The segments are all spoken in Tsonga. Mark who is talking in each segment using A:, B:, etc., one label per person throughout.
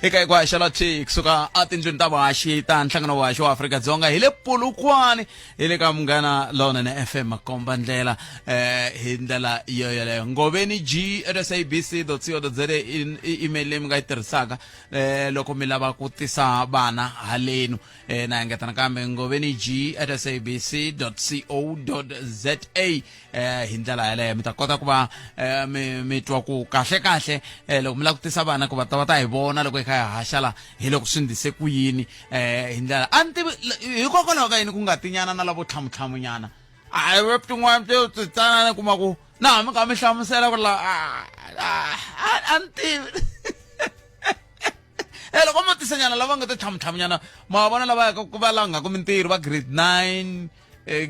A: Eka hi ku haxela thi kusuka etindlwini ta vuhaxi ta nhlangano wa vuhaxi wa Afrika-Dzonga hi le Polokwane hi le ka Munghana Lonene FM makomba ndlela hi ndlela yo yoleyo. Ngoveni G at sabc co za i email leyi mi nga yi tirhisaka loko mi lava ku tisa vana halenu. Na engeta nakambe ngoveni G at sabc co za hi ndlela yaleyo mi ta kota ku va mi mi twa ku kahle kahle loko mi lava ku tisa vana ku va ta va ta hi vona loko hi kha hi haxa la hi loko swi ndise ku yini hi ndlela a ni tivi hikokwalaho ka yini ku nga tinyana na lavo tlhamutlhamunyana a hi tin'wana titsanana kuma ku na hambi ka mi hlamusela ku la a ni tivi. E loko mo tisanyana lava nga titlhamutlhamunyana ma vona lava yaka ku va lava nga ku mintirho va grade 9,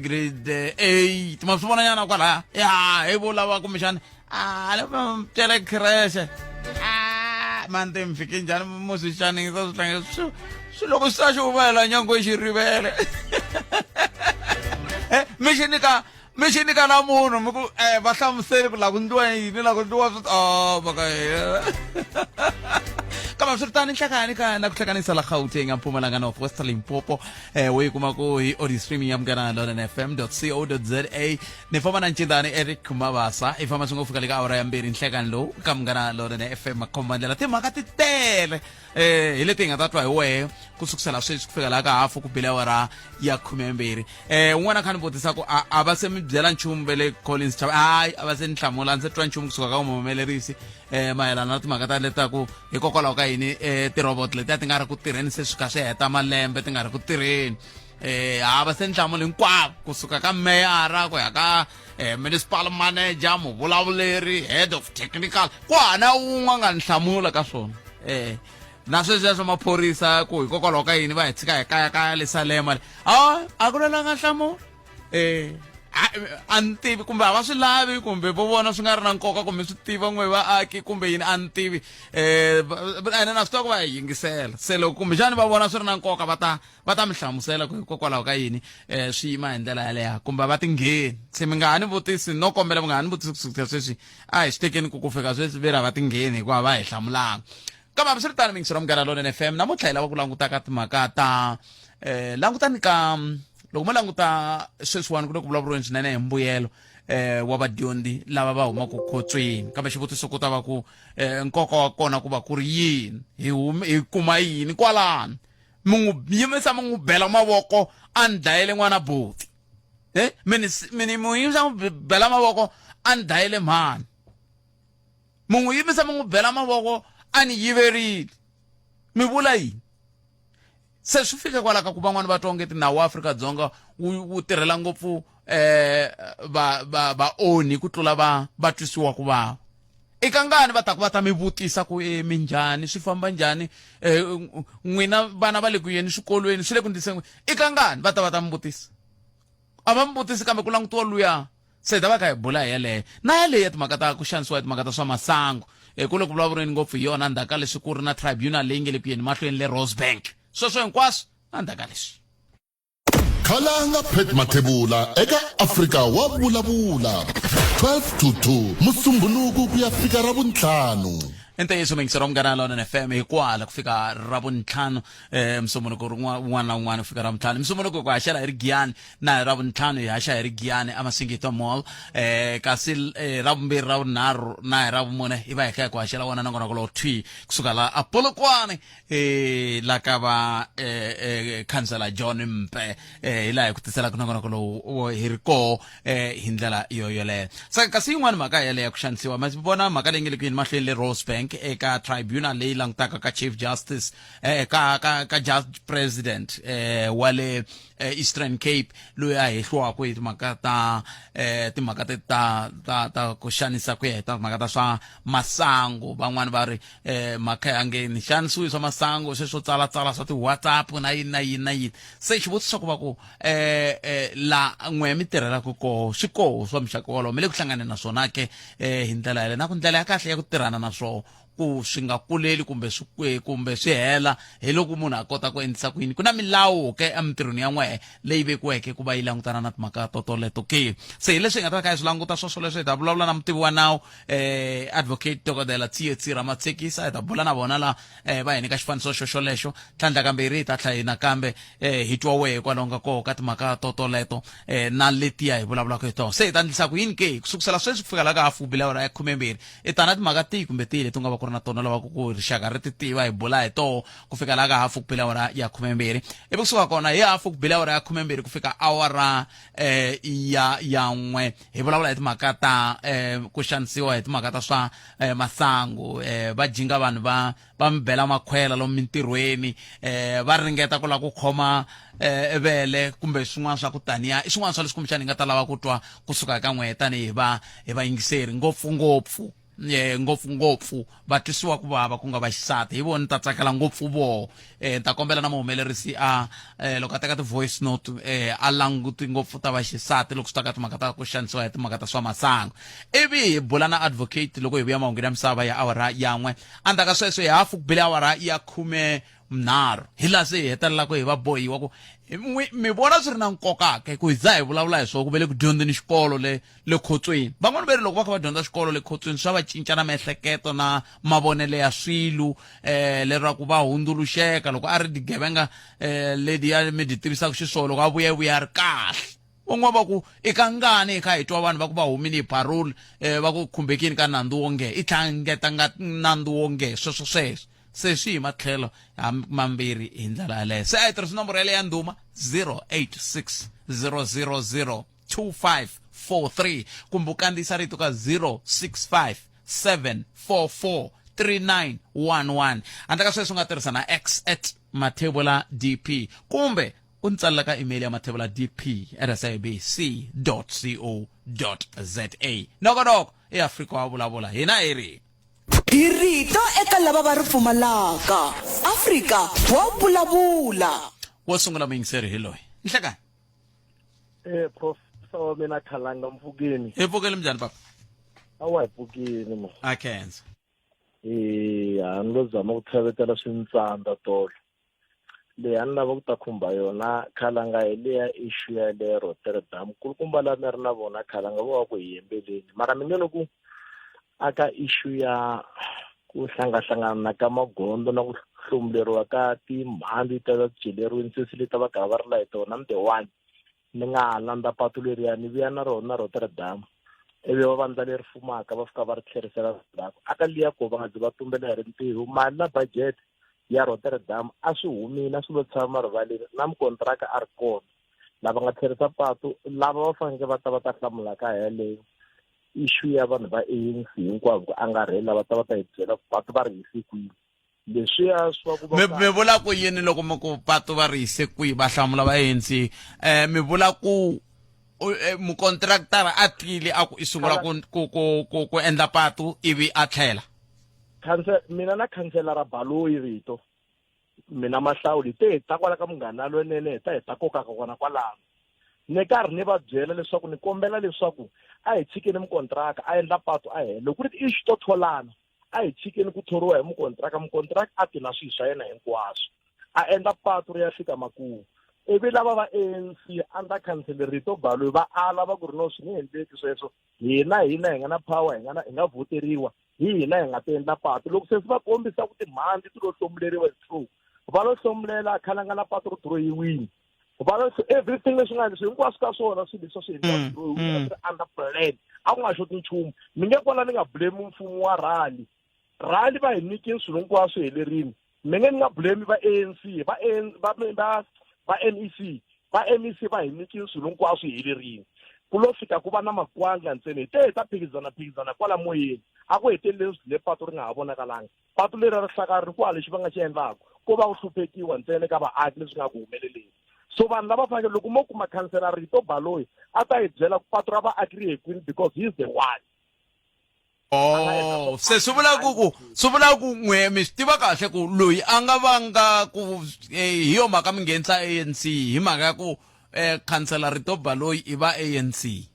A: grade 8, ma swi vonanyana kwalaya ya hi vo lava kumbexani a le cele creche a mani mi fike njhani mo swi xanisa swi tlangela swi swi loko swi ta xi humelela nyangwe xi rivele. Mi xi nyika, mi xi nyika na munhu mi ku va hlamuseli ku la ku ndliwa yini, la ku ndliwa swi o mhaka kambe swi ri tani nhlekani ka na ku hlekanisa la Gauteng, Mpumalanga, North West, Limpopo. Wo yi kuma ku hi audio streaming ya Munghana Lonene FM co za. Ni famba na ncindani Eric Mabasa, i famba swi ngo fika le ka awara ya 2 nhlekani lowu ka Munghana Lonene FM makhomba ndlela. Timhaka ti tele hi leti hi nga ta twa hi wehe ku sukusela sweswi ku fika laha ka hafu ku bile awara ya 12. Un'wana kha ni vutisa ku a va se mi byela nchumu ve le Collins Chaba? Hayi, a va se ni hlamula, a ndzi twa nchumu kusuka ka muhumelerisi mayelana na timhaka ta letaku hikokwalaho ka yini ti-robot letiya ti nga ri ku tirheni se swi kha swi heta malembe ti nga ri ku tirheni. Ha va se ni hlamula hinkwavo kusuka ka meyara ku ya ka municipal manager, muvulavuleri, head of technical, ku hana wun'we a nga ni hlamula ka swona. Na sweswiya swa maphorisa ku hikokwalaho ka yini va hi tshika hi kayakaya le Salema le, a a ku lwelanga nhlamulo. A ni tivi kumbe a va swi lavi kumbe vo vona swi nga ri na nkoka kumbe swi tiva n'we vaaki kumbe yini, a ni tivi. Ene na swi tiva ku va hi yingisela, se loko kumbexani va vona swi ri na nkoka va ta va ta mi hlamusela ku hikokwalaho ka yini swi yima hi ndlela yaleyo kumbe va tingheni. Se mi nga ha ni vutisi, no kombela mi nga ha ni vutisi kusukela sweswi, a hi swi tekeni ku ku fika sweswi ve ri a va tingheni hikuva va hi hlamulanga. Kambe hambiswiritano miyingiselo Munghana Lonene FM namuntlha hi lava ku languta ka timhaka ta langutani ka loko mo languta sweswiwani ku le ku vulavuriweni swinene hi mbuyelo wa vadyondzi lava va humaka khotsweni, kambe xivutiso ku ta va ku nkoka wa kona ku va ku ri yini, hi hi kuma yini kwalano? Mi n'wi yimisa mi n'wi bela mavoko a ni dlayele n'wana buti, mi ni mi ni mi yimisa n'wi bela mavoko a ni dlayele mhani, mi n'wi yimisa mi n'wi bela mavoko a ni yiverile, mi vula yini? Se swi fika kwala ka ku van'wani va twa onge nawu wa Afrika-Dzonga wu tirhela ngopfu va va vaonhi ku tlula va va twisiwa ku vava. I kangani va taku va ta mi vutisa ku minjhani, swi famba njhani, n'wina vana va le ku yeni swikolweni, swi le ku ndliseni, i kangani va ta va ta mi vutisa? A va mi vutisi, kambe ku langutiwa luya. Se hi ta va kha hi bula hi yeleyo na yaleyo ya timhaka ta ku xanisiwa hi timhaka ta swa masangu. Ku le ku vulavuriweni ngopfu hi yona ndzhaku ka leswi ku ri na tribunal leyi nge le ku yeni mahlweni le Rosebank. Sweswo hinkwaswo na ndzhaku ka leswi.
B: Khalanga Pat Mathebula eka Afrika wa Vulavula 12 to 2 Musumbhunuku ku ya fika Ravuntlhanu.
A: I ntiyiso muyingiseri wa Munghana Lonene FM, hi kwala ku fika Ravuntlhanu, Musumbhunuku wun'wana na wun'wana ku fika Ravuntlhanu. Musumbhunuku ku haxela hi ri Giyani na hi Ravuntlhanu hi haxa hi ri Giyani eMasingita Mall, kasi Ravumbirhi, Ravunharhu na hi Ravumune hi va hi kha hi ku haxela wona nongonoko lowu thwi kusuka la a Polokwane, la ka va Councillor John Mpe, hi laha hi ku tiselaka nongonoko lowu hi ri koho hi ndlela yo yoleyo. Se kasi yin'wana mhaka yaleyo ya ku xanisiwa, ma vona mhaka leyi nge le ku yeni mahlweni le Rosebank eka tribunal leyi langutaka ka Chief Justice, ka ka ka Judge President wa le Eastern Cape loyi a hehliwaka hi timhaka ta timhaka te ta ta ta ku xanisa ku ya hi timhaka ta swa masangu. Van'wani va ri mhaka ya nge ni xanisiwi swa masangu, sweswo tsalatsala swa ti-WhatsApp na yini na yini na yini. Se xivutiso xa ku va ku la n'we mi tirhelaka koho swi koho swa muxaka wolowo, mi le ku hlanganeni na swona ke hi ndlela yaleyo, na ku ndlela ya kahle ya ku tirhana na swoho ku ku swi nga kuleli kumbe swi kumbe swi hela hi loko munhu a kota ku endlisa ku yini ku na milawu ke emintirhweni ya n'wehe leyi vekiweke ku va yi langutana na timhaka to toleto ke se hi leswi hi nga ta va kha hi swi languta swo swoleswo hi ta vulavula na mutivi wa nawu eh advocate dokodela tsietsi ramatsekisa hi ta bula na vona la eh va hi nyika xifaniso xo xolexo tlhandla kambirhi hi ta tlhela hi nakambe eh hi twa wehe kwalaho nga koho ka timhaka to toleto eh na letiya hi vulavulaka hi tona se hi ta endlisa ku yini ke ku sukusela sweswi ku fika la ka hafu bila awara ya khumembirhi i tana timhaka tihi kumbe tihi leti u nga va ku ri na tona lavaku ku rixaka ri ti tiva hi bula hi toho ku fika la ka hafu ku bila awara ya khumembirhi ivi kusuka kona hi hafu ku bila awara ya khumembirhi ku fika awara eh ya ya n'we hi vulavula hi timhaka ta eh ku xanisiwa hi timhaka ta swa eh, masangu eh va jinga vanhu va va mi bela makhwela lomu mintirhweni eh va ringeta ku lava ku khoma eh vele kumbe swin'wana swa ku taniya i swin'wana swa leswi kumbexana hi nga ta lava ku twa kusuka ka n'wehe tanihi va hi vayingiseri ngopfungopfu eh ngopfungopfu va twisiwa ku vava ku nga vaxisati hi vona ni ta tsakela ngopfu voho eh ni ta kombela na muhumelerisi a eh loko a teka ti-voice note eh a languti ngopfu ta vaxisati loko swi ta ka timhaka ta ku xanisiwa hi timhaka ta swa masangu ivi hi bula na advocate loko hi vuya mahungwini ya misava ya awara yan'we endzhaku ka sweswo hi hafu ku bile awara ya khume nharhu hi laha se hi hetelelaka hi va bohiwa ku mi vona swi ri na nkoka ke ku hi za hi vulavula hi swona ku ve le ku dyondzeni xikolo le le khotsweni van'wana va ri loko va kha va dyondza xikolo le khotsweni swa va cinca na miehleketo na mavonelo ya swilo um leraku va hundzuluxeka loko a ri digevenga um lediya mi dyi tivisaka xiswona loko a vuya vuya a ri kahle van'wana va ku i ka ngani hi kha hi twa vanhu va ku va humile hi parole um va ku khumbekini ka nandzu wonge i tlhangeta nga nandzu wonge sweswo sweswo se swi hi matlhelo mambirhi hi ndlela yaleyo se a hi tirhisi nomboro yaleyo ya ndhuma 086 000 2543 kumbe u kandziyisa rito ka 065 744 3911 handle ka sweswo u nga tirhisa na x at mathebula dp kumbe u ni tsalela ka email ya mathebula dp at sabc co za nokonoko eafrika wa vulavula hina hi ri
C: Hi rito eka lava va ri pfumalaka. Afrika wa vulavula.
A: Wo sungula muyingiseri hi loyi. Nhlekani.
D: Eh professor wa mina Khalanga mpfukeni.
A: Hi pfukeli minjhani papa?
D: Awa hi pfukini mo.
A: A khensa.
D: Eh a ni lo zama ku tlhavetela swintsandza tolo. Leyi a ni lava ku ta khumba yona Khalanga hi leya issue ya le Rotterdam. Kulukumba lava ni ri na vona Khalanga vo va ku hi yembeleni. Mara mi nge loko aka issue ya ku hlangahlangana ka magondzo na ku hlomuleriwa ka timhandzi ta ta celeriwini sesi leti va ka va ri la hi tona ni the one ni nga ha landza patu leriya ni vuya na rona Rotterdam ivi va vandla leri fumaka va fika va ri tlherisela ndzhaku aka liya ko va nga zi va tumbela hi rintiho mali na budget ya Rotterdam a swi humile a swi lo tshama rivaleni na mukontraka a ri kona lava nga tlherisa patu lava va faneleke va ta va ta hlamula ka yeleyo issue ya vanhu va ANC hinkwavo ku angarhela va ta va ta hi byela ku patu va ri hise kwini leswiya swa ku
A: mi mi vula ku yini loko mi ku patu va ri yise kwihi va hlamula va ANC eh mi vula ku eh, mukontraktara a tile a ku i sungula ku ku ku ku ku endla patu ivi a tlhela
D: khansela mina na khanselara Baloyi rito mina Mahlawuli te hi ta kwala ka munghana lwenene hi ta hi ta kokaka kona kwalano ni karhi ni va byela leswaku ni kombela leswaku a hi tshikeni mukontraka a endla patu a hela loko ku ri ti-issue to tholana a hi tshikeni ku thoriwa hi mukontraka mukontraka a ti na swilo swa yena hinkwaswo a endla patu ri ya fika makumu ivi lava va ANC under council Rito Baloyi va ala va ku ri no swi nge endleki sweswo hina hina hi nga na power hi nga na hi nga voteriwa hi hina hi nga ta endla patu loko se va kombisa ku timhandzi ti lo hlomuleriwa hi true va lo hlomulela khalanga na patu ri diroyiwini va lo everything leswi nga leswi hinkwaswo ka swona swilo leswi swi endliwa mm, diroyiwini mm. swi under plan a ku nga xoti nchumu mi nge kwala ni nga blame mfumo wa rally rally va hi nyikini swilo hinkwaswo helerini mi nge ni nga blame va ANC va va va va MEC va MEC va hi nyikile swilo hinkwaswo hi helerile ku lo fika ku va na makwanga ntsena hi te hi ta phikizana phikizana kwala moyeni a ku heteleleni swi le patu ri nga ha vonakalanga patu leri ri hlakari ku lexi va nga xi endlaka ko va ku hluphekiwa ntsena ka vaaki leswi nga ku humeleleni so vanhu lava fanekele loko mo kuma khansela rito baloyi a ta hi byela ku patu ra vaaki ri ye kwini because he is the one
A: Oh, se swi vula ku ku swi vula ku n'we mi swi tiva kahle ku loyi a nga vanga ku eh, hi yo mhaka mi nghenisa ANC hi mhaka ya ku eh, khansela Rito Baloyi i va ANC.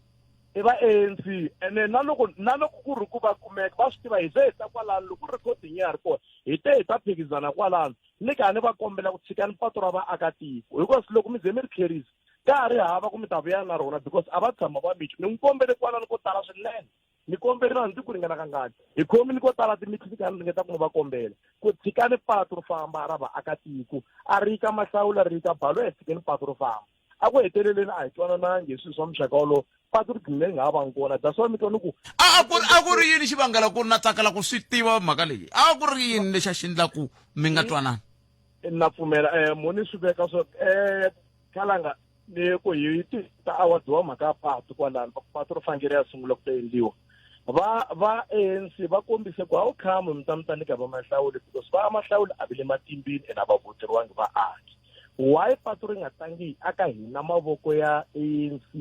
D: I va ANC ene na loko na loko ku ri ku va kumeka va swi tiva hi ze hi ta kwalano loko recording ya ha ri kona hi te hi ta phikizana kwalano ni ka ni va kombela ku tshikani pato ra vaakatiko because loko mi ze mi ri tlherisa ka ha ri hava ku mi ta vuya na rona because a va tshama va mi ni n'wi kombele kwalano ko tala swinene ni kombele na ndzi ku ringana kangani hi khomini ko tala timithini ka ni ringeta ku va kombela ku tshikani patu ro famba ra vaakatiko a ri ka mahlawula ri ka balo hi tshikeni patu ro famba a ku heteleleni a hi twananangi hi swilo swa muxaka wolowo patu ri gcine ri nga ha vangi kona that's why mi twa ni ku
A: a ku a ku ri yini xivangelo ku na tsakela ku swi tiva mhaka leyi a ku ri yini lexi a xi endla ku mi nga twanani
D: na pfumela um moni swi veka swo um khalanga ni ku hi ti ta award wa mhaka ya patu kwalano patu ri fanele ri ya sungula ku ta endliwa va va ANC va kombise ku how come mi ta mi ta nyika va mahlawuli because va mahlawuli a vi le matimbini ene a va voteriwangi vaaki why patu ri nga tlangi aka hina mavoko ya ANC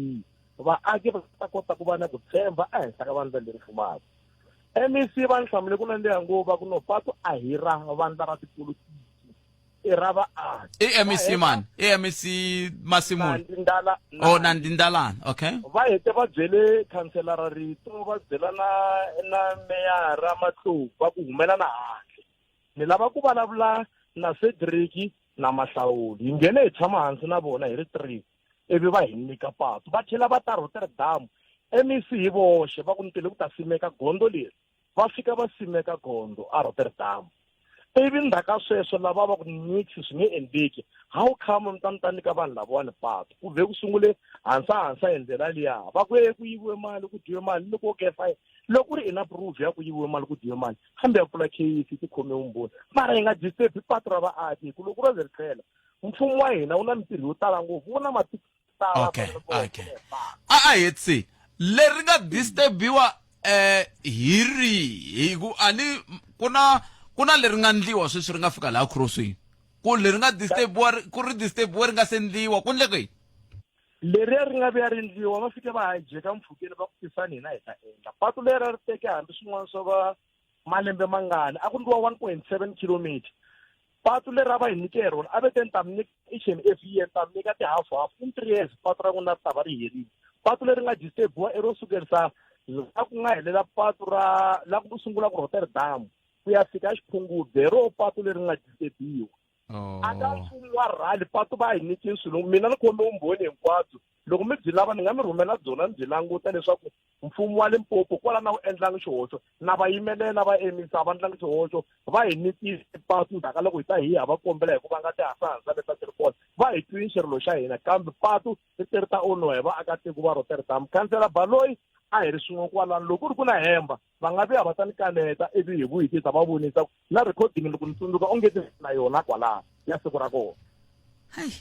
D: vaaki va ta kota ku va na ku tshemba ehenhla ka vandla leri fumaka MEC va ni hlamule ku nandziha ngopfu va ku no patu a hi ra vandla ra tipolotiki i ra vaaki
A: i MEC mani i MEC Masimula
D: Ndala
A: oh Nandindalana okay
D: va hete va byele khanselara Rito va byela na na meyara Matlou va ku humela na handle ni lava ku vulavula na Cedric na Mahlawuli hi nghene hi tshama hansi na vona hi ri three ivi va hi nyika patu va tlhela va ta Rotterdam MEC hi voxe va ku ni tele ku ta simeka gondzo leri va fika va simeka gondzo a Rotterdam ivi ndzhaku ka sweswo lava va ku nix swi nge endleki how come mi ta mi ta nyika vanhu lavawani patu ku vhe ku sungule hansa hansa hi ndlela liya va ku e ku yiviwe mali ku dyiwe mali ni ku okay fine loko ku ri i na proof ya ku yiviwe mali ku dyiwe mali hambi ya pfula case ti khome vumbhoni mara hi nga disturb patu ra vaaki hi ku loko ro ze ri tlhela mfumo wa hina wu na mintirho yo tala ngopfu wu na matiko
A: tala okay okay a a hetsi leri nga disturbiwa eh hi ri hi ku a ni ku na ku na leri nga ndliwa sweswi ri nga fika laha crossini ku leri nga disturbiwa ku ri disturbiwa ri nga se ndliwa ku ndleke yini
D: leriya ri nga vuya ri ndliwa va fike va hijeka mpfhukeni va ku tisani hina hi ta endla patu leri a ri teke hambi swin'wana swo va malembe mangani a ku ndliwa 1.7 kilometer patu leri a va hi nyike rona a ve te ni ta mi nyika each and every year ni ta mi nyika ti-half half in three years patu ra n'wina ri ta va ri herile patu leri nga disturbiwa i ro sukerisa la ku nga helela patu ra la ku sungula ku Rotterdam ku ya fika Xiphungubye hi ro patu leri nga disturbiwa a ka mfumo wa rhali patu va hi nyikini swilo mina ni khome vumbhoni hinkwabyo loko mi byi lava ni nga mi rhumela byona ni byi languta leswaku mfumo wa Limpopo kwala na wu endlangi xihoxo na va yimelela va emisa a va ndlangi xihoxo va hi nyikile patu ndzhaku ka loko hi ta hi ya va kombela hi ku va nga tihasahansa leti a ti ri kona va hi twini xirilo xa hina kambe patu ri te ri ta onhiwa hi vaakatiko va Rotterdam khansela Baloyi a hi ri swin'we kwalano loko ku ri ku na hemba va nga vuya va ta ni kaneta ivi hi vuyi ti ta va vonisa na recording loko ni tsundzuka onge ti na yona kwalaho ya siku ra kona
A: hayi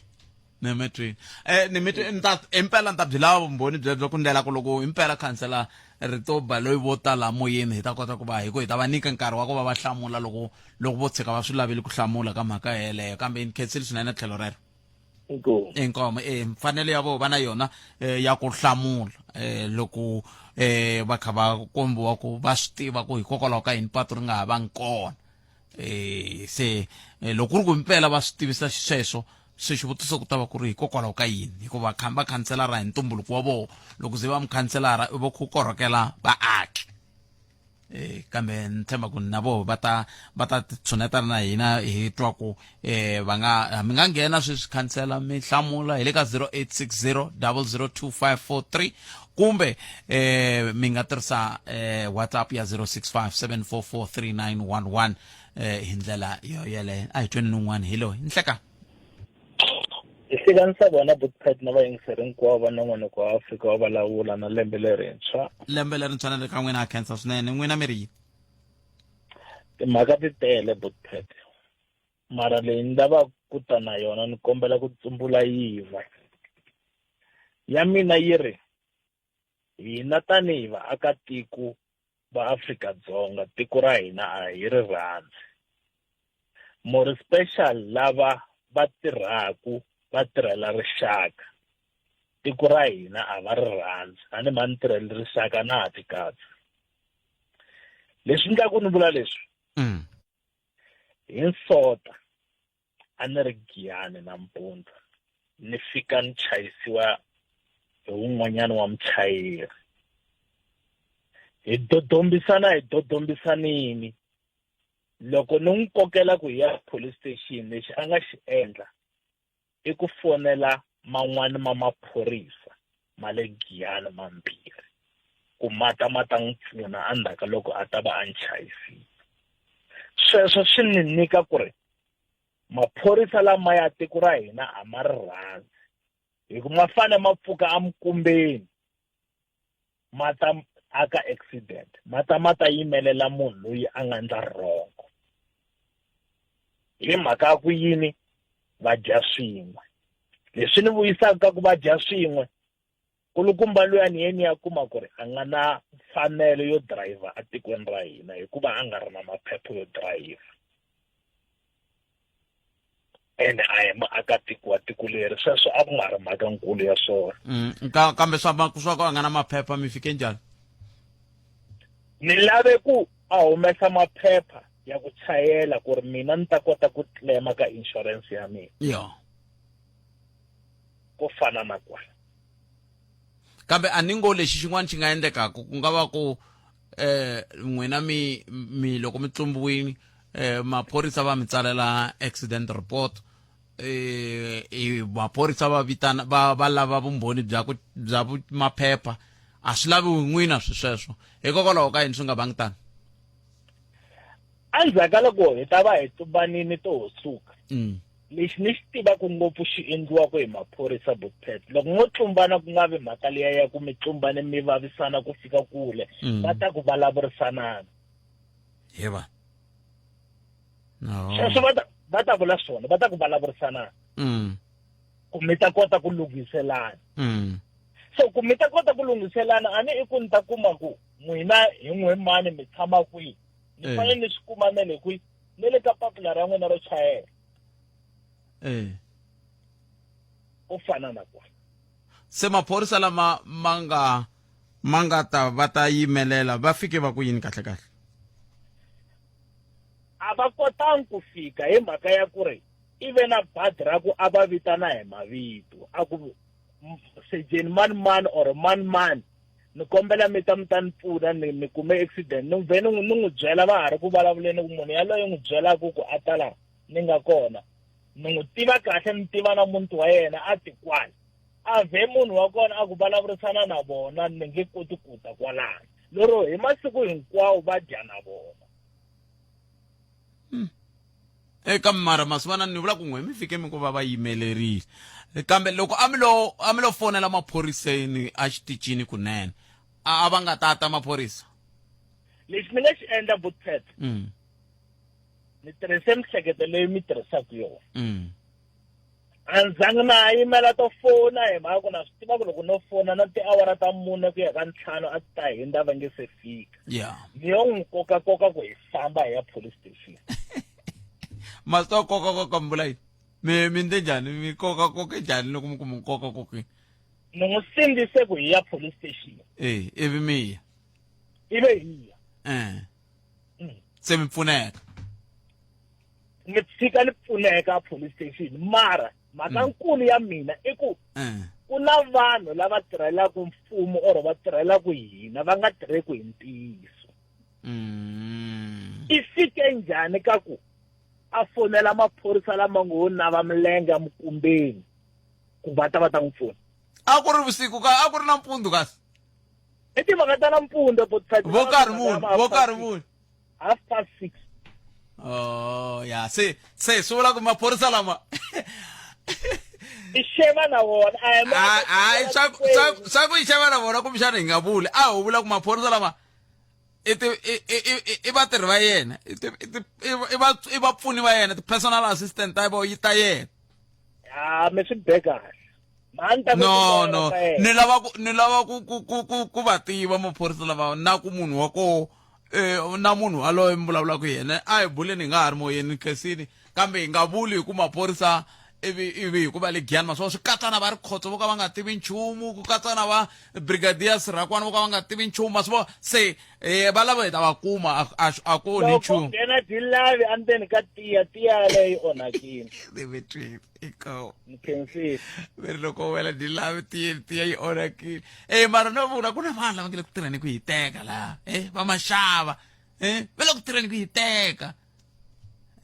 A: ni eh ni mitweni ni ta impela ni ta byi lava vumbhoni byebyo ku ndlela ku loko impela khansela rito baloyi vo tala moyeni hi ta kota ku va hi ku hi ta va nyika nkarhi wa ku va va hlamula loko loko vo tshika va swi lavile ku hlamula ka mhaka yeleyo kambe ni khensile swinene tlhelo rero
D: inkomu
A: inkomo eh mfanelo ya vo va na yona eh, ya ku hlamula eh, loko eh, va kha va kombiwa ku va swi tiva ku hikokwalaho ka yini patu ri nga ha vangi kona eh, se eh, loko ku ri ku impela va swi tivisa xisweswo se xivutiso ku ta va ku ri hikokwalaho ka yini hikuva va khanselara hi ntumbuluko wa vona loko ze va mukhanselara i vo ku korhokela vaaki eh kambe ni tshemba ku na voho va ta va ta tshunetana na hina hi twa ku eh va nga mi nga nghena sweswi khansela mi hlamula hi le ka 0860 002543 kumbe eh mi nga tirhisa eh WhatsApp ya 0657443911 eh hi ndlela yo yeleyo a hi tweni nun'wana hi loyi nhleka
E: Hi hlanganisa vona Bookpad na vayingiseri hinkwavo va nongonoko wa Afrika wa Vulavula na lembe lerintshwa.
A: Lembe lerintshwa na le ka n'wina ha khensa swinene. N'wina mi ri yini?
E: Timhaka ti tele Bookpad, mara leyi ni lavaka ku ta na yona ni kombela ku tsumbula yin'we. Ya mina yi ri, hina tanihi vaakatiko va Afrika-Dzonga tiko ra hina a hi ri rhandzi. More special lava va tirhaku va tirhela rixaka tiko ra hina a va ri rhandzi a ni mhani tirheli rixaka na ha tikatsa leswi ndlaku ni vula leswi hi nsota a ni ri giyani nampundzu ni fika ni chayisiwa hi wun'wanyana wa muchayeri. Hi dodombisana hi dodombisanini. Loko ni n'wi kokela ku hi ya police station lexi a nga xi endla i ku fonela man'wani ma maphorisa ma le Giyani mambirhi ku ma ta ma ta n'wi pfuna endzhaku ka loko a ta va a ni chayisile. Sweswo swi ni nyika ku ri maphorisa lama ya tiko ra hina a ma ri rhandzi hi ku ma fane ma pfuka emukumbeni ma ta aka accident ma ta ma ta yimelela munhu loyi a nga ndla rhongo hi mhaka ya ku yini va dya swin'we leswi ni vuyisaka ka ku va dya swin'we kulukumba luya ni ye ni ya kuma ku ri a nga na mfanelo yo driver etikweni ra hina hikuva a nga ri na maphepha yo driver ene a hi muakatiko wa tiko leri sweswo a ku nga ri mhaka nkulu ya swona
A: mm, kambe swa swa ku a nga na maphepha mi fike njhani
E: ni lave ku a humesa maphepha ya ku chayela ku ri mina ni ta kota ku claima ka insurance ya mina
A: yo
E: ko fana na kwala
A: kambe a ni ngo lexi xin'wana xi nga endlekaka ku nga va ku eh n'wina mi mi loko mi tlumbiwini eh maphorisa va mi tsalela accident report eh maphorisa va vitana va va lava vumbhoni bya ku bya maphepha a swi laviwi n'wina swi sweswo hikokwalaho ka yini swi nga vangi tano
E: endzhaku ka loko hi ta va hi tlumbanini to ho suka mm. lexi ni xi tivaka ngopfu xi endliwaka hi maphorisa botpet loko mo tlumbana ku nga vi mhaka liya ya ku mi tlumbane mi vavisana ku fika kule mm. va ta ku vulavurisanana
A: he va
E: sweswo va ta va ta vula swona va ta ku vulavurisanana
A: mm.
E: ku mi ta kota ku lunghiselana
A: mm.
E: so ku mi ta kota ku lunghiselana a ni i ku ni ta kuma ku n'wina hi n'we mani mi tshama kwihi ni eh. fanele ni swi kuma na le kwihi ni le ka papila ra n'wina ro chayela
A: eh.
E: ku fana na kona
A: se maphorisa lama ma nga ma nga ta va ta yimelela va fike va ku yini kahle kahle
E: a va kotangi ku fika hi mhaka ya ku ri i ve na badi ra ku a va vitana hi mavito a ku sejeni mani mani or mani mani ni kombela mi ta mi ta ni pfuna ni ni kume accident ni vhe ni n'wi byela va ha ri ku vulavuleni ku munhu yaloye n'wi byelaka ku a ta laha ni nga kona ni n'wi tiva kahle ni tiva na muti wa yena a ti kwala a vhe munhu wa kona a ku vulavurisana na vona ni nge koti ku ta kwalano lero hi masiku hinkwawo va dya na vona
A: hmm. eka mara masivana ni vula ku n'we mi fike mi ku va va yimelerile kambe loko a mi lo a mi lo fonela maphoriseni a xitichini kunene a va nga tata maphorisa
E: lexi ni nga xi endla butpet mm. ni tirhise mihleketo leyi mi tirhisaka yona
A: mm.
E: a ni zangi na yimela to fona hi mhaka ku na swi tiva ku loko no fona na tiawara ta mune ku ya ka ntlhanu a ti ta hindza va nge se fika
A: yeah
E: ni yo n'wi kokakoka ku hi famba hi ya police station
A: ma swi tiva kokakoka mi vula yini mi mi ndle njhani mi kokakoke njhani loko mi ku mi kokakoke
E: ni n'wi sindzise ku hi ya police station
A: e ivi mi ya
E: ive hi ya
A: eh se mi pfuneka
E: ni fika ni pfuneka police station mara mhaka mm. nkulu ya mina i ku
A: mm.
E: ku na vanhu lava tirhelaka mfumo or va tirhelaka hina va nga tirheki hi ntiyiso
A: mm.
E: i fike njhani ka ku a fonela maphorisa lama ngo nava milenge emukumbeni ku va ta va ta n'wi pfuna
A: a ku ri vusiku ka a ku ri nampundzu kasi
E: i timhaka ta nampundzu
A: vo karhi muni vo karhi muni
E: 6:30.
A: Oh ya se se swi vula ku maphorisa lama
E: i xeva na vona a hi
A: hayi swa ku i xeva na vona kumbexana hi nga vuli a ho vula ku maphorisa lama i ti i vatirhi va yena i vapfuni va yena ti-personal assistant ta yi ta yena
E: ha mi swi be kahle
A: no no ni lava ku ni lava ku ku ku ku ku va tiva maphorisa lava na ku munhu wa koho eh na munhu waloye mi vulavulaka yena a hi buleni hi nga ha ri moyeni khensini kambe hi nga vuli hi ku maphorisa Ivi ivi hikuva le Giyani maswo swi katsa na va Rikhotso vo ka va nga tivi nchumu, ku katsa na va Brigadier Sirhakwana vo ka va nga tivi nchumu, maswo se eh va lava hi ta va kuma a a a ku onhi
E: Loko
A: nchumu.
E: nghena dilavi endzeni ka tiya, tiya yaleyo yi onhakile.
A: Dimitri iko
E: Ni khensile.
A: Ve ri loko wela dilavi tiya tiya yi onhakile. Eh mara no vula ku na vanhu lava nge le ku tirheni ku yi teka laha. Eh va maxava. Eh va le ku tirheni ku yi teka.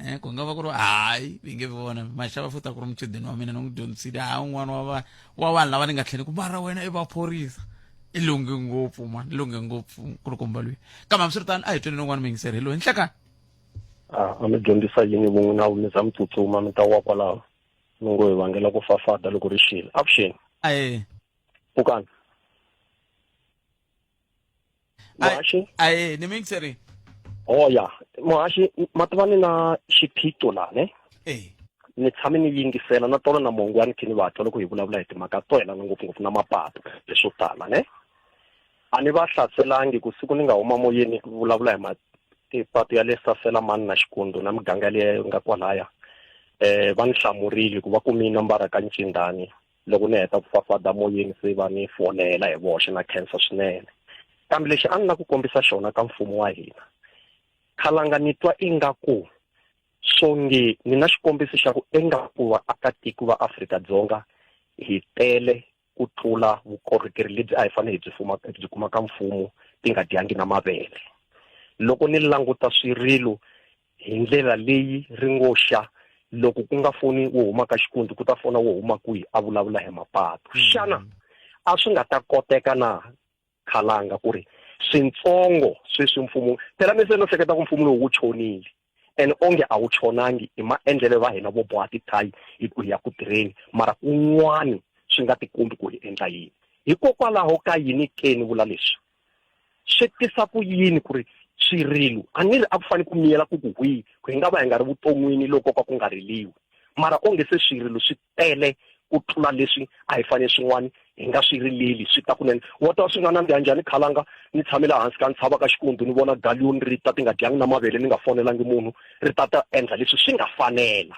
A: Eh ku nga va ku ri hayi vi nge vona maxava futhi a ku ri muchudeni wa mina ni n'wi dyondzisile ha un'wana wa va wa vanhu lava ni nga tlheli ku mara wena i vaphorisa i lunghe ngopfu man i lunghe ngopfu nkulukumba loyi kambe hambiswiritano a hi tweni un'wana muyingiseri hi loyi nhlekani
F: a a mi dyondzisa yini vun'we na mi za mi tsutsuma mi ta wa kwalaho mi ngo hi vangela ku fafada loko ri xile avuxeni
A: aye
F: pfukani muhaxi
A: aye ni muyingiseri
F: oya muhaxi ma tiva ni na xiphiqo laha ne
A: eh
F: ni tshame ni yingisela na tolo na mongo wa ni khe ni va twa loko hi vulavula hi timhaka to yelana ngopfungopfu na mapatu leswo tala ne a ni va hlaselangi ku siku ni nga huma moyeni ku vulavula hi matipatu ya le sasela mani na xikundu na miganga leyi nga kwalaya eh va ni hlamurile ku va kumi nambara ka ncindani loko ni heta ku fafada moyeni se va ni fonela hi voxe na khensa swinene kambe lexi a ni la ku kombisa xona ka mfumo wa hina khalanga ni twa ingaku swonge ni na xikombiso xa ku ingaku vaakatiko va Afrika-Dzonga hi tele ku tlula vukorhokeri lebyi a hi fanele hi byi fuma byi kuma ka mfumo ti nga dyangi na mavele loko ni languta swirilo hi ndlela leyi ri ngo xa loko ku nga foni wo huma ka xikundzu ku ta fona wo huma kwihi a vulavula hi mapatu xana a swi nga ta koteka na khalanga ku ri swintsongo sweswi mfumo phela mi se no hleketa ku mfumo lowu wu chonile and onge a wu chonangi i maendlelo va hina vo boha tithayi hi ku hi ya ku tirheni mara kun'wani swi nga tikombi ku hi endla yini hikokwalaho ka yini ke ni vula leswi swi tisa ku yini ku ri swirilo a ni ri a ku fanele ku miyela ku ku hwihi ku hi nga va hi nga ri vuton'wini loko ka ku nga riliwi mara onge se swirilo swi tele ku tlula leswi a hi fanele swin'wana hi nga swi rileli swi ta kunene wo twa swi nga nandziha njhani khalanga ni tshamela hansi ka ntshava ka xikundu ni vona galiyoni ri ta ti nga dyangi na mavele ni nga fonelangi munhu ri ta ta endla leswi swi nga fanela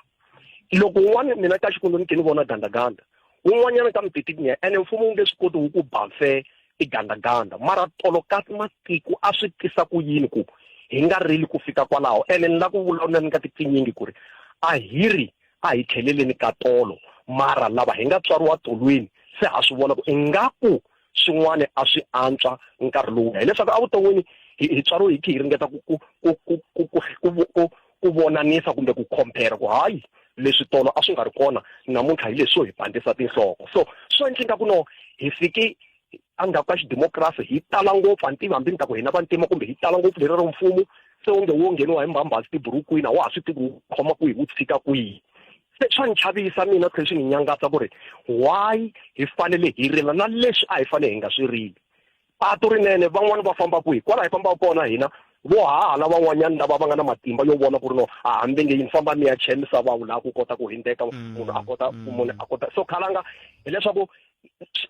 F: loko un'wana mina ka xikundu ni ke ni vona gandaganda wun'wanyana ka mutitikinya ene mfumo wu nge swi koti wu ku banfe tigandaganda mara tolo ka matiko a swi tisa ku yini ku hi nga rili ku fika kwalaho ene ni la ku vulavula ni nga tipfinyingi ku ri a hi ri a hi tlheleleni ka tolo mara lava hi nga tswariwa tolweni se ha swi vona ku ingaku swin'wana a swi antswa nkarhi lowu hileswaku evuton'wini hi tswariwe hi khe hi ringeta ku ku ku ku ku ku ku ku ku vonanisa kumbe ku compare ku hayi leswi tolo a swi nga ri kona namuntlha hi leswo hi pandzisa tinhloko so swo endla ingaku no hi fiki endzhaku ka xidemokirasi hi tala ngopfu a ni tivi hambi ni ta ku hina vantima kumbe hi tala ngopfu leri ra mfumo se onge wo ngheniwa hi mbambazi tiburukwini a wa ha swi tivi wu khoma kwihi wu tshika kwihi se swa ni chavisa mina tlhela swi ni nyangatsa ku ri why hi fanele hi rila na leswi a hi fanele hi nga swi rili patu rinene van'wani va famba kwihi kwala hi fambaka kona hina vo haha la van'wanyana lava va nga na matimba yo vona ku ri no a hambi nge yini famba mi ya chaya misava laha ku kota ku hundzeka munhu a kota munhu a kota so khalanga hileswaku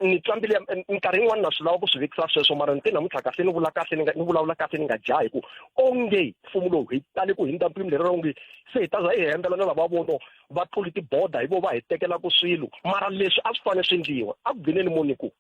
F: ni twa mbilu ya minkarhi yin'wana na swi lava ku swi vekisa sweswo mara ni te namuntlha kahle ni vula kahle ni nga ni vulavula kahle ni nga jahi ku onge mfumo lowu hi tale ku hindza mpimo leri onge se hi ta za hi hembela na lava vono va tluli tiboda hi vo va hi tekelaka swilo mara leswi a swi fanele swi endliwa a ku gcineni moni ku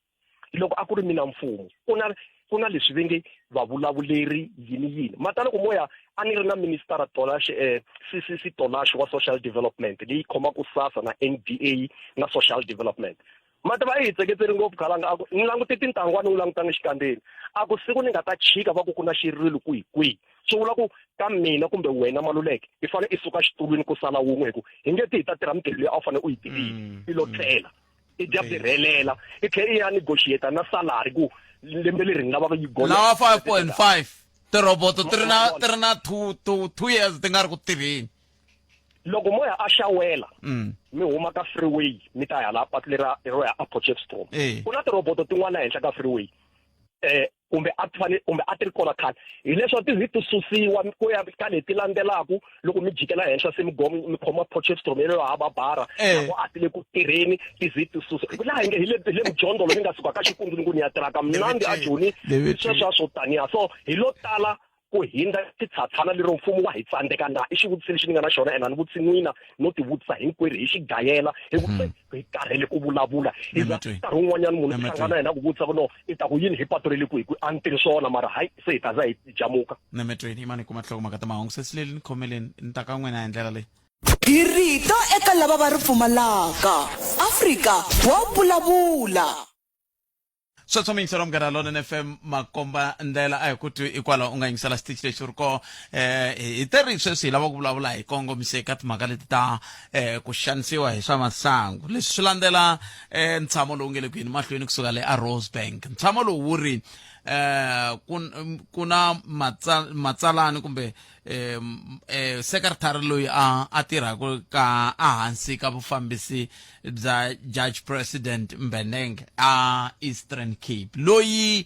F: loko a ku ri mina mfumo ku na ku na leswi ve nge vavulavuleri yini yini mata loko mo ya a ni ri na minister Tolashe eh, CCC Tolashe wa social development leyi khomaka SASSA na NDA na social development mata va yi hi tseketseri ngopfu khalanga a ku ni langute tintangu a ni wu langutanga xikandzeni a ku siku ni nga ta chika va ku ku na xirilo kwihi kwihi swi vula ku ka mina kumbe wena maluleke i fanele i suka xitulwini ku sala wun'we hi ku hi nge ti hi ta tirha mintirho leyi a wu fanele u yi tivile i lo tlela i dya byi rhelela i tlhela i ya negotiate na salary ku lembe leri ni lavaka yi gonya
A: lawa 5.5 tirhoboto ti ri na ti ri na 2 2 2 years ti nga ri ku tirheni
F: loko mo ya a xawela mi huma ka freeway mi ta ya laha patu lera ro ya a Potchefstroom ku na tirhoboto tin'wana ehenhla ka freeway eh kumbe a ti fane kumbe a ti ri kona khale hileswo ti zi ti susiwa ku ya ka leti landzelaku loko mi jikela henhla se mi mi khoma Potchefstroom yeleyo hava bara nako a ti le ku tirheni ti zi ti susiwa laha hi nge hi le hi le mujondolo ni nga suka ka xikundzu ni ku ni ya tirhaka mnandi a Joni sweswo swo taniya so hi lo tala. Ku hindza titshatshana lero mfumo wa hi tsandzeka na? I xivutiso lexi ni nga na xona ene a ni vutisi n'wina, no ti vutisa hinkwerhu hi xigayela hi ku se hi karhele ku vulavula. Hi za nkarhi wun'wanyana munhu i hlangana na yena a ku vutisa ku no i ta ku yini hi patu ra le kwihi kwihi, a ni tivi swona mara hayi se hi ta za hi jamuka.
A: Nemetweni, yimani hi kuma tinhlokomhaka ta mahungu. Sesi Leli ni khomeleni ni ta ka n'wina hi ndlela leyi.
C: Hi rito eka lava va ri pfumalaka. Afrika wa vulavula.
A: Sweswo mi yingisela Munghana Lonene FM makomba ndlela a hi ku twi hikwalaho u nga yingisela xitichi lexi u ri koho eh hi teri sweswi hi lava ku vulavula hi kongomise ka timhaka leti ta eh ku xanisiwa hi swa masangu leswi swi landzela eh ntshamo lowu nge le ku yeni mahlweni kusuka le a Rosebank ntshamo lowu wu ri eh ku ku na matsalani kumbe eh, eh secretary loyi a a tirhaka ka ehansi ka vufambisi bya Judge President Mbenenge a Eastern Cape loyi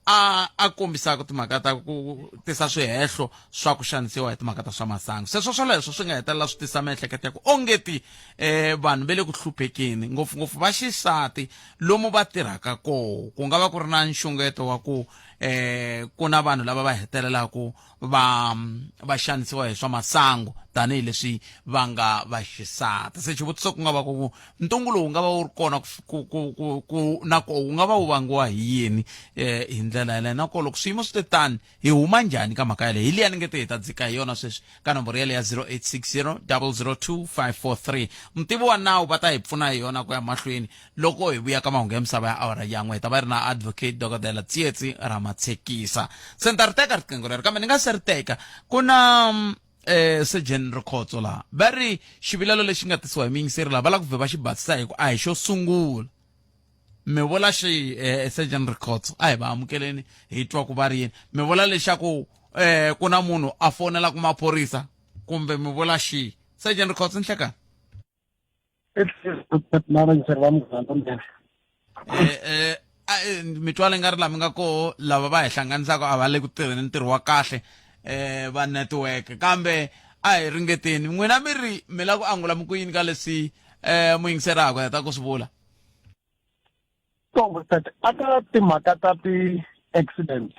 A: a a kombisaka timhaka ta ku tisa swihehlo swa ku xanisiwa hi timhaka ta swa masangu se swo swoleswo swi nga hetelela swi tisa miehleketo ya ku ongeti eh vanhu va le ku hluphekeni ngopfungopfu va xisati lomu va tirhaka koho ku nga va ku ri na nxungeto wa ku eh ku na vanhu lava va hetelelaka va va xanisiwa hi swa masangu tanihileswi va nga va xisati se xivutiso ku nga va ku ntungu lowu nga va wu ri kona ku ku ku ku na ko wu nga va wu vangiwa hi yini eh hi ndlela yaleyo na ko loko swiyimo swi te tani hi huma njhani ka mhaka yaleyo hi liya ni nge te hi ta dzika hi yona sweswi ka nomboro yaleyo ya 0860 002 543 mutivi wa nawu va ta hi pfuna hi yona ku ya mahlweni Loko hi vuya ka mahungu ya misava ya awara yan'we hi ta va ri na Advocate Dokodela Tsietsi Ramatshekisa. Se ni ta ri teka riqingho rero kambe ni nga se ri teka ku na eh Surgeon Rikhotso laha va ri xivilelo lexi nga tisiwa hi muyingiseri laha va lava ku vhe va xi basisa hi ku a hi xo sungula mi vula xi eh, Surgeon Rikhotso a hi va amukeleni hi twa ku va ri yini mi vula leswaku eh ku na munhu a fonelaka maphorisa kumbe mi vula xi Surgeon Rikhotso nhlekani
G: na vayingiseri va muganga mina
A: eh eh eh, mi twala nga ri la mi nga koho lava va hi hlanganisaka a va le ku tirheni ntirho wa kahle eh va network kambe a hi ringeteni n'wina mi ri mi lava ku angula mi ku yini ka leswi eh muyingiseraka heta ku swi vula
G: Ntombo tata aka timhaka ta ti-accident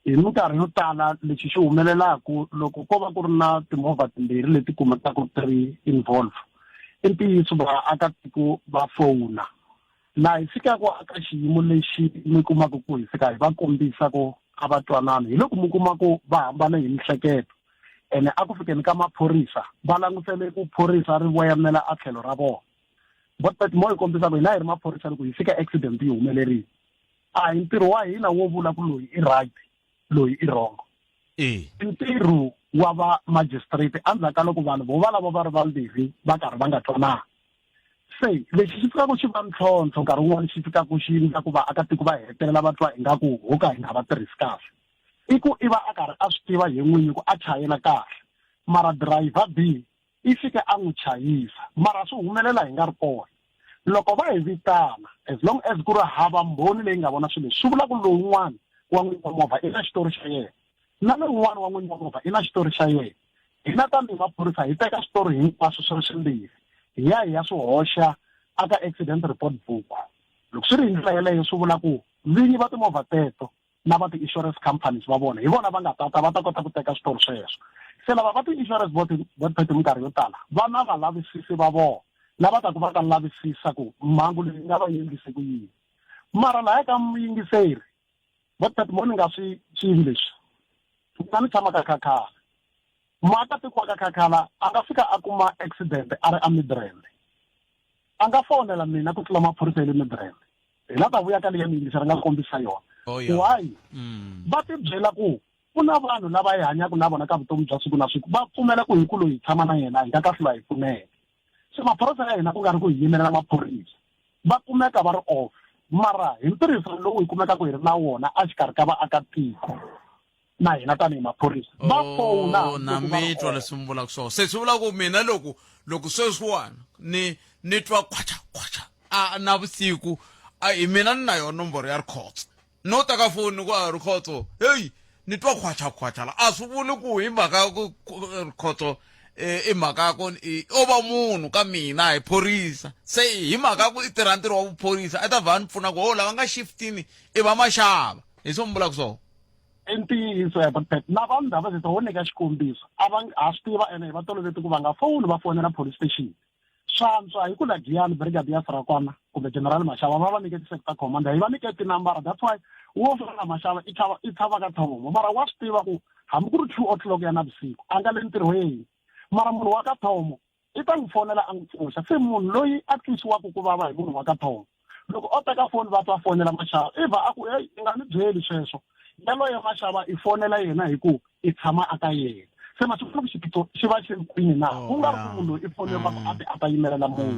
G: hi minkarhi yo tala lexi xi humelelaku loko ko va ku ri na timovha timbirhi leti kumekaka ti ri involve i ntiyiso vaakatiko va fowuna laha hi fikaka aka xiyimo lexi mi kumaka ku hi fika hi va kombisa ku a va twanani hi loko mi kuma ku va hambane hi mihleketo ene a ku fikeni ka maphorisa va langutele ku phorisa ri voyamela a tlhelo ra vona but mo hi kombisa ku hina hi ri maphorisa loko hi fika accident yi humelerile a hi ntirho wa hina wo vula ku loyi i right loyi i wrong i ntirho wa va magistrate endzhaku ka loko vanhu vo va lava va ri vambirhi va karhi va nga twanani se lexi xi fikaka xi va ntlhontlho nkarhi wun'wani xi fikaka xi endla ku vaakatiko va hetelela va twa ingaku ho ka hi nga va tirhisi kahle i ku i va a karhi a swi tiva hi n'winyi ku a chayela kahle mara driver B i fike a n'wi chayisa mara swi humelela hi nga ri kona loko va hi vitana as long as ku ri hava mbhoni leyi nga vona swilo leswi swi vula ku lowun'wana wa n'winyi wa movha i na xitori xa yena na lowun'wana wa n'winyi wa movha i na xitori xa yena hina tanihi maphorisa hi teka switori hinkwaswo swi ri swimbirhi hi ya hi ya swi hoxa aka accident report book loko swi ri hi ndlela yeleyo swi vula ku vinyi va timovha teto na va ti-insurance companies va vona hi vona va nga tata va ta kota ku teka switori sweswo se lava va ti-insurance bot minkarhi yo tala va na valavisisi va vona lava taku va ta lavisisa ku mhangu leyi nga va yi endlise ku yini mara lahaya ka muyingiseri bot mo ni nga swi tivi leswi mina ni tshama ka khakhala muakatiko wa ka khakhala a nga fika a kuma accident a ri a midrand a nga fonela mina ku tlula maphorisa ya le midrand hi la ta vuya ka leya miyingiseri nga kombisa yona
A: Oh, yeah.
G: why
A: Mm.
G: va ti byela ku ku na vanhu lava hi hanyaka na vona ka vutomi bya siku na siku va pfumela ku hi ku loyi hi tshama na yena hi nga ka hlula hi pfuneka se maphorisa ya hina ku nga ri ku hi yimelela maphorisa va kumeka va ri off mara hi ntirhisano lowu hi kumekaka hi ri na wona exikarhi ka vaakatiko na hina tanihi maphorisa va
A: Oh,
G: fowuna
A: na
G: loko va ri
A: mi twa
G: off.
A: leswi mi vulaka swona se swi vula ku mina loko loko sweswiwani ni ni twa khwacha khwacha a navusiku a hi mina ni na yona nomboro ya rikhotso no teka foni ni ku a rikhotso heyi ni twa khwacha khwacha la a swi vuli ku hi mhaka ya ku rikhotso eh, i mhaka ya ku o va munhu ka mina hi phorisa se hi mhaka ya ku i tirha ntirho wa vuphorisa a ta vha ni pfuna ku o lava nga shiftini i va maxava hi swo mi vulaka swona.
G: I ntiyiso ya Pet na vanhu lava zeta wo nyika xikombiso a va ha swi tiva ene hi va toloveti ku va nga foni va fonela police station swantswa hi ku la Giyani brigadier Srakwana kumbe General Mashava va va nyike ti-sector commander hi va nyike tinambara that's why wo fana na Mashava i tshama i tshama ka Thomo mara wa swi tiva ku hambi ku ri 2 o'clock ya navusiku a nga le ntirhweni mara munhu wa ka Thomo i ta n'wi fonela a n'wi pfuxa se munhu loyi a twisiwaka ku vava hi munhu wa ka Thomo loko o teka foni va twa fonela Mashava i vha a ku heyi i nga ni byeli sweswo yaloye Mashava i fonela yena hi ku i tshama a ka yena se masiku loko xiphiqo xi va xi ri kwini na ku nga ri ku munhu loyi i fonela va ku a ti a ta yimelela munhu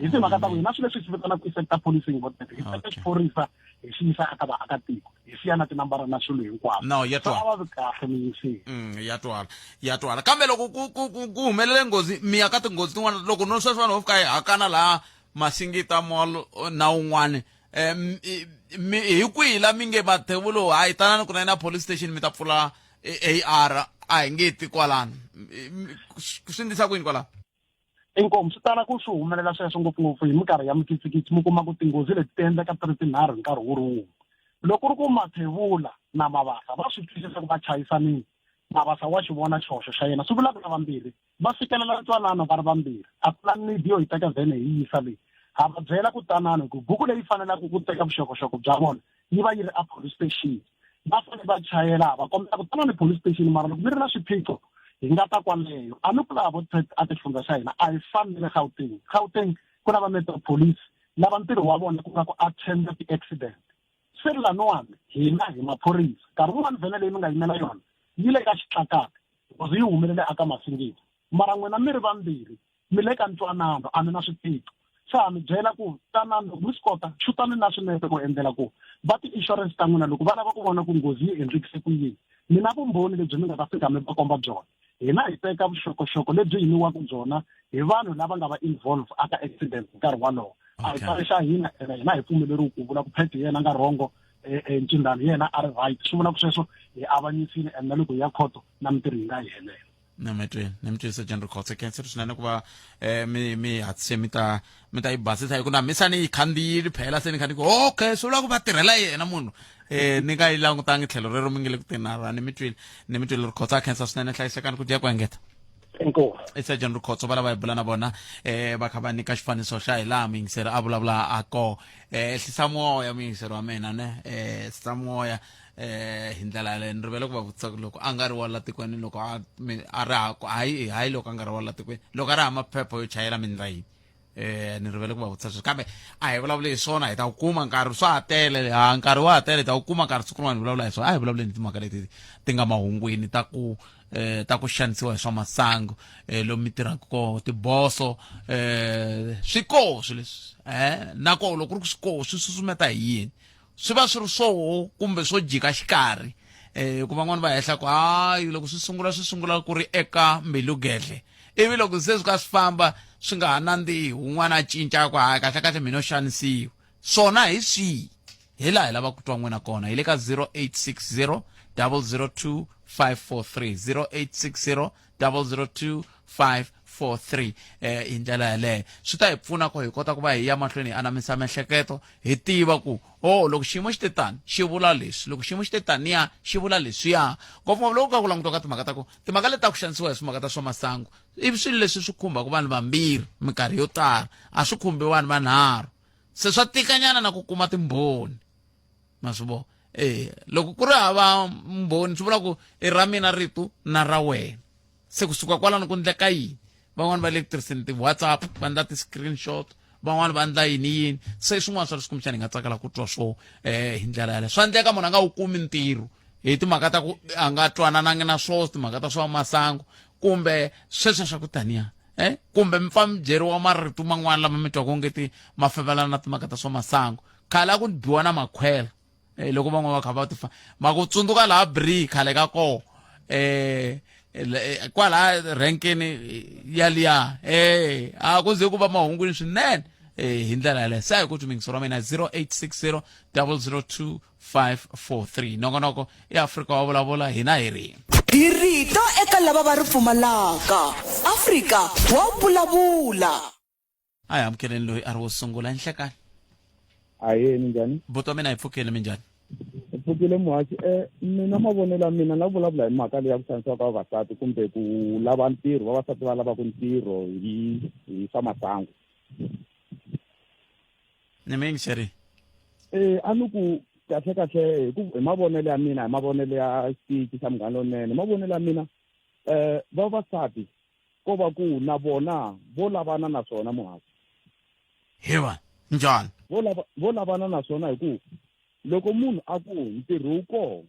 G: hi timhaka ta ku hina swilo leswi hi swi vitanaka i sector policing vo tete hi teka xiphorisa hi xi yisa eka vaakatiko hi siya na tinambara na swilo hinkwaswo
A: No, ya
G: So
A: twala.
G: a va vi kahle miyingiseri
A: Ya twala ya twala kambe loko ku ku ku ku humelele nghozi mi ya ka tinghozi tin'wana loko no sweswi vanhu vo fika hi hakana laha Masingita Mall na wun'wani um hi kwihi la mi nge mathevulu hayi tanani kunene a police station mi ta pfula AR a hi nge ti kwalano swi ndlisa ku yini kwalano?
G: Inkomu swi tala ku swi humelela sweswo ngopfungopfu hi minkarhi ya mikitsikitsi mi kuma ku tinghozi leti ti endleka ti ri tinharhu hi nkarhi wu ri wun'we loko ku ri ku Mathevula na Mabasa va swi twisisa ku va chayisanile Mabasa wa xi vona xihoxo xa yena swi vula ku lavambirhi va fikelela ntwanano va ri vambirhi a ku na need yo hi teka vhene hi yisa leyi ha va byela ku tanani ku buku leyi fanelaka ku teka vuxokoxoko bya vona yi va yi ri a police station va fanele va chayela ha va kombela ku tanani police station mara loko mi ri na swiphiqo hi nga ta kwaleyo a ni ku laha vo a xifundzha xa hina a hi fani na le Gauteng Gauteng ku na va metro police lava ntirho wa vona ku nga ku attend ti-accident se laniwani hina hi maphorisa nkarhi wun'wani vhene leyi mi nga yimela yona yi le ka xitlakaka because yi humelele aka Masingita mara n'wina mi ri vambirhi mi le ka ntwanano a mi na swiphiqo se ha mi byela ku tanani loko mi swi kota xutani na swinepe ku endlela ku va ti-insurance ta n'wina loko va lava ku vona ku nghozi yi endlekise ku yini mi na vumbhoni lebyi mi nga ta fika mi va komba byona hina hi teka vuxokoxoko lebyi hi nyiwaka byona hi vanhu lava nga va involve aka accident hi nkarhi wolowo a hi tsari xa hina ene hina hi pfumeleriwi ku vula ku Phet hi yena a nga rhongo Ncindani hi yena a ri right swi vula ku sweswo hi avanyisile and na loko hi ya khoto na mintirho yi nga hi helela
A: na mi twini ni mi twini Sergeant Rikhotso khensa swinene ku va mi mi hatlise mi ta mi ta yi basisa hi ku na mi sa ni yi khandziyile phela se ni kha ni ku okay swi vula ku va tirhela yena munhu ni nga yi langutangi tlhelo rero mi nge le ku teni ni mi twile ni mi twile Rikhotso a khensa swinene hlayisekani ku dya ku engeta
G: Inkomu.
A: I Sergeant Rikhotso va lava hi bula na vona va kha va nyika xifaniso xa hi laha muyingiseri a vulavula a ko ehlisa moya muyingiseri wa mina ne ehlisa moya hi ndlela yaleyo ni rivele ku va vutisa ku loko a nga ri wa la tikweni loko a a ri hayi hayi loko a nga ri wa la tikweni loko a ri hava maphepha yo chayela mi ndla yini ni rivele ku va vutisa sweswo kambe a hi vulavuli hi swona hi ta wu kuma nkarhi swa ha tele ha nkarhi wa ha tele hi ta wu kuma nkarhi siku rin'wana hi vulavula hi swona a hi vulavuleni hi timhaka leti ti nga mahungwini ta ku ta ku xanisiwa hi swa masangu lomu mi tirhaka koho tiboso swi koho swilo leswi na koho loko ku ri ku swi koho swi susumeta hi yini swi va swi ri swoho kumbe swo jika xikarhi ku van'wani va hehla ku hayi loko swi sungula swi sungula ku ri eka mbilu gedle ivi loko se swi ka swi famba swi nga ha nandzihi un'wana a cinca ku hayi kahle kahle mina xanisiwa swona hi swihi hi laha hi lava ku twa n'wina kona hi le ka 0860 002 543 0860 002 543 hi ndlela yaleyo swi ta hi pfuna ku hi kota ku va hi ya mahlweni hi anamisa miehleketo hi tiva ku o oh, loko xiyimo xi te tani xi vula leswi loko xiyimo xi te taniya xi vula leswiya ngopfungopfu loko ka ku langutiwa ka timhaka ta ku timhaka leti ta ku xanisiwa hi swimhaka ta swa masangu i swilo leswi swi khumbaka vanhu vambirhi minkarhi yo tala a swi khumbi vanhu vanharhu se swa tikanyana na ku kuma timbhoni ma swi vona e loko ku ri hava mbhoni swi vula ku i ra mina rito na ra wena se kusuka kwalano ku ndleka yini van'wani va le ku tirhiseni ti-whatsapp va endla ti-screenshot van'wani va endla yini yini se swin'wana swa leswi kumbexana hi nga tsakela ku twa swo um hi ndlela yaleyo swa endleka munhu a nga wu kumi ntirho hi timhaka ta ku a nga twananangi na swo timhaka ta swa masangu kumbe sweswo swa ku taniya kumbe mi pfa mi byeriwa marito man'wana lama mi twaka ongeti ma fambelana na timhaka ta swa masangu khale a ku biwa na makhwela loko van'wana va kha va tifa ma ku tsundzuka laha bri khale ka koho kwala renkeni yaliya a ku ze ku va mahungwini swinene hi ndlela yaleyo se a hi ku twi mingiso ra mina 0860 002 543 nongonoko i Afrika wa vulavula hina hi ri
C: Hi rito eka lava va ri pfumalaka. Afrika wa vulavula.
A: A hi amukeleni loyi a ri wo sungula. Nhlekani.
H: Ahee, minjhani?
A: Buti wa mina hi pfukile, minjhani?
H: Hi Hi pfukile muhaxi. Mina mavonelo ya mina na vulavula hi mhaka leyi ya ku xanisiwa ka vavasati kumbe ku lava ntirho, vavasati va lavaka ntirho hi swa masangu.
A: Ni mi yingiseri.
H: A ni ku kahle kahle hi ku hi mavonelo ya mina, hi mavonelo ya xitichi xa Munghana Lonene, mavonelo ya mina vavasati ko va ku na vona vo lavana na swona muhaxi.
A: He va njhani?
H: Vo lava vo lavana na swona hi ku loko munhu a ku ntirho wu kona,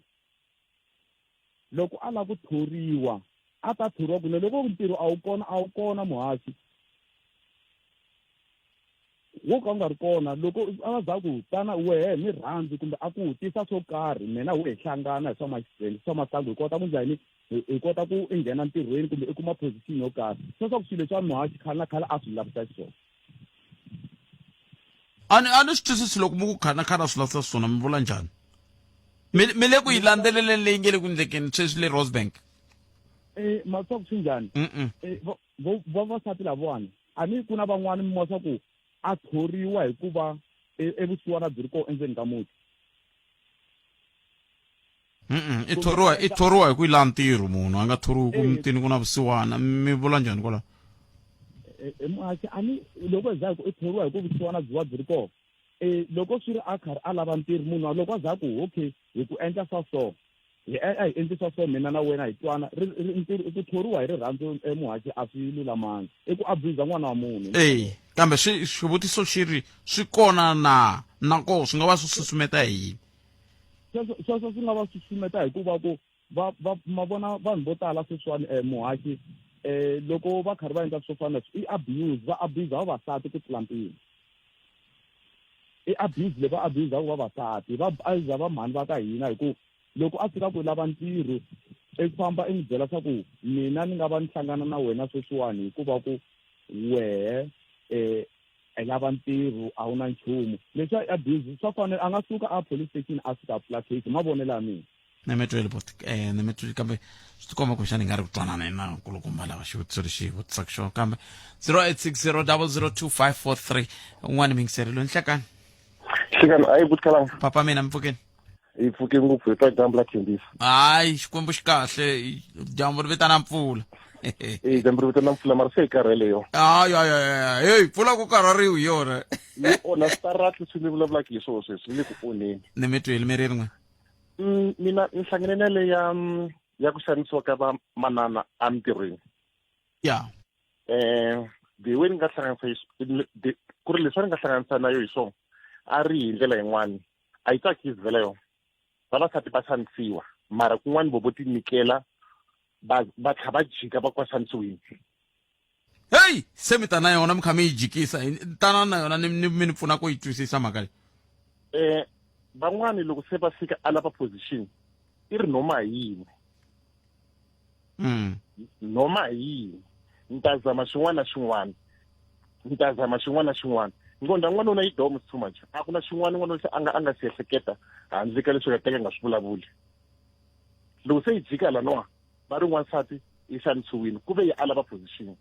H: loko a lava ku thoriwa a ta thoriwa kunene, loko ntirho a wu kona a wu kona muhaxi, wo ka wu nga ri kona. Loko a za ku tana wehe ni rhandzi kumbe a ku tisa swo karhi, mina we hi hlangana hi swa swa masangu hi kota ku njhani hi kota ku i nghena ntirhweni kumbe i kuma position yo karhi. Sweswo ku swilo leswi muhaxi khale na khale a swi lavisa xiswona.
A: A ni swi twisisi loko mi ku khale na khale a swi lavisa swona, mi vula njhani? Mi le ku yi landzeleleni leyi nge le ku ndlekeni sweswi le Rosebank?
H: Maswa ku swi njhani? Vavasati lavawani a ni ku na van'wani mi swa ku a thoriwa hikuva evusiwana byi ri kona endzeni ka muti.
A: I thoriwa hi ku yi lava ntirho, munhu a nga thoriwi ku mutini ku na vusiwana. Mi vula njhani kwalaho?
H: Muhaxi, a ni loko hi za ku i thoriwa hi ku vusiwana byi va byi ri kona, loko swi ri a karhi a lava ntirho, munhu loko a za ku okay hi ku endla swa so, hi a hi endli swa so, mina na wena hi twana ntirho ku thoriwa hi rirhandzu, muhaxi, a swi lulamanga, i ku abuse n'wana wa munhu.
A: E kambe swi xivutiso xi ri swi kona na nako swi nga va swi susumeta hi yini?
H: Sweswo swi nga va susumeta hikuva ku va ma vona vanhu vo tala sweswiwani, muhaxi, loko va karhi va endla swo fana i abuse, va abuse vavasati ku tlula mpimo. I abuse leyi va abuse vavasati, va abuse va mhani va ka hina, hi ku loko a fika ku lava ntirho i famba i n'wi byela swa ku mina ni nga va ni hlangana na wena sweswiwani hikuva ku wehe i lava ntirho a wu na nchumu. Leswi a abuse swa fanele a nga suka a police station a fika a pfula case, mavonelo ya mina.
A: Ni mi tweli bot, ni mi tweli, kambe swi tikomba kumbexana hi nga ri ku twanana na nkulukumba lava xivutiso lexi hi vutisaka xona, kambe 0860002543 un'wana mingiseri loyi. Nhlekani.
I: Hlekani, a yi vutkalanga.
A: Papa mina, mi pfukeni?
I: Hi pfuke ngopfu, hi twa dyambu la khendisa.
A: Hayi, Xikwembu xi kahle, dyambu ri vitana mpfula.
I: E dyambu ri vitana mpfula, mara se hi karhele yo.
A: Hayi hayi hayi, heyi, mpfula ku karhariwi hi yona.
I: Yi onha switarati leswi mi vulavulaka hi swona sweswi, ni le ku onheni.
A: Ni mi tweli, mi ri rin'we.
I: Mina ni hlangane na le ya ku xanisiwa ka va manana emintirhweni. The way ni nga hlanganisa ku ri leswi ni nga hlanganisa na yo hi swona, a ri hi ndlela yin'wani a yi tsakisi vhela yona. Vavasati va xanisiwa, mara kun'wani vo tinyikela va tlha va jika va kwa xanisiwini.
A: Heyi, se mi ta na yona mi kha mi yi jikisa, tana na yona ni mi ni pfuna ku yi twisisa mhaka leyi.
I: Van'wani loko se va fika a lava position i ri noma hi yini, noma hi yini, ni ta zama xin'wana na xin'wana, ni ta zama xin'wana na xin'wana. Ngonda n'wanuna yi domo too much, a ku na xin'wana n'wanuna lexi a nga xi ehleketa handle ka leswi nga teka nga swi vulavuli. Loko se yi jika lanowa va ri n'wansati i xanisiwile ku ve yi a lava position.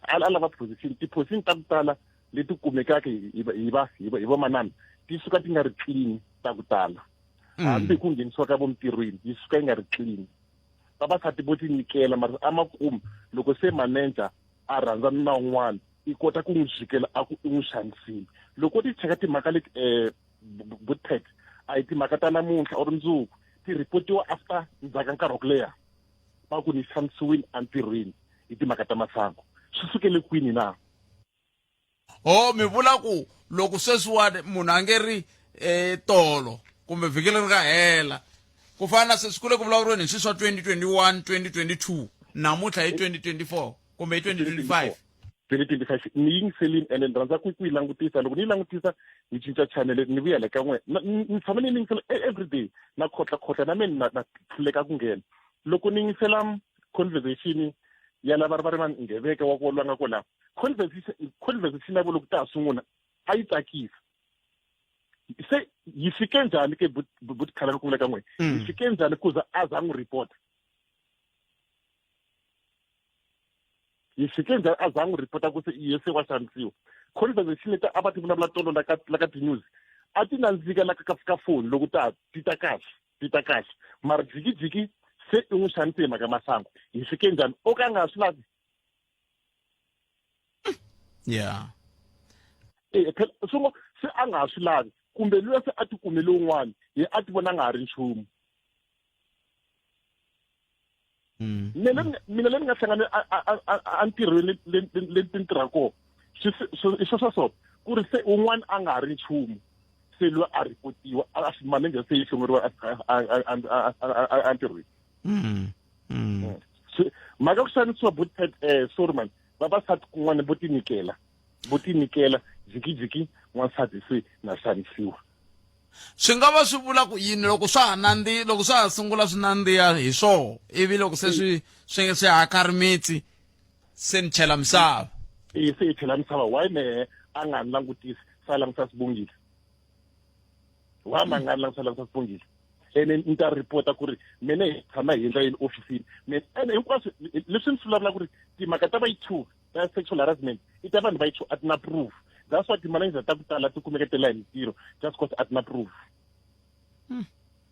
I: A lava position. Ti-position ta ku tala leti kumekaka hi vamanana ti suka ti nga ri clean ta ku tala. Hambi ku nghenisiwa ka vomintirhweni yi suka yi nga ri clean. Vavasati vo tinyikela, mara amakumu loko se manager a rhandzana na un'wana i kota ku n'wi jikela a ku i n'wi xanisile. Loko ti cheka timhaka leti, butpet, a hi timhaka ta namuntlha or mundzuku, ti reportiwa after ndzhaku ka nkarhi wa ku leha, va ku ni xanisiwile entirhweni hi timhaka ta masangu. Swi sukele kwini na?
A: Ho, mi vula ku loko sweswiwani munhu a nge ri tolo kumbe vhiki leri nga hela, ku fana na sweswi ku le ku vulavuriweni hi swilo swa 2021, 2022, namuntlha hi 2024 kumbe hi 2025.
I: 2025 ni yingiselini, ene ni rhandza ku yi langutisa. Loko ni yi langutisa ni cinca channel, ni vuya le ka n'we. Ni tshama ni yingisela everyday, na khotla na mina na hluleka ku nghena. Loko ni yingisela conversation ya lava va ri va ngheveka wa ku lwanga ko la, conversation ya vo loko ta ha sungula a yi tsakisa. Se yi fike njhani ke butikhala ku vula ka n'we? Yi fike njhani ku za a za n'wi report? Yi fike njhani a za n'wi reporta ku se iye se wa xanisiwa? Conversation leti a va ti vulavula tolo la ka ti-news A ti nandzika na ka ka foni loko ta ti ta kahle ti ta kahle mara jikijiki se i n'wi xanise hi mhaka masangu hi fike njhani o ka nga swi lavi
A: yeah
I: e phela swi ngo se a nga ha swi lavi kumbe luya se a ti kumele un'wana ye a ti vona a nga ha ri nchumu mm. mina mina le ni nga hlangana entirhweni le ni tirha kona i swo swa so ku ri se un'wana a nga ha ri nchumu se loyi a ripotiwa a manager se yi hlongoriwa entirhweni mm, mm. Mhaka ku xanisiwa botpet um eh, sorry man vavasati kun'wana vo tinyikela vo tinyikela jikijiki n'wansati se na xanisiwa
A: swi nga va swi vula ku yini loko swa ha nandzi loko swa ha sungula swi nandziha hi swoho ivi loko se swi swi swi hakha rimitsi se ni chela misava
I: e se yi chela misava why mehe a nga ni langutisi se a langutisa sibongile why ma nga ni langutisa langutisa sibongile ene ni ta report ku ri mene hi tshama hi endla yini ofisini ene hinkwaswo leswi ni swi vulavula ku ri timhaka ta va yi two ta sexual harassment i ta vanhu va yi two a ti na proof that's why timanager ta ku tala ti kumeke tela hi mintirho just cause a ti na proof
A: hmm.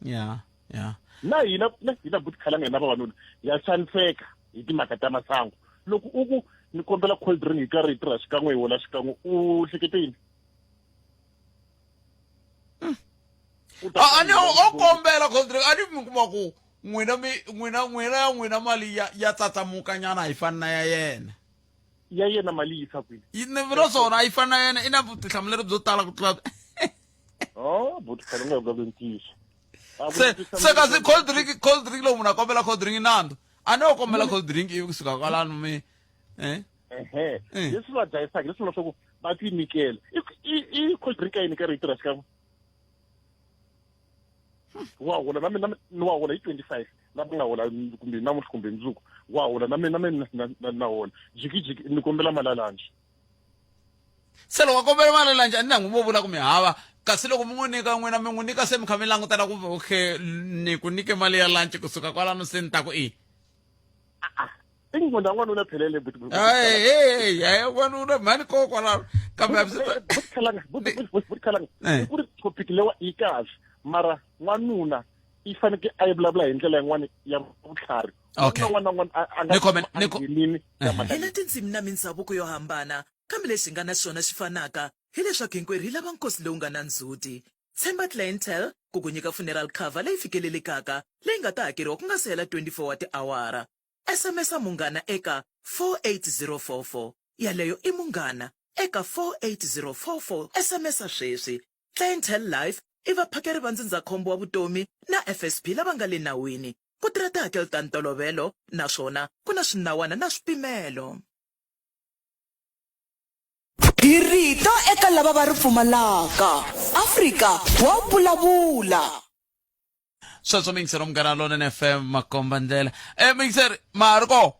A: yeah yeah
I: na hina na hina buti khalanga hina vavanuna ya xaniseka hi timhaka ta masangu loko u ku ni kombela cold drink hi karhi hi tirha xikan'we hi hola xikan'we u hlekete yini
A: hmm. a ni o kombela cold drink a ni mi kuma ku n'wina mi n'wina n'wina ya n'wina mali ya ya tsatsamuka nyana a yi fani na ya yena
I: ya yena mali yi yisa kwini
A: yi ni vula swona a yi fani na yena i na vutihlamuleri byo tala ku tlula
I: oh buti khale nga vulavuli ntiyiso
A: se se kasi cold drink cold drink loko munhu a kombela cold drink nandzu a no kombela cold drink ivi kusuka kwalano mi eh
I: ehe eh. leswi va dlayisaka leswi vula swa ku va tinyikela i cold drink a yi nyika ri yi tirha xikan'we wa hola na mina ni wa hola hi 25 na nga hola kumbe namuntlha kumbe mundzuku wa hola na mina na mina na hola jikijiki ni kombela mali ya
A: se loko a kombela mali ya a ni na n'wi vo vula ku mi hava kasi loko mi n'wi nyika n'wina mi n'wi nyika se mi kha mi langutela ku okay ni ku nyike mali ya lunch kusuka kwalano se ni ta ku i
I: i n'wina n'wanuna phelele
A: n'wanuna mhani ko kwalano
I: kambe butkalanga i ku ri topic lewa yi kahle mara n'wanuna i fanekele a yi vulavula hi ndlela yin'wana ya vutlhari
A: okay
I: n'wana n'wana a nga
A: ngenini
C: hi na tindzimi na mindzhavuko yo hambana kambe lexi hi nga na xona xi fanaka hileswaku hinkwerhu hi lava nkosi lowu nga na ndzhuti Tshemba Clientele ku ku nyika funeral cover leyi fikelelekaka leyi nga ta hakeriwa ku nga si hela 24 wa tiawara. SMS-a Munghana eka 48044. Yaleyo i Munghana eka 48044. SMS-a sweswi. Clientele Life i vaphakeri va ndzindzakhombo wa vutomi na FSP lava nga le nawini. Ku tirha tihakelo ta ntolovelo naswona ku na swinawana na swipimelo. Hi rito eka lava va ri pfumalaka. Afrika wa vulavula.
A: Sweswo miyingiseri Munghana Lonene FM makomba ndlela. Eh miyingiseri ma ha ri kona?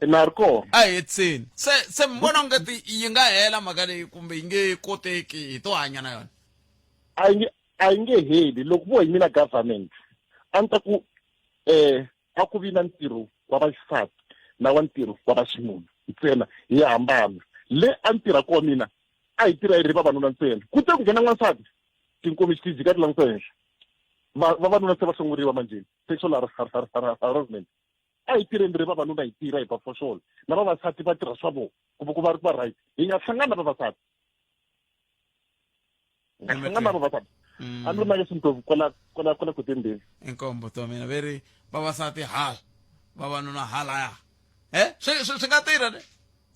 I: Na ha ri kona.
A: A hi hetiseni. Se se mi vona ongeti yi nga hela mhaka leyi kumbe yi nge koteki hi to hanya na yona?
I: A yi nge a yi nge heli loko vo hi mina government a ni ta ku eh a ku vi na ntirho wa vaxisati na wa ntirho wa vaxinuna ntsena hi hambana le a ni tirha kona mina a hi tirha hi ri vavanuna ntsena ku te ku nghena n'wansati tinkomichi ti jika ti langutisa henhla vavanuna se va hlongoriwa manjheni sexual harassment a hi tirheni ri vavanuna hi tirha hi ba foxolo na vavasati va tirha swa vona kumbe ku va ri ku va right hi nga hlangana na vavasati nga hlangana na vavasati mm. a ni ri na yesu ndlovu kwala kwala kwala kutembeni
A: inkombo to mina ve ri vavasati hala vavanuna halaya e swi swi nga tirha ne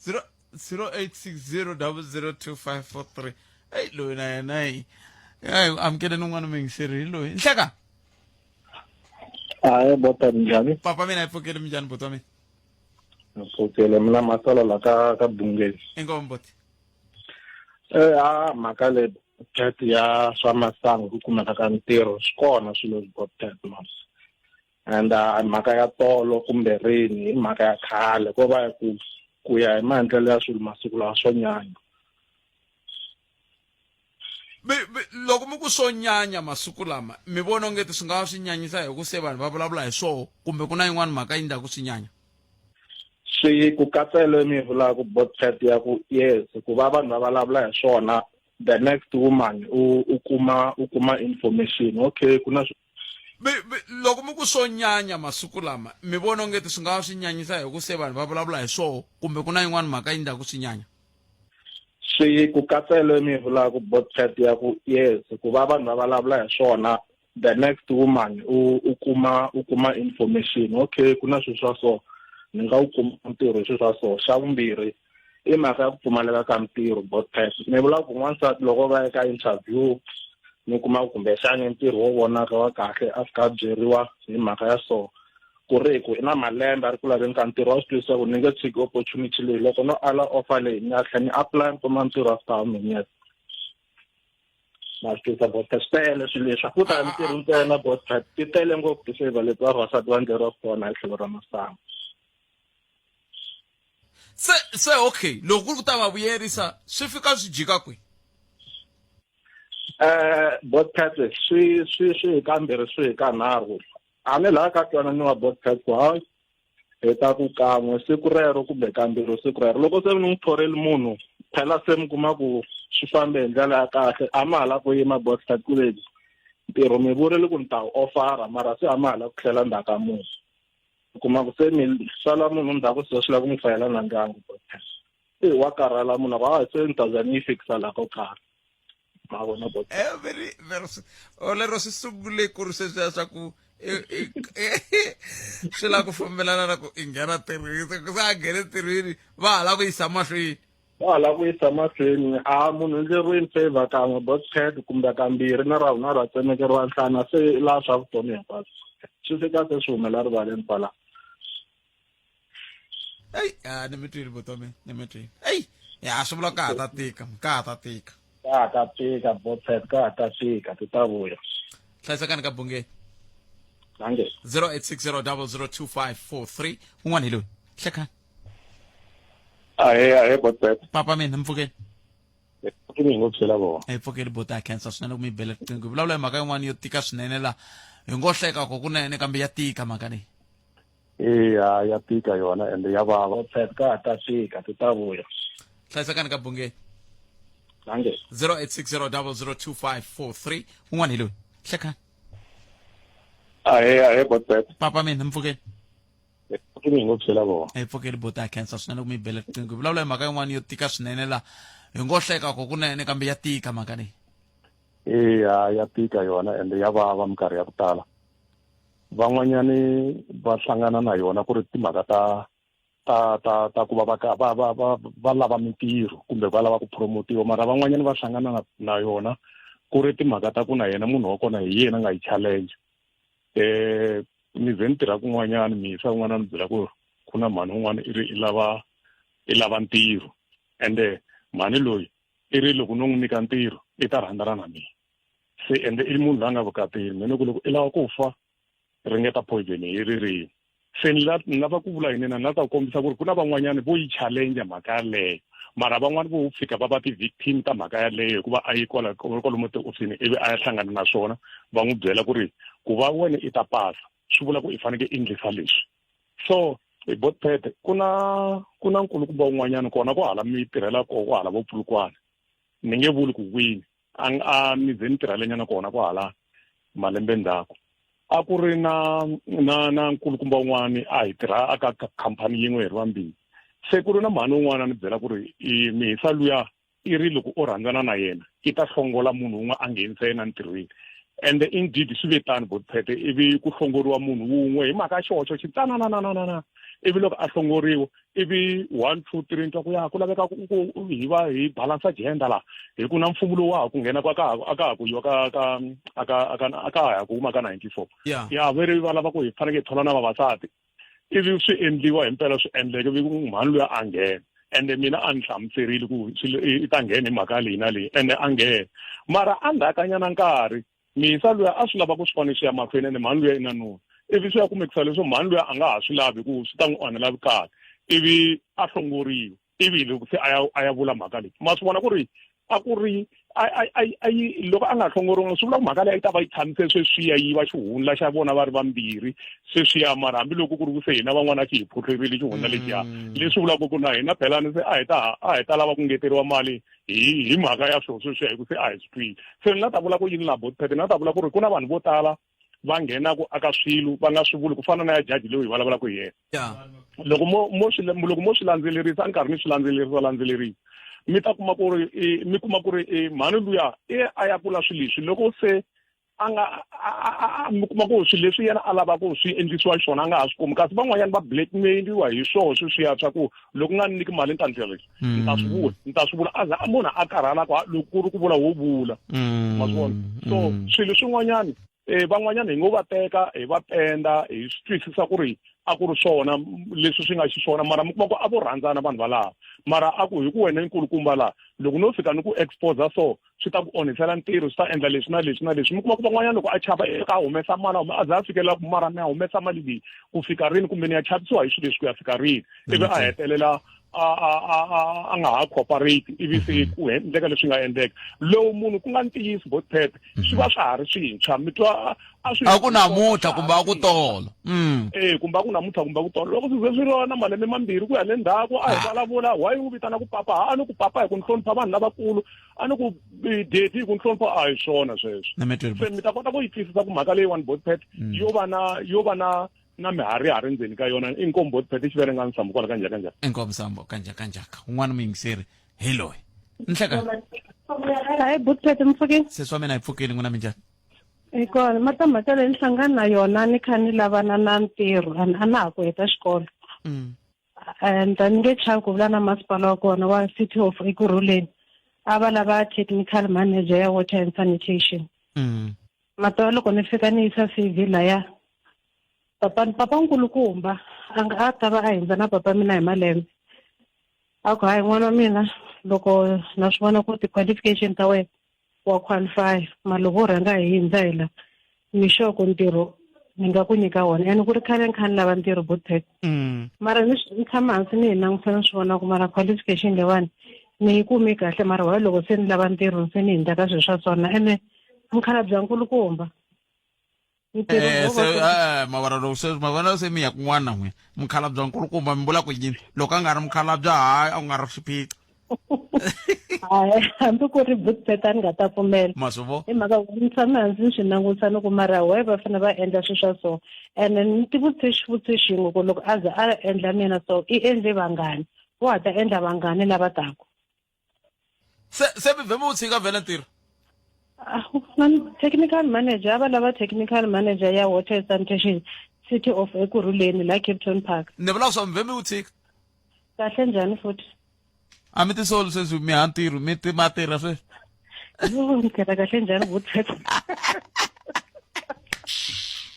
A: 0 0860002543 eyi loyi na yena yi hayi amukeleni un'wana muyingiseri hi loyi nhleka
J: hayi bota minjhani
A: papa mina yi pfukele minjhani bota mina
J: ni pfukele mina masala la ka ka bungeni
A: inkomu boti
J: eh a mhaka le tet ya swa masangu ku kumeka ka ntirho swi kona swilo swi bot mas and uh, mhaka ya tolo kumbe rini i mhaka ya khale ko va ku ku ya hi maendlelo ya swilo masiku lawa swo nyanya
A: loko mi ku swo nyanya masiku lama mi vona ongeti swi nga va swi nyanyisa hi ku se vanhu va vulavula hi swoho kumbe ku na yin'wana mhaka yi ndlaku swi nyanya
J: swi ku katsele mi vulaka botpet ya ku yes ku va vanhu va vulavula hi swona The next woman u u kuma u kuma information okay ku na
A: loko mi ku swo nyanya masiku lama mi vona ongeti swi nga va swi nyanyisa hi ku se vanhu va vulavula hi swoho kumbe ku na yin'wana mhaka yi ndlaku swi nyanya
J: swi ku katsele mi vulaka botchat ya ku yes ku va vanhu va vulavula hi swona the next woman u u kuma u kuma information okay ku na swilo swa so ni nga wu kuma ntirho hi swilo swa so xa vumbirhi i mhaka ya ku pfumaleka ka mintirho botchat ni vula ku n'wansati loko va eka interview mi kuma kumbexani ntirho wo vonaka wa kahle a fika a byeriwa hi mhaka ya so ku ri ku i na malembe a ri ku laveni ka ntirho wa swi twisisa ku ni nge tshiki opportunity leyi loko no ala offer leyi ni ya tlhela ni apply ni kuma ntirho after how many years ma swi twisisa botcat swi tele swilo leswi a ku ta ntirho ntsena botcat ti tele ngopfu ti-favor leti vavasati va endleriwaka tona hi tlhelo ra masangu
A: se se okay loko ku ri ku ta va vuyerisa swi fika swi jika kwihi
J: eh botcat swi swi swi hi kambirhi swi hi kanharhu a ni laha ka twananiwa botcat ku hayi hi ta ku kan'we siku rero kumbe kambirhi siku rero loko se ni n'wi thoreli munhu phela se mi kuma ku swi fambe hi ndlela ya kahle a ma ha la ku yima botcat ku ve ntirho mi vurile ku ni ta wu ofara mara se a ma ha la ku tlhela ndzhaku ka munhu u kuma ku se mi sala munhu ndzhaku se swi lava ku n'wi fayela na ndyangu botcat se wa karhala munhu a ku a se ni ta za ni yi fikisa laha ko karhi ma vona bot
A: eh very very olero swi sungule ku ri sweswiya swa ku swi lava ku fambelana na ku i nghena tirhweni se a nghene tirhweni va ha lava ku yisa mahlweni
J: va ha lava ku yisa mahlweni a munhu endleriweni favor kan'we botcat kumbe kambirhi na ra vunharhu a tsemekeriwa nhlana se laha swa vutomi hinkwaswo swi fika se swi humela rivaleni kwalaho
A: eyi a ni mi twile vutomi ni mi twile eyi ya swi vula ka ha ta tika ka ha ta tika
J: ka ha ta tika botset ka ha ta tika ti ta vuya
A: hlayisekani ka bungeni
J: danke
A: 0860002543 un'wana hi loyi hlekani
K: ahe ahe botset
A: papa mina mpfukeni
K: mi ngo byela vona
A: hi pfukeli bota ya cancer swinene ku mi bela riqingho hi vulavula hi mhaka yin'wana yo tika swinene la hi ngo hleka ko kunene kambe ya tika mhaka leyi
K: eya ya tika yona ende ya vava
J: ka ha ta tika ti ta vuya
A: hlayisekani ka bungeni
J: danke
A: 0860002543 un'wana hi loyi hlekani
K: ahe ahe botbet
A: papa mina mpfukeni
K: mi ngo byela vona
A: hi pfukeli bota ya cancer swinene ku mi bela riqingho hi vulavula hi mhaka yin'wana yo tika swinene la hi ngo hleka ko kunene kambe ya tika mhaka leyi
K: eya ya tika yona ende ya vava minkarhi ya ku tala van'wanyani va hlangana na yona ku ri timhaka ta ta ta ta ku va va va va va va lava mintirho kumbe va lava ku promotiwa mara van'wanyani va hlangana na, na yona ku ri timhaka ta ku na yena munhu wa kona hi yena nga yi challenge eh ni ze ni tirha kun'wanyana misa un'wana ni byela ku ku na mhani un'wana i ri i lava i lava ntirho ende mhani loyi i ri loko no n'wi nyika ntirho i ta rhandzana na mina se ende i munhu loyi a nga vukatini mina ku loko i lava ku fa ringeta poison hi ririmi se ni la ni lava ku vula yini na ni lava ta ku kombisa ku ri ku na van'wanyana vo yi challenge mhaka yaleyo mara van'wani vo fika va va ti-victim ta mhaka yaleyo hikuva a yi kwala kwalomu tihofisini ivi a ya hlangana na swona va n'wi byela ku ri ku va wena i ta pasa swi vula ku i fanekele i endlisa leswi so hi botpet ku na ku na nkulukumba un'wanyana kona ko hala mi tirhela koho ko hala vo pulukwana ni nge vuli ku kwini a a ni ze ni tirhalenyana kona kwahala malembe ndzhaku a ku ri na na na nkulukumba un'wani a hi tirha aka khampani yin'we hi ri vambirhi se ku ri na mhani un'wana a ni byela ku ri mihisa luya i ri loko o rhandzana na yena i ta hlongola munhu un'we a nghenisa yena ntirhweni ende indeed swi ve tano botphete ivi ku hlongoriwa munhu wun'we hi mhaka xoxo xitsananananana ivi loko a hlongoriwa ivi 1 2 3 twa ku ya ku laveka ku hi va hi balansa gender la hi ku na mfumo lowu wa ha ku nghena ka ka a ka ha ku yiwa ka ka a ka a ka a ka ha ku huma ka 94 ya ve ri va lava ku hi fanekele hi thola na vavasati ivi swi endliwa himpela swi endleka ivi mhani luya a nghena ende mina a ni hlamuserile ku swilo i ta nghena hi mhaka leyi na leyi ende a nghena mara endzhakanyana nkarhi misa luya a swi lava ku swi fanele swi ya mahlweni ende mhani luya i na nuna ivi swi ya kumekisa leswo mhani luya a nga ha swi lavi ku swi ta n'wi onhela vukati ivi a hlongoriwa ivi loko se a ya a ya vula mhaka leyi ma swi vona ku ri
L: a ku ri a yi loko a nga hlongoriwanga swi vula ku mhaka leyi a yi ta va yi tshamise sweswiya yi va xihundla xa vona va ri vambirhi sweswiya mara hambiloko ku ri ku se hina van'wana a xi hi phuhlerile xihundla lexiya mm. leswi vulaka ku na hina phelani se a hi ta a hi ta lava ku ngeteriwa mali hi hi mhaka ya swona sweswiya hi ku se a hi swi twile se ni nga ta vula ku yini la botpet ni nga ta vula ku ri ku na vanhu vo tala va nghenaku aka swilo va nga swi vuli ku fana na ya jaji leyi hi vulavulaka hi yena loko mo mo swi loko mo swi landzelerisa a ni karhi ni swi landzelerisa landzelerisa mi ta kuma ku ri mi kuma ku ri mhani luya i a ya kula swilo leswi loko se a nga mi kuma ku swilo leswi yena a lavaka ku swi endlisiwa xiswona a nga ha swi kumi kasi van'wanyana va blackmailiwa hi swona sweswiya swa ku loko nga ni nyiki mali ni ta ndlela leswi ni ta swi vula ni ta swi vula a za munhu a karhala ku loko ku ri ku vula wo vula ma swi vona so swilo swin'wanyana um van'wanyana hi ngo va teka hi va penda hi swi twisisa ku ri a ku ri swona leswi swi nga xiswona mara mi kuma ku a vo rhandzana vanhu valava mara a ku hi ku wena nkulukumba laha loko no fika ni ku exposa so swi ta ku onhisela ntirho swi ta endla leswi na leswi na leswi mi kuma ku van'wanyana loko a chava eka a humesa mali a za a fikelela ku mara ni ya humesa mali leyi ku fika rini kumbe ni ya chavisiwa hi swilo leswi ku ya fika rini ivi a hetelela a a a a a nga ha cooperate ivi se mhm. ku endleka leswi nga endleka lowu munhu ku nga ntiyiso botpet swi va swa ha ri swintshwa mi twa
A: a swi a ku namuntlha kumbe a ku tolo
L: mm. eh kumbe a ku namuntlha kumbe a ku tolo loko swi ze swi ri na malembe mambirhi ku ya le ndzhaku a hi ah. vulavula why u vitana ku papa a ni ku papa hi ku ni hlonipha vanhu lavakulu a ni ku dedi hi ku ni hlonipha a hi swona sweswo se mi ta kota ku yi twisisa ku mhaka leyiwani botpet mm. yo va na yo va na na miharihari ndzeni ka yona inkomu botpet i xiverenga nsambo kwala ka njhaka njhaka
A: inkomu sambo ka njhaka njhaka un'wana muyingiseri hi loyi nhleka
M: hayi botpet mi pfukile
A: sesi wa mina hi pfukile n'wina minjhani
M: hi kona matamata leyi ni hlangana na yona ni kha ni lavana na ntirho a na ha ku heta xikolo mm. and ni nge chavi ku vula na masipala wa kona wa city of ekurhuleni a va lava technical manager ya water and sanitation mm. matolo loko ni fika ni yisa cv laya papa papa nkulukumba a nga a ta va a hindza na papa mina hi malembe a ku hayi n'wana wa mina loko na swi vona ku ti-qualification ta wena wa qualify ma loko u rhanga hi hindza hi la ni sure ku ntirho ni nga ku nyika wona and ku ri khale ni kha ni lava ntirho botek mm. mara ni tshama hansi ni hi langutisa ni swi vona ku mara qualification leyiwani ni yi kumi kahle mara why loko se ni lava ntirho se ni hindza ka swilo swa swona ene mukhalabye nkulukumba
A: Eh, se eh, mavara loko se mavona se mi ya kun'wana na n'wina mukhalabye nkulukumba mi vula ku yini loko a nga ri mukhalabye hayi a ku nga ri xiphiqo
M: hayi hambi ku ri butpet a ni nga ta pfumela
A: ma swi vo
M: hi mhaka ku ni tshame hansi ni swi langusa ni ku mara why va fanele va endla swilo swa so ene ni tivutise xivutiso xin'we ku loko a ze a endla mina so i endle vangani wa ha ta endla vangani lava taku
A: se se mi vhe mi wu tshika vhele ntirho
M: ah, technical manager a va lava technical manager ya water sanitation city of ekurhuleni la cape town park
A: ni vula swa mi vhe mi wu tshika
M: kahle njhani futhi
A: a mi tisoli sweswi mi ha ntirho mi ti ma tirha sweswi
M: ni tirha kahle njhani vutsheka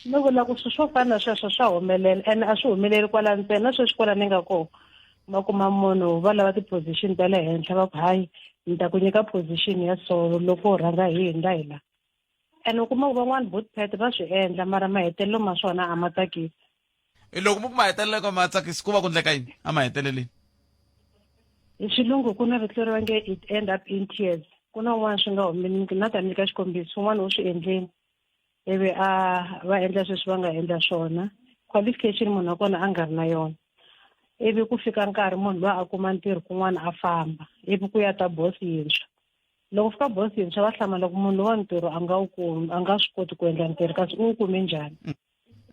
M: ni vula ku swilo swo fana na sweswo swa humelela and a swi humeleli kwala ntsena sweswi kwala ni nga kona va kuma munhu va lava ti-position ta le henhla va ku hayi ni ta ku nyika position ya so loko u rhanga hi hindza hi la and u kuma ku van'wani botpet va swi endla mara mahetelelo ma swona a ma tsakisi
A: loko mi ku mahetelelo ka ma tsakisi ku va ku ndleka yini a maheteleleni
M: hi xilungu ku na vito leri va nge it end up in tears ku na un'wana swi nga humeleli na ta nyika xikombiso un'wana u swi endleni ivi a va endla sweswi va nga endla swona qualification munhu wa kona a nga ri na yona ivi ku fika nkarhi munhu loyi a kuma ntirho kun'wana a famba ivi ku ya ta boss yintshwa loko fika boss yintshwa va hlamala ku munhu lowa ntirho a nga wu kumi a nga swi koti ku endla ntirho kasi u wu kume njhani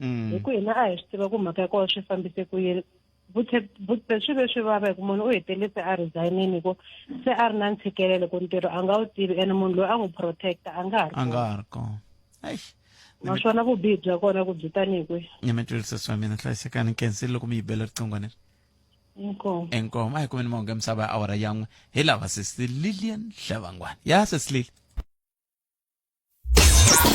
M: mm. hi ku hina a hi swi tiva ku mhaka ya kona swi fambise ku yini butse swi ve swi vava hi ku munhu u hetelele a resignini ku se a ri na ntshikelelo ku ntirho a nga wu tivi ene munhu loyi a n'wi protecta a nga ha ri
A: a nga ha ri kona
M: naswona vubihi bya kona ku byi tanihi kwihi
A: nyametwerisa swa mina hlayisekani nkhensi loko mi yi bela riqingho leri
M: inkomu
A: inkomu a hi kumeni mahungu ya misava ya awara yan'we hi lava sesi lilian hlavangwana ya sesi lili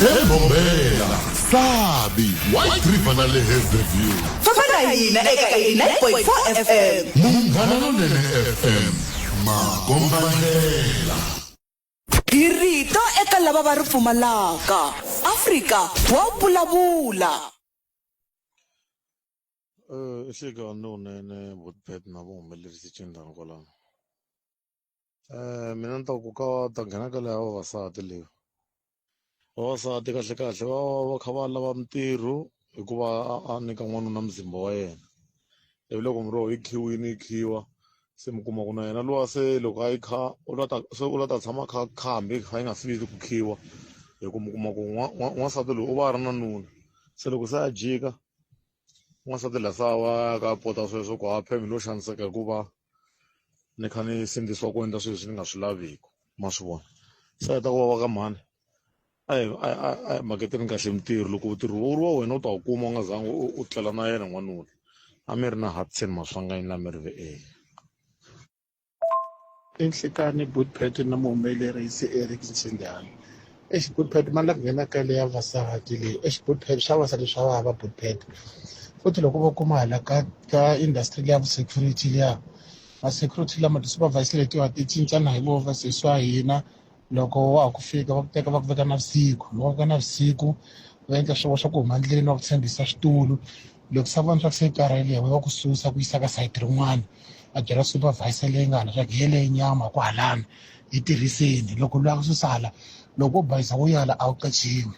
B: Ebombela, Sabi, White River na le Hazyview.
C: Famba na hina eka 89.4 FM.
B: Munghana Lonene FM, makombandlela.
C: Hi rito eka lava va ri pfumalaka. Afrika wa vulavula.
N: Eh, i hlekani lowunene Botpet na vuhumelerisi cindani kwalano. Eh, mina ni ta ku ka ta nghena ka leya vavasati leyi vavasati kahle kahle va va va kha va lava mintirho hikuva a a nyika n'wanuna muzimba wa yena ivi loko miroho yi khiwini yi khiwa se mi kuma ku na yena luwa se loko a yi kha u la ta se u la ta tshama kha kha hambi kha yi nga siveli ku khiwa hi ku mi kuma ku n'wansati loyi u va a ri na nuna se loko se a jika n'wansati la se a va ka pota sweswo ku a phemi lo xaniseka hikuva ni kha ni sindzisiwa ku endla swilo leswi ni nga swi laviki ma swi vona se heta ku vava ka mhani a hi a a a hi maketeni kahle mintirho loko ntirho wu ri wa wena u ta wu kuma u nga zangi u u tlela na yena n'wanuna a mi ri na Hudson Maswanganyi na mi ri ve e
O: I nhlikani Bootpet na muhumelerisi Eric Ntsindani. Eish Bootpet mani la ku nghena ka leya vavasati leyi eish Bootpet swa vavasati swa vava Bootpet futhi loko vo kuma hala ka ka industry liya vu security liya ma security lama ti-supervisor letiwa ti cincana hi vo vasesi wa hina loko wa ha ku fika va ku teka va ku veka navusiku loko va ku veka navusiku va endla swona swa ku huma endleleni va ku tshembisa switulu loko se vona swa ku se yi karhele va ku susa ku yisa ka sayiti rin'wana va byela supervisor leyi nga hala swa ku yeleyo nyama kwahalani yi tirhiseni loko luya ku susa hala loko wo bayisa wo yala a wu qachiwi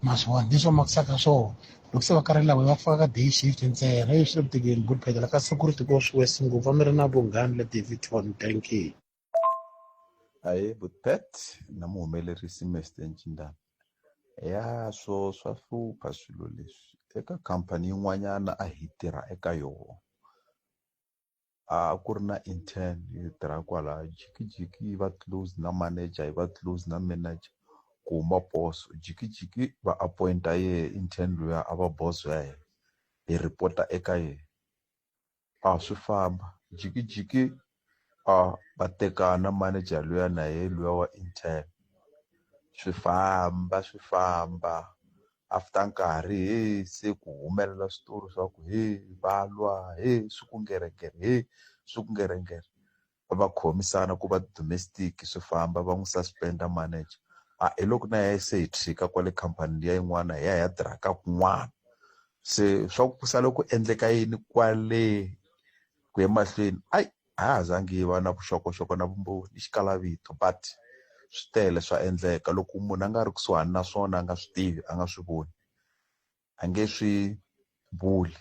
O: ma swi vona leswi va makisaka swona loko se va karhele lava va faka ka day shift ntsena leswi le ku tekeni good phela ka security ko swi wesi ngopfu va mi ri na vunghana le Daveyton thank you.
P: Ahee Bootpet na muhumelerisi Mister Ncindana ya swo swa hlupha swilo leswi eka khampani yin'wanyana a hi tirha eka yona a ku ri na intern yi tirha kwalaya jikijiki yi va close na manager yi va close na manager ku huma boso jikijiki va appoint-a yehe intern luya a va boso ya hina hi report-a eka yena. A swi famba jikijiki a va tekana manager luya na ye luya wa intern swi famba swi famba after nkarhi he se ku humelela switori swa ku he va lwa he swi ku ngeregere he swi ku ngeregere va khomisana ku va domestic swi famba va n'wi suspend manager a hi loko na yehe se hi tshika kwale khampani liya yin'wana hi ya hi ya tirha ka kun'wana se swa ku sale ku endleka yini kwale ku ya mahlweni ayi a ha zangi yi va na vuxokoxoko na vumbhoni i xikalavito but swi tele swa endleka loko munhu a nga ri kusuhani na swona a nga swi tivi a nga swi voni a nge swi vuli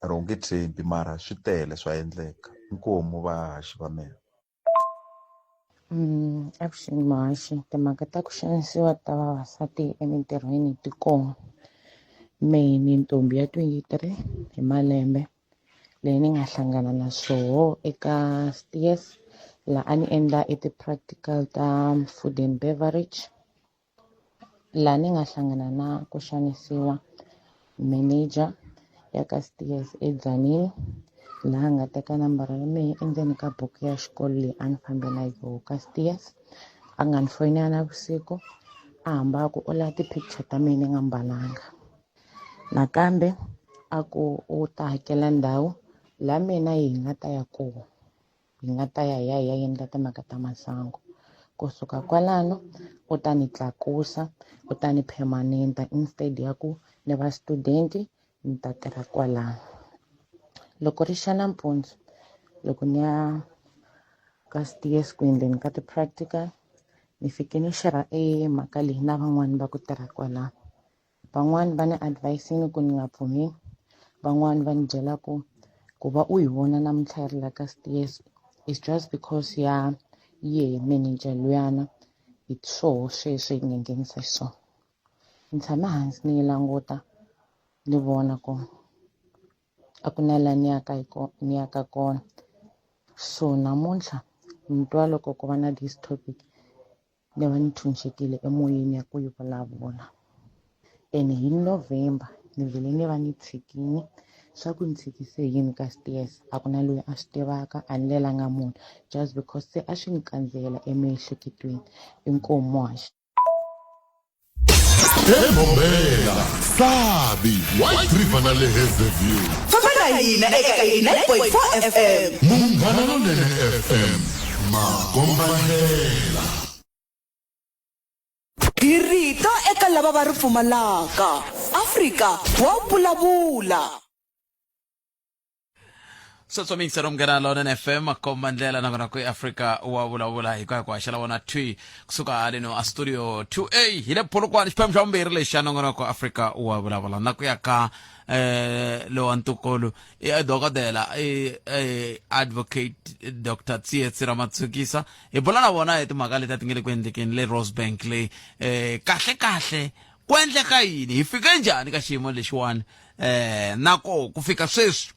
P: or u nge tshembi mara swi tele swa endleka inkomu vahaxi va mina.
Q: Avuxeni muhaxi timhaka ta ku xanisiwa ta vavasati emintirhweni ti kona mehe ni ntombi ya 23 hi malembe leyi ni nga hlangana na swoho eka Steers laha a ni endla i ti-practical ta food and beverage Laha ni nga hlangana na ku xanisiwa manager ya ka Steers eTzaneen laha a nga teka nambara ya mehe endzeni ka buku ya xikolo leyi a ni fambe na yoho ka Steers a nga ni foyinela navusiku a hamba a ku u lava ti-picture ta mehe ni nga mbalanga nakambe a ku u ta hakela ndhawu laha mina hi nga ta ya kona. Hi nga ta ya hi ya hi ya endla timhaka ta masangu kusuka kwalano u ta ni tlakusa u ta ni permanent instead ya ku ni va student ni ta tirha kwalano loko ri xa nampundzu loko ni ya ka Steers ku endleni ka ti-practical ni fike ni share e mhaka leyi na van'wani va ku tirha kwalano Van'wani va ni advise-ini ku ni nga pfumeli van'wani va ni byela ku ku va u yi vona namuntlha yi ri la ka Steers is just because ya yehe manager luyana hi swoho sweswo yi nga nghenisa xiswona ni tshame hansi ni yi languta ni vona ku a ku na laha ni yaka hi ni yaka kona so namuntlha ni twa loko ku va na this topic ni va ni tshunxekile emoyeni ya ku yi vulavula ene hi November ni vhele ni va ni tshikini swa ku ni tshikise yini ka Steers a ku na loyi a swi tivaka a ni lelanga munhu just because se a swi ni kandziyela emiehleketweni inkomu muhaxi.
B: Ebombela, Sabi, White River na le Hazyview.
C: Famba na hina eka 89.4 FM.
B: Munghana Lonene FM, makombandlela.
C: Hi rito eka lava va ri pfumalaka. Afrika wa vulavula.
A: Sweswo mi yingisela Munghana Lonene FM komba ndlela nakona ku Afrika wa vulavula hi ku ya ku haxela vona thwi kusuka haleno a studio 2A hi le Polokwane xiphemu xa vumbirhi lexi xa nongonoko Afrika wa vulavula na ku ya ka eh lowa ntukulu i dokodela i advocate Dr Tsietsi Ramatsukisa hi bula na vona hi timhaka leti a ti nge le ku endlekeni le Rosebank le eh kahle kahle ku endleka yini hi fike njhani ka xiyimo lexiwani eh na ko ku fika sweswi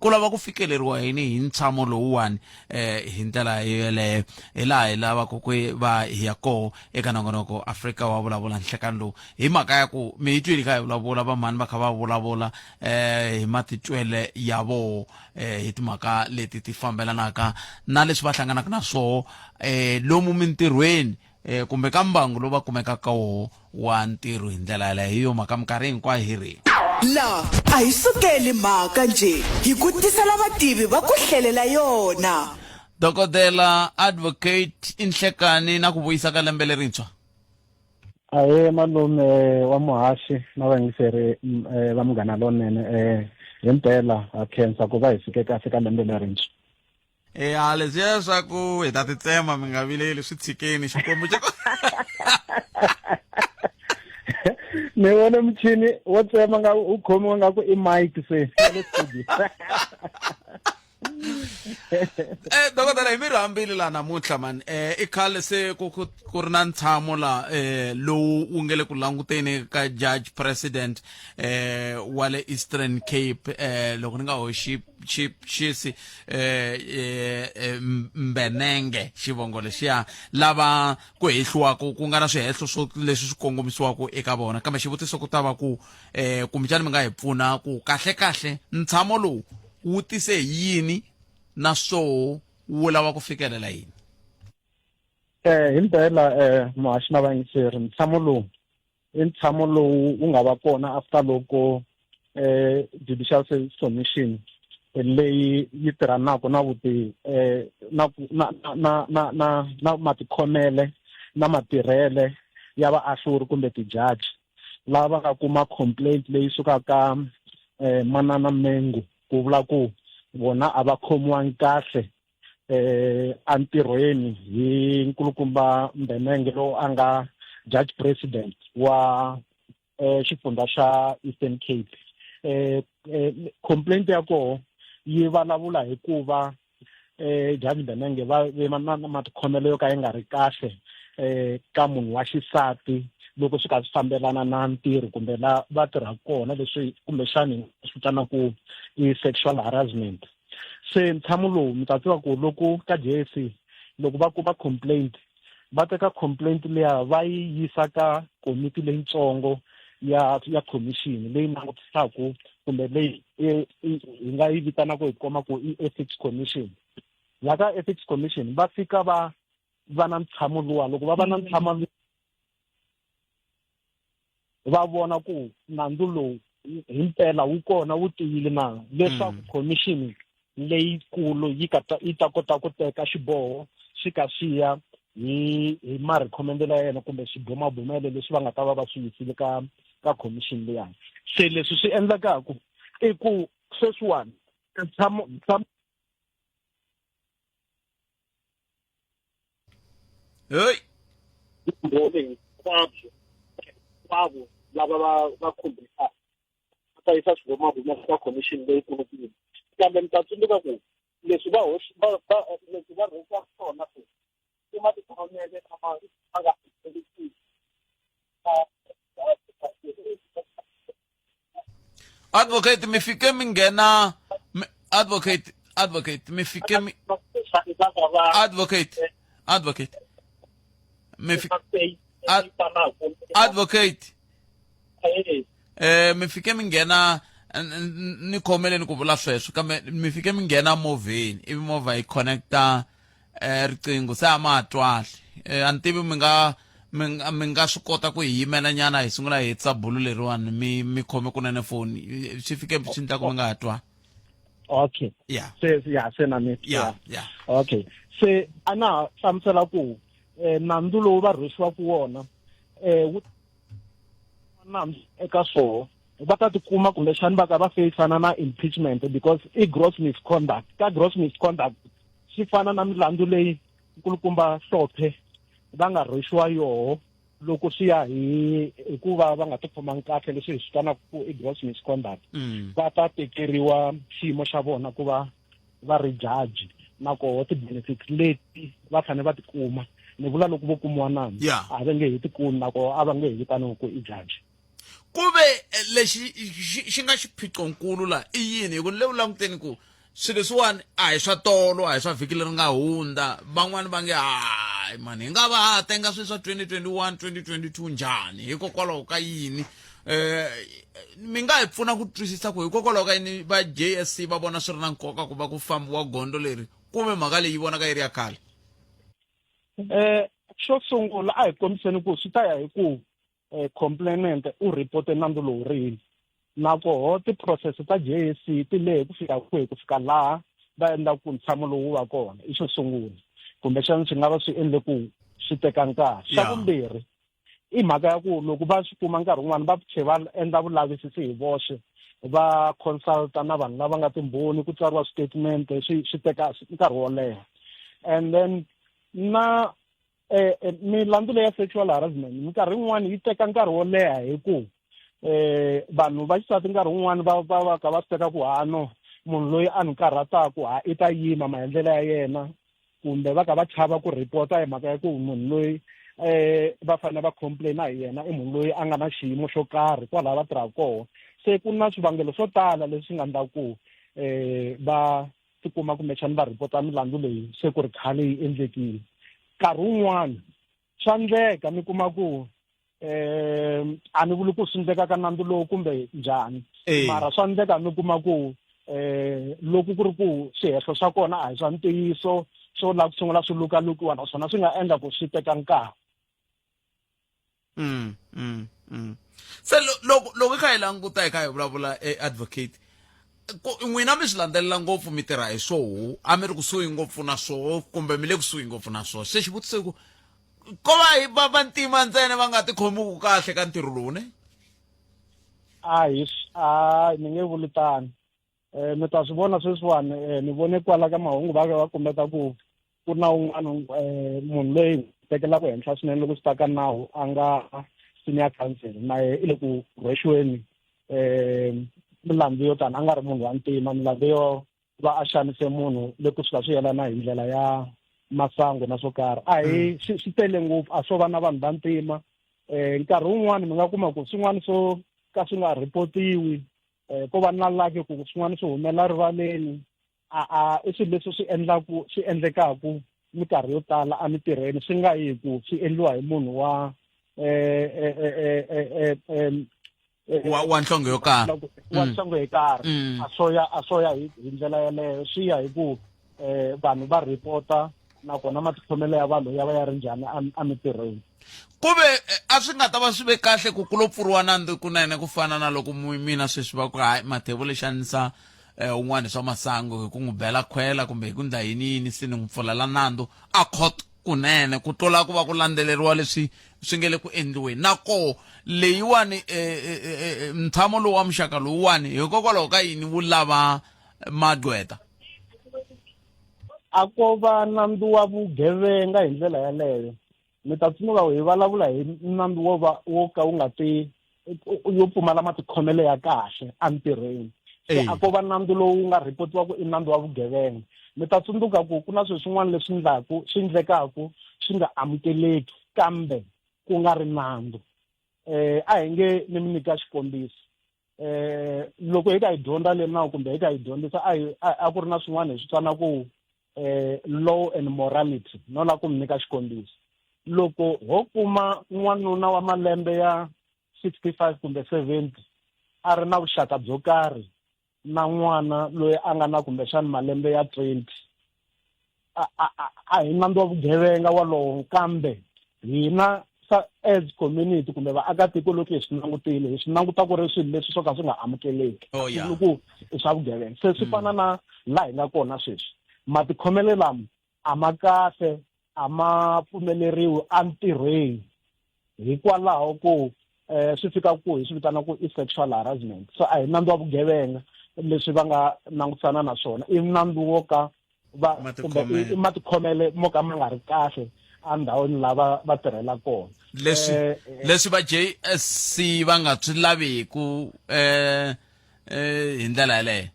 A: ku lava ku fikeleriwa yini hi ntshamo lowuwani eh hi ndlela yeleyo hi laha hi lavaka ku va hi ya koho eka nongonoko Afrika wa vulavula nhlekani lowu hi mhaka ya ku mi yi twile kha hi vulavula vamhani va kha va vulavula eh hi matitwele ya voho eh hi timhaka leti ti fambelanaka na leswi va hlanganaka na swoho eh lomu mintirhweni eh, kumbe ka mbangu lowu va kumekaka ka woho wa ntirho hi ndlela yaleyo hi yo mhaka minkarhi hinkwayo hi ri
R: La a hi sukeli mhaka nje hi ku tisela vativi va ku hlelela yona.
A: Dokodela Advocate i nhlekani na ku vuyisa ka lembe lerintshwa.
J: Ahee malume wa muhaxi na vayingiseri mm, va Munghana Lonene himpela ha khensa ku va hi fike kahle ka lembe lerintshwa.
A: Ya leswiya swa ku hi ta titsema mi nga vileli swi tshikeni xikwembu xa
J: ni vone muchini wo tsema nga u khomiwa nga ku i mic se ya le studio.
A: Eh dokodela hi mi rhambile la namuntlha man eh i khale se ku ku ku ri na ntshamo la eh lowu wu nge le ku languteni ka judge president eh wa le Eastern Cape eh loko ni nga hoxi xisi eh, eh, eh mbenenge xivongo lexiya lava ku hehliwaka ku nga na swihehlo swo leswi swi kongomisiwaka eka vona kambe xivutiso ku ta va ku eh kumbexana mi nga hi pfuna ku kahle kahle ntshamo lowu wu tise hi yini na swoho wu lava ku fikelela yini
J: eh himpela eh muhaxi na vayingiseri ntshamo lowu i ntshamo lowu wu nga va kona after loko eh judicial service commission leyi yi tirhanaka na vuti eh na na na na na na matikhomele na matirhele ya vaahluri kumbe tijaji lava va nga kuma complaint leyi sukaka eh manana Mengu ku vula ku vona a va khomiwangi kahle eh entirhweni hi nkulukumba Mbenenge lowu a nga judge president wa eh xifundza xa Eastern Cape eh, eh complaint ya koho yi vulavula hi ku va eh judge Mbenenge va ve na matikhomelo yo ka yi nga ri kahle eh ka munhu wa xisati loko swi kha swi fambelana na ntirho kumbe la va tirhaka kona leswi kumbexani swi vitana ku i sexual harassment se ntshamo lowu mi ta tiva ku loko ka JSC loko va kuma complaint va teka complaint liya va yi yisa ka komiti leyitsongo ya ya commission leyi langutisaku kumbe leyi hi nga yi vitanaka hi kuma ku i ethics commission la ka ethics commission va fika va va na ntshamo luwa loko va va na ntshamo va vona ku nandzu lowu himpela wu kona wu tiyile na leswaku mm. commission leyikulu yi ka yi ta kota ku teka xiboho swi ka swi ya hi hi marekhomendelo ya yena kumbe swibumabumelo leswi va nga ta va va swi yisile ka ka commission leyani se leswi swi endlekaku i ku sweswiwani ntshamo ntshamo
A: Hey.
G: Vumbhoni hinkwabyo hinkwavo lava va va khumbekaka va ta yisa swibumabumelo ka khomixini leyikulukumba kambe mi ta tsundzuka ku leswi va va va leswi va rhwesaka swona sweswi i matikhomele lama ma nga amukelekiki
A: Advocate mi fike mi nghena advocate advocate mi fike mi advocate advocate mi fike advocate eh mi fike mi nghena ni khomeleni ku vula sweswo kambe mi fike mi nghena movheni ivi movha yi connecta eh riqingho se a ma ha twali eh a ni tivi mi nga mi nga mi nga swi kota ku hi yimela nyana hi sungula hi hetisa bulu leriwani mi mi khome kunene foni swi fike swi endla ku mi nga ha twali
J: okay
A: yeah
J: se ya se na mi
A: yeah yeah
J: okay se a na ha hlamusela ku eh, nandzu lowu va rhwexiwaka wona eh wu nandzu eka swoho va ta tikuma kumbexani va ka va feyisana na impeachment because i gross misconduct. Ka gross misconduct swi fana na milandzu leyi nkulukumba Hlophe va nga rhwexiwa yoho loko swi ya hi hikuva va nga tikhomangi kahle, leswi hi swi vitanaka ku i gross misconduct. Va ta tekeriwa xiyimo xa vona ku va va ri judge, na koho ti-benefits leti va fanele va ti kuma, ni vula loko vo kumiwa nandzu, a va nge he ti kumi, na koho a va nge he vitaniwi ku i judge.
A: Ku ve lexi xi nga xiphiqonkulu la i yini? Hi ku ni le ku languteni ku swilo leswiwani a hi swa tolo, a hi swa vhiki leri nga hundza. Van'wani va nge hayi mani, hi nga va ha tenga swilo swa 2021, 2022 njhani? Hikokwalaho ka yini? Mi nga hi pfuna ku twisisa ku hikokwalaho ka yini va JSC va vona swi ri na nkoka ku va ku fambiwa gondzo leri, kumbe mhaka leyi yi vonaka yi ri ya khale?
J: Xo sungula a hi kombiseni ku swi ta ya hi ku complainant u reporte nandzu lowu rini, na koho ti-process ta JSC ti lehe ku fika kwihi ku fika laha va endlaka ku ntshamo lowu wu va kona. I xo sungula, kumbexana swi nga va swi endle ku swi teka nkarhi. Xa vumbirhi i mhaka ya ku loko va swi kuma nkarhi wun'wani va tlhe va endla vulavisisi hi voxe, va consulta na vanhu lava nga timbhoni, ku tsariwa statement, swi teka nkarhi wo leha. And then na milandzu leya sexual harassment minkarhi yin'wani yi teka nkarhi wo leha hi ku vanhu va xisati nkarhi wun'wani va va va ka va swi teka ku ha no munhu loyi a ni karhataku ha i ta yima maendlelo ya yena, kumbe va ka va chava ku report-a hi mhaka ya ku munhu loyi va fanele va complain-a hi yena i munhu loyi a nga na xiyimo xo karhi kwalaho va tirhaka kona. Se ku na swivangelo swo tala leswi nga endlaka ku va tikuma kumbexana va report-a milandzu leyi se ku ri khale yi endlekile. Nkarhi wun'wani swa endleka mi kuma ku a ni vuli ku swi endleka ka nandzu lowu kumbe njhani, mara swa endleka mi kuma ku loko ku ri ku swihehlo swa kona a hi swa ntiyiso, swo lava ku sungula swi lukalukiwa, naswona swi nga endla ku swi teka nkarhi.
A: Se loko hi kha hi languta, hi kha hi vulavula, advocate, ku n'wina mi swi landzelela ngopfu, mi tirha hi swoho, a mi ri kusuhi ngopfu na swoho kumbe mi le kusuhi ngopfu na swoho, se xivutiso i ku ko va hi va vantima ntsena va nga tikhomiku kahle ka ntirho lowu ne?
J: A hi a ni nge vuli tano. Mi ta swi vona sweswiwani, ni vone kwala ka mahungu va va kombeta ku ku na un'wana munhu loyi tekelaka henhla swinene loko swi ta ka nawu, a nga senior counsel, na ye i le ku rhwexiweni milandzu yo tani, a nga ri munhu wa ntima, milandzu yo va a xanise munhu loko swi ka swi yelana hi ndlela ya masangu na swo karhi. A hi swi tele ngopfu, a swo va na vanhu va ntima. Nkarhi wun'wani mi nga kuma ku swin'wana swo ka swi nga reportiwi, ko va na lucky ku swin'wana swi humela rivaleni. A a i swilo leswi swi endlaku swi endlekaku minkarhi yo tala emitirhweni, swi nga yi hi ku swi endliwa hi munhu wa
A: wa nhlonge yo karhi,
J: wa nhlonge yo karhi. A swo ya, a swo ya hi ndlela yeleyo, swi ya hi ku vanhu va reporta, nakona matikhomelo ya vanhu ya va ya ri njhani emitirhweni.
A: Ku ve a swi nga ta va swi ve kahle ku ku lo pfuriwa nandzu kunene, ku fana na loko mina sweswi va ku hayi Mathebula xanisa un'wana swa masangu hi ku n'wi bela khwela kumbe hi ku ndla yini yini, se ni n'wi pfulela nandzu a court kunene, ku tlula ku va ku landzeleriwa leswi swi nge le ku endliweni. Na koho leyiwani ntshamo lowu wa muxaka lowuwani hikokwalaho ka yini wu lava magqweta?
J: A ko va nandzu wa vugevenga hi ndlela yaleyo. Mi ta tsundzuka hi vulavula hi nandzu wo va wo ka wu nga ti yo pfumala matikhomelo ya kahle entirhweni. Se a ko va nandzu lowu nga reportiwa ku i nandzu wa vugevenga. Mi ta tsundzuka ku ku na swilo swin'wana leswi ndlaku swi endlekaku swi nga amukeleki kambe ku nga ri nandzu. A hi nge ni mi nyika xikombiso. Loko hi ka hi dyondza le nawu kumbe hi ka hi dyondzisa, a hi a ku ri na swin'wana hi swi vitana ku law and morality. No la ku mi nyika xikombiso, loko ho kuma n'wanuna wa malembe ya 65 kumbe 70 a ri na vuxaka byo karhi na n'wana loyi a nga na kumbexana malembe ya 20, a hi nandzu wa vugevenga walowo, kambe hina sa as community kumbe vaakatiko loko hi swi langutile, hi swi languta ku ri swilo leswi swo ka swi nga amukeleki. Loko i swa vugevenga, se swi fana na laha hi nga kona sweswi, matikhomelo lama a ma kahle, a ma pfumeleriwi entirhweni, hikwalaho ko
G: um swi fika ku hi swi vitana ku i sexual harassment. So a hi nandzu wa vugevenga leswi va nga langutisana na swona, i nandzu wo ka va kumbe i matikhomele mo ka ma nga ri kahle endhawini lava va tirhela kona.
A: Leswi eh, eh, leswi va JSC va nga swi laviku eh, eh hi ndlela yeleyo.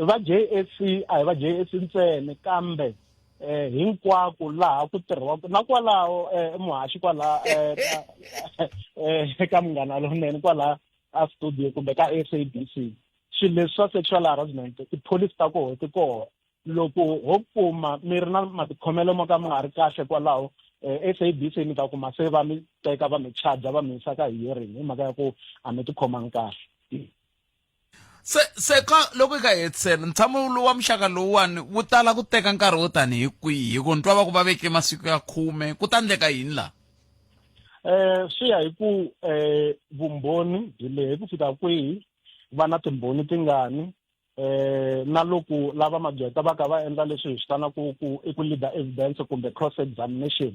G: Va JSC a hi va JSC ntsena, kambe eh hinkwako laha ku tirhiwaka na kwalaho eh muhaxi kwala eh ka Munghana Lonene kwala a studio kumbe ka SABC, swilo leswi swa sexual harassment, tipholisi ta koho ti kona. Loko ho kuma mi ri na matikhomelo mo ka ma nga ri kahle kwalaho SABC, mi ta kuma se va mi teka va mi charge va mi yisa ka hearing hi mhaka ya ku a mi tikhomangi kahle.
A: Se ka loko hi ka hetisela ntshamo lowu wa muxaka lowuwani wu tala ku teka nkarhi wo tani hi kwihi? Hi ku ni twa va ku va veke masiku ya 10, ku ta endleka yini laha?
G: Swi ya hi ku vumbhoni byi lehe ku fika kwihi, va na timbhoni tingani, na loko lava magqweta va ka va endla leswi hi swi vitanaka ku i ku leader evidence kumbe cross examination,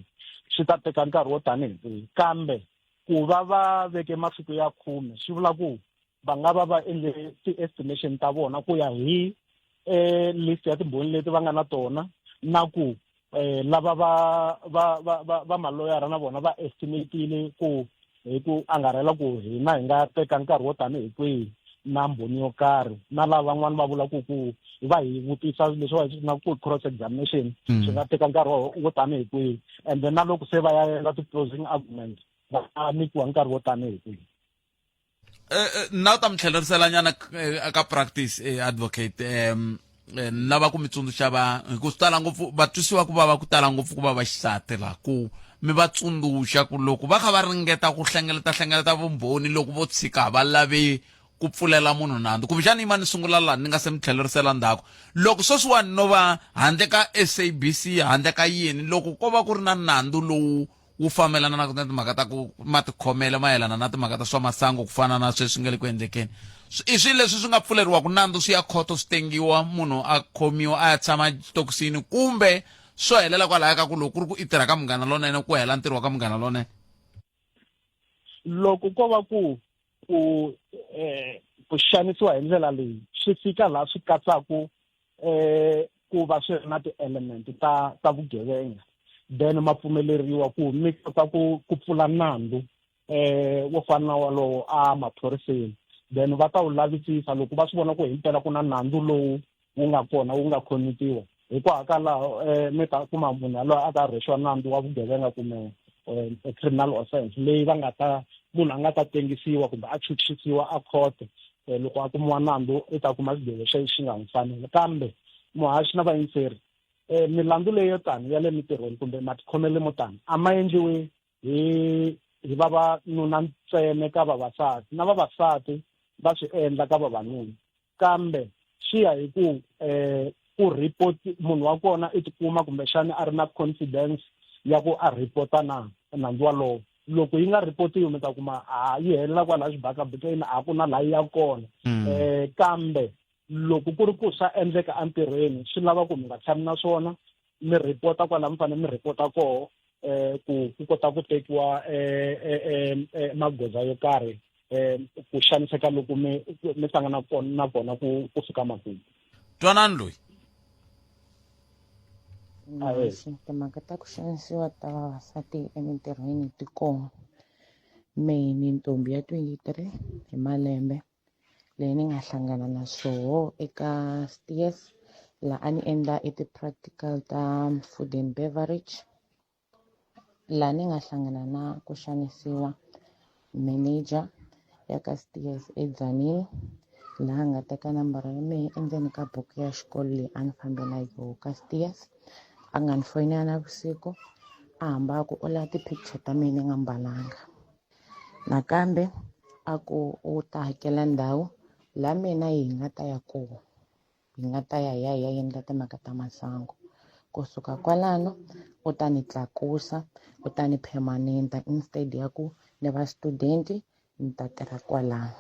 G: swi ta teka nkarhi wo tanihi kwihi. Kambe ku va va veke masiku ya 10 swi vula ku va nga va va endle ti-estimation ta vona ku ya hi list ya timbhoni leti va nga na tona, na ku lava va va va va va maloyara na vona va estimatile ku hi ku angarhela ku hina hi nga teka nkarhi wo tanihi kwihi na mbhoni yo karhi, na lava van'wani va vula ku ku va hi vutisa leswi va na ku cross examination swi nga teka nkarhi wo tanihi kwihi, and then na loko se va ya endla ti-closing argument va nyikiwa nkarhi wo tanihi kwihi.
A: Na u ta mi tlhelerisela nyana ka practice, advocate, lava ku mi tsundzuxa va hi ku swi tala ngopfu va twisiwa ku vava ku tala ngopfu ku va va xisati la ku mi va tsundzuxa ku loko va kha va ringeta ku hlengeleta hlengeleta vumbhoni, loko vo tshika va lavi ku pfulela munhu nandzu, kumbexana yima ni sungula laha ni nga se mi tlhelerisela ndzhaku, loko sweswiwani no va handle ka SABC, handle ka yini, loko ko va ku ri na nandzu lowu wu fambelana na timhaka ta ku matikhomelo mayelana na timhaka ta swa masangu ku fana na sweswi nga le ku endlekeni, i swilo leswi swi nga pfuleriwaka nandzu swi ya khoto swi tengiwa, munhu a khomiwa a ya tshama xitokisini, kumbe swo helela kwalaya ka ku loko ku ri ku i tirha ka Munghana Lonene, ku hela ntirho wa ka Munghana Lonene?
G: Loko ko va ku ku ku xanisiwa hi ndlela leyi swi fika laha swi katsaku ku va swi ri na ti-element ta vugevenga, then ma pfumeleriwa ku mi kota ku pfula nandzu wo fana na walowo a maphoriseni, then va ta wu lavisisa. Loko va swi vona ku himpela ku na nandzu lowu wu nga kona wu nga khomitiwa, hikwalaho mi ta kuma munhu yaloye a ta rhwexiwa nandzu wa vugevenga kumbe criminal offense leyi va nga ta munhu a nga ta tengisiwa kumbe a chuchisiwa a court. Loko a kumiwa nandzu i ta kuma xigwevo xa xi nga n'wi fanela. Kambe muhaxi na vayingiseri, milandzu leyi yo tani ya le mintirhweni kumbe matikhomelo mo tani a ma endliwi hi vavanuna ntsena ka vavasati, na vavasati va swi endla ka vavanuna, kambe swi ya hi ku ku report munhu wa kona i tikuma kumbexana a ri na confidence ya ku a report-a na nandzu walowo. Loko yi nga reportiwi mi ta kuma a yi helela kwalaha xibakabakeni, a ku na laha yi ya kona. Kambe loko ku ri ku swa endleka entirhweni, swi lava ku mi nga tshami na swona, mi report-a kwalaha mi fanele mi report-a koho, ku ku kota ku tekiwa magoza yo karhi ku xaniseka loko mi hlangana na kona ku fika makumu.
A: Twanani loyi.
Q: Muhaxi, timhaka ta ku xanisiwa ta vavasati emintirhweni ti kona. Mehe ni ntombi ya 23 hi malembe leyi ni nga hlangana na swoho eka Steers, laha a ni endla i ti-practical ta food and beverage, laha ni nga hlangana na ku xanisiwa manager ya ka Steers eDzanini, laha a nga teka nambara ya mehe endzeni ka buku ya xikolo leyi a ni fambe na yoho ka Steers. A nga ni foyinela navusiku, a hamba a ku u lava ti-picture ta mehe ni nga mbalanga, nakambe a ku u ta hakela ndhawu laha mina hi nga ta ya kona, hi nga ta ya hi ya hi ya endla timhaka ta masangu. Kusuka kwalano u ta ni tlakusa, u ta ni permanent-a, instead ya ku ni va student ni ta tirha kwalano.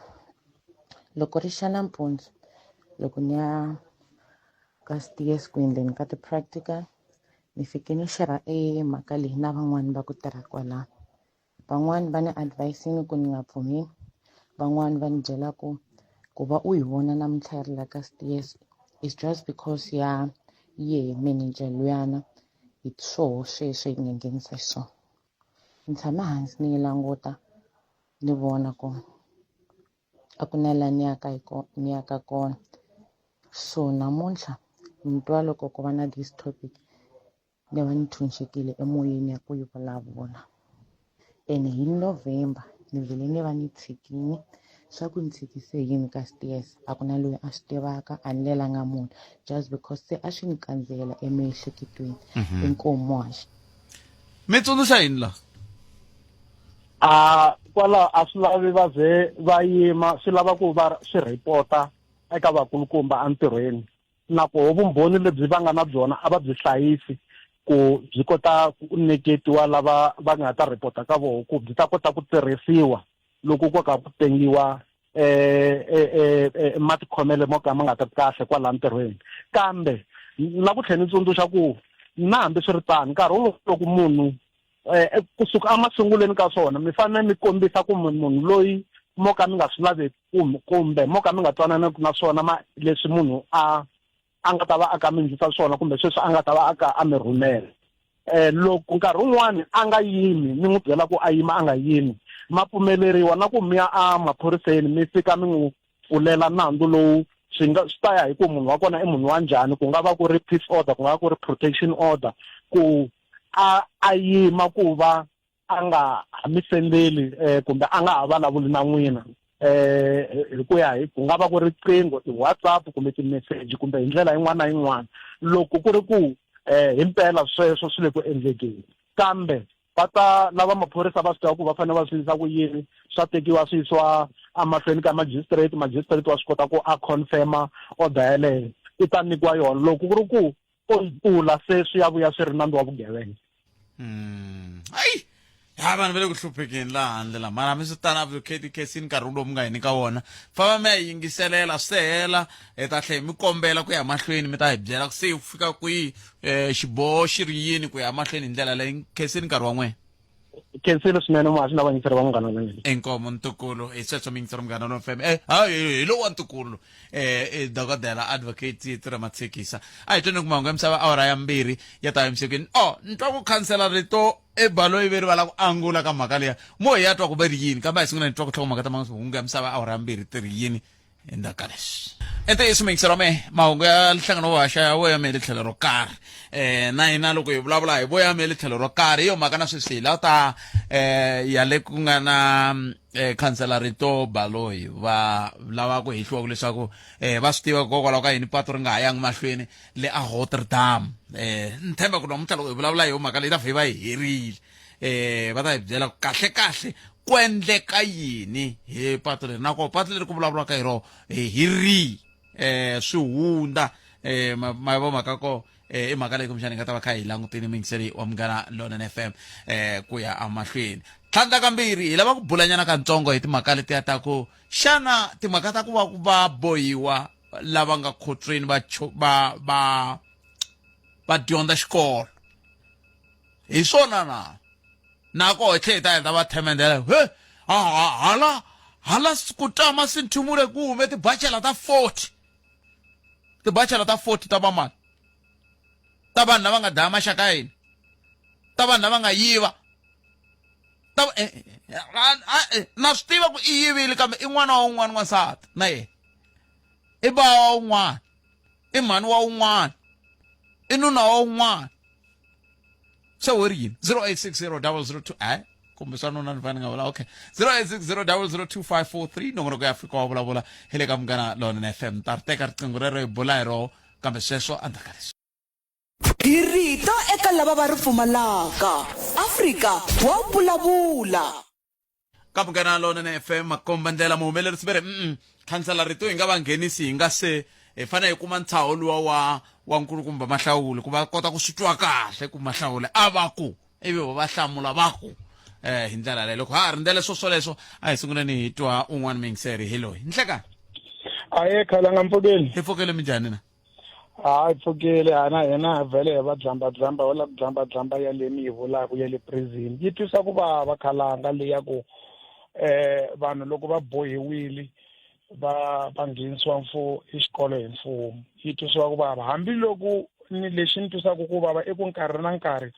Q: Loko ri xa nampundzu, loko ni ya ka Steers ku endleni ka ti-practical, ni fike ni share e mhaka leyi na van'wani va ku tirha kwalano. Van'wani va ni advise-ini ku ni nga pfumeli, van'wani va ni byela ku ku va u yi vona namuntlha yi ri la ka Steers is just because ya yehe manager luyana hi swoho sweswo yi nga nghenisa xiswona. Ni tshame hansi ni yi languta ni vona ku a ku na laha ni yaka hi ni yaka kona. So namuntlha ni twa loko ku va na this topic ni va ni tshunxekile emoyeni ya ku yi vulavula. Ene hi November ni vhele ni va ni tshikile swa ku ni tshikise yini ka Steers a ku na loyi a swi tivaka a ni lelanga munhu just because se a swi ni kandziyela emiehleketweni. Inkomu muhaxi.
A: Mi tsundzuxa yini la?
J: A kwalaho a swi lavi va ze va yima swi lava ku va swi rhipota eka vakulukumba entirhweni na koho vumbhoni lebyi va nga na byona a va byi hlayisi ku byi kota ku nyiketiwa lava va nga ta rhipota ka voho ku byi ta kota ku tirhisiwa loko ko ka ku tengiwa eh, eh, eh, eh matikhomelo mo ka ma nga ta kahle kwala ntirhweni kambe na ku tlhela ni tsundzuxa ku na hambiswiritano nkarhi wun'we loko munhu eh kusuka emasungulweni ka swona mi fanele mi kombisa ku munhu loyi mo ka mi nga swi laveki kumbe mo ka mi nga twananeki na swona ma leswi munhu a a nga ta va a ka mi ndlisa swona kumbe sweswi a nga ta va a ka a mi rhumela eh loko nkarhi wun'wani a nga yimi mi n'wi byela ku a yima a nga yimi ma pfumeleriwa na ku mi ya a maphoriseni mi fika mi n'wi pfulela nandzu lowu swi nga swi ta ya hi ku munhu wa kona i munhu wa njhani ku nga va ku ri peace order ku nga va ku ri protection order ku a a yima ku va a nga ha mi sendeli eh, kumbe a nga ha vulavuli na n'wina eh hi ku ya hi ku nga va ku ri riqingho ti-whatsapp kumbe ti-message kumbe hi ndlela yin'wana na yin'wana loko ku ri ku eh himpela sweswo swi le ku endlekeni kambe va ta lava maphorisa va swi tiva ku va fanele va swi yisa ku yini swa tekiwa swi yisiwa emahlweni ka magistrate magistrate wa swi kota ku a confirma order yeleyo i ta nyikiwa yona loko ku ri ku o yi tlula se swi ya vuya swi ri nandzu wa vugevenga
A: hayi ha vanhu va le ku hluphekeni laha handle la mara hambi swi tano advocate khesini nkarhi lowu mi nga hi nyika wona famba mi ya yingiselela swi hela hi ta tlhela mi kombela ku ya mahlweni mi ta hi byela ku se ku fika kwihi um xiboho xi ri yini ku ya mahlweni hi ndlela leyi khesini nkarhi wa n'wina
J: khensile swinene muhaxi na vayingiseri va munghana lonene
A: inkomo ntukulu hi sweswo miyingiseri munghana lon fm eh hayi hi lowu wa ntukulu eh, eh dokodela advocate tirha matshekisa a hi tweni ku mahungu ya misava awara ya mbirhi ya ta emisikwini o oh, ni twa ku khansela rito ebaloyi veri va lava ku angula ka mhaka liya mo hi ya twa ku va ri yini kambe a hi sungula ni twa ku tlhoko mhaka ta mahungu ya misava awara ya mbirhi ti ri yini endzhaku ka leswi i ntiyiso muyingiseri wa mehe mahungu ya nhlangano wo haxa ya voyamele tlhelo ro karhi um na hina loko hi vulavula hi voyamele tlhelo ro karhi hi yo mhaka na sweswi hi lava ta um ya le ku nga na um khansela rito baloyi va lava ku hehliwaka leswaku um va swi tiva hikokwalaho ka yini patu ri nga ha yangi mahlweni le a rotterdam um ni tshemba ku namuntlha loko hi vulavula hi yo mhaka leyi ta vhe va yi herile eh va ta hi byela ku kahle kahle ku endleka yini hi patu leri nakona patu leri ku vulavuriwaka hi rona eh, hi rihi eh swihunda eh ma ma vo mhaka ko eh i mhaka leyi kumbexana hi nga ta va kha hi langutile muyingiseri wa munghana lonene fm eh ku ya emahlweni tlhandla kambirhi hi lava ku bulanyana katsongo hi timhaka letiya ta ku xana timhaka ta ku va ku va bohiwa lava nga khotsweni va va va va dyondza xikolo hi swona na na koho hi tlhe hi ta heta va themendela he hala hala ku tama sinthumule ku hume tibachela ta 40 tibachela ta 40 ta vamani ta vanhu lava nga dlaya maxaka ya hina ta vanhu lava nga yiva ta eh, eh, eh, na swi tiva ku i yivile kambe i n'wana wa un'wana n'wansati na yena i bava wa un'wana i mhani wa un'wana i nuna wa un'wana se wo ri yini 0860002 eh kumbe swa nuna ni fanele nga vula okay 0860002543 nongonoko ya afrika wa vulavula hi le ka munghana lonene fm ta ri teka riqingho rero hi bula hi roho kambe sweswo endzhaku ka leswi
R: Hi rito eka lava va ri pfumalaka. Afrika wa vulavula.
A: Ka Munghana Lonene FM makomba ndlela muhumelerisi ve ri mm khansela rito hi nga va nghenisi hi nga se hi fanele hi kuma ntshaho luwa wa wa nkulukumba mahlawuli ku va kota ku swi twa kahle ku mahlawuli a va ku ivi vo va hlamula va ku eh hi ndlela leyo loko ha ha rindzele swo swoleswo a hi sunguleni hi twa un'wana muyingiseri hi loyi nhlekani
S: aye khalanga mpfukeni
A: hi pfukele minjhani na
J: Hayi pfukile hana hina vhele hi va dzamba dzamba wala dzamba dzamba ya le mi yi vulaka ya le prison yi twisa ku vava khalanga leya ku eh vanhu loko va bohiwile va va nghenisiwa mfu xikolo hi mfumo yi twisiwa ku vava hambiloko ni lexi ni twisaka ku vava i ku nkarhi na nkarhi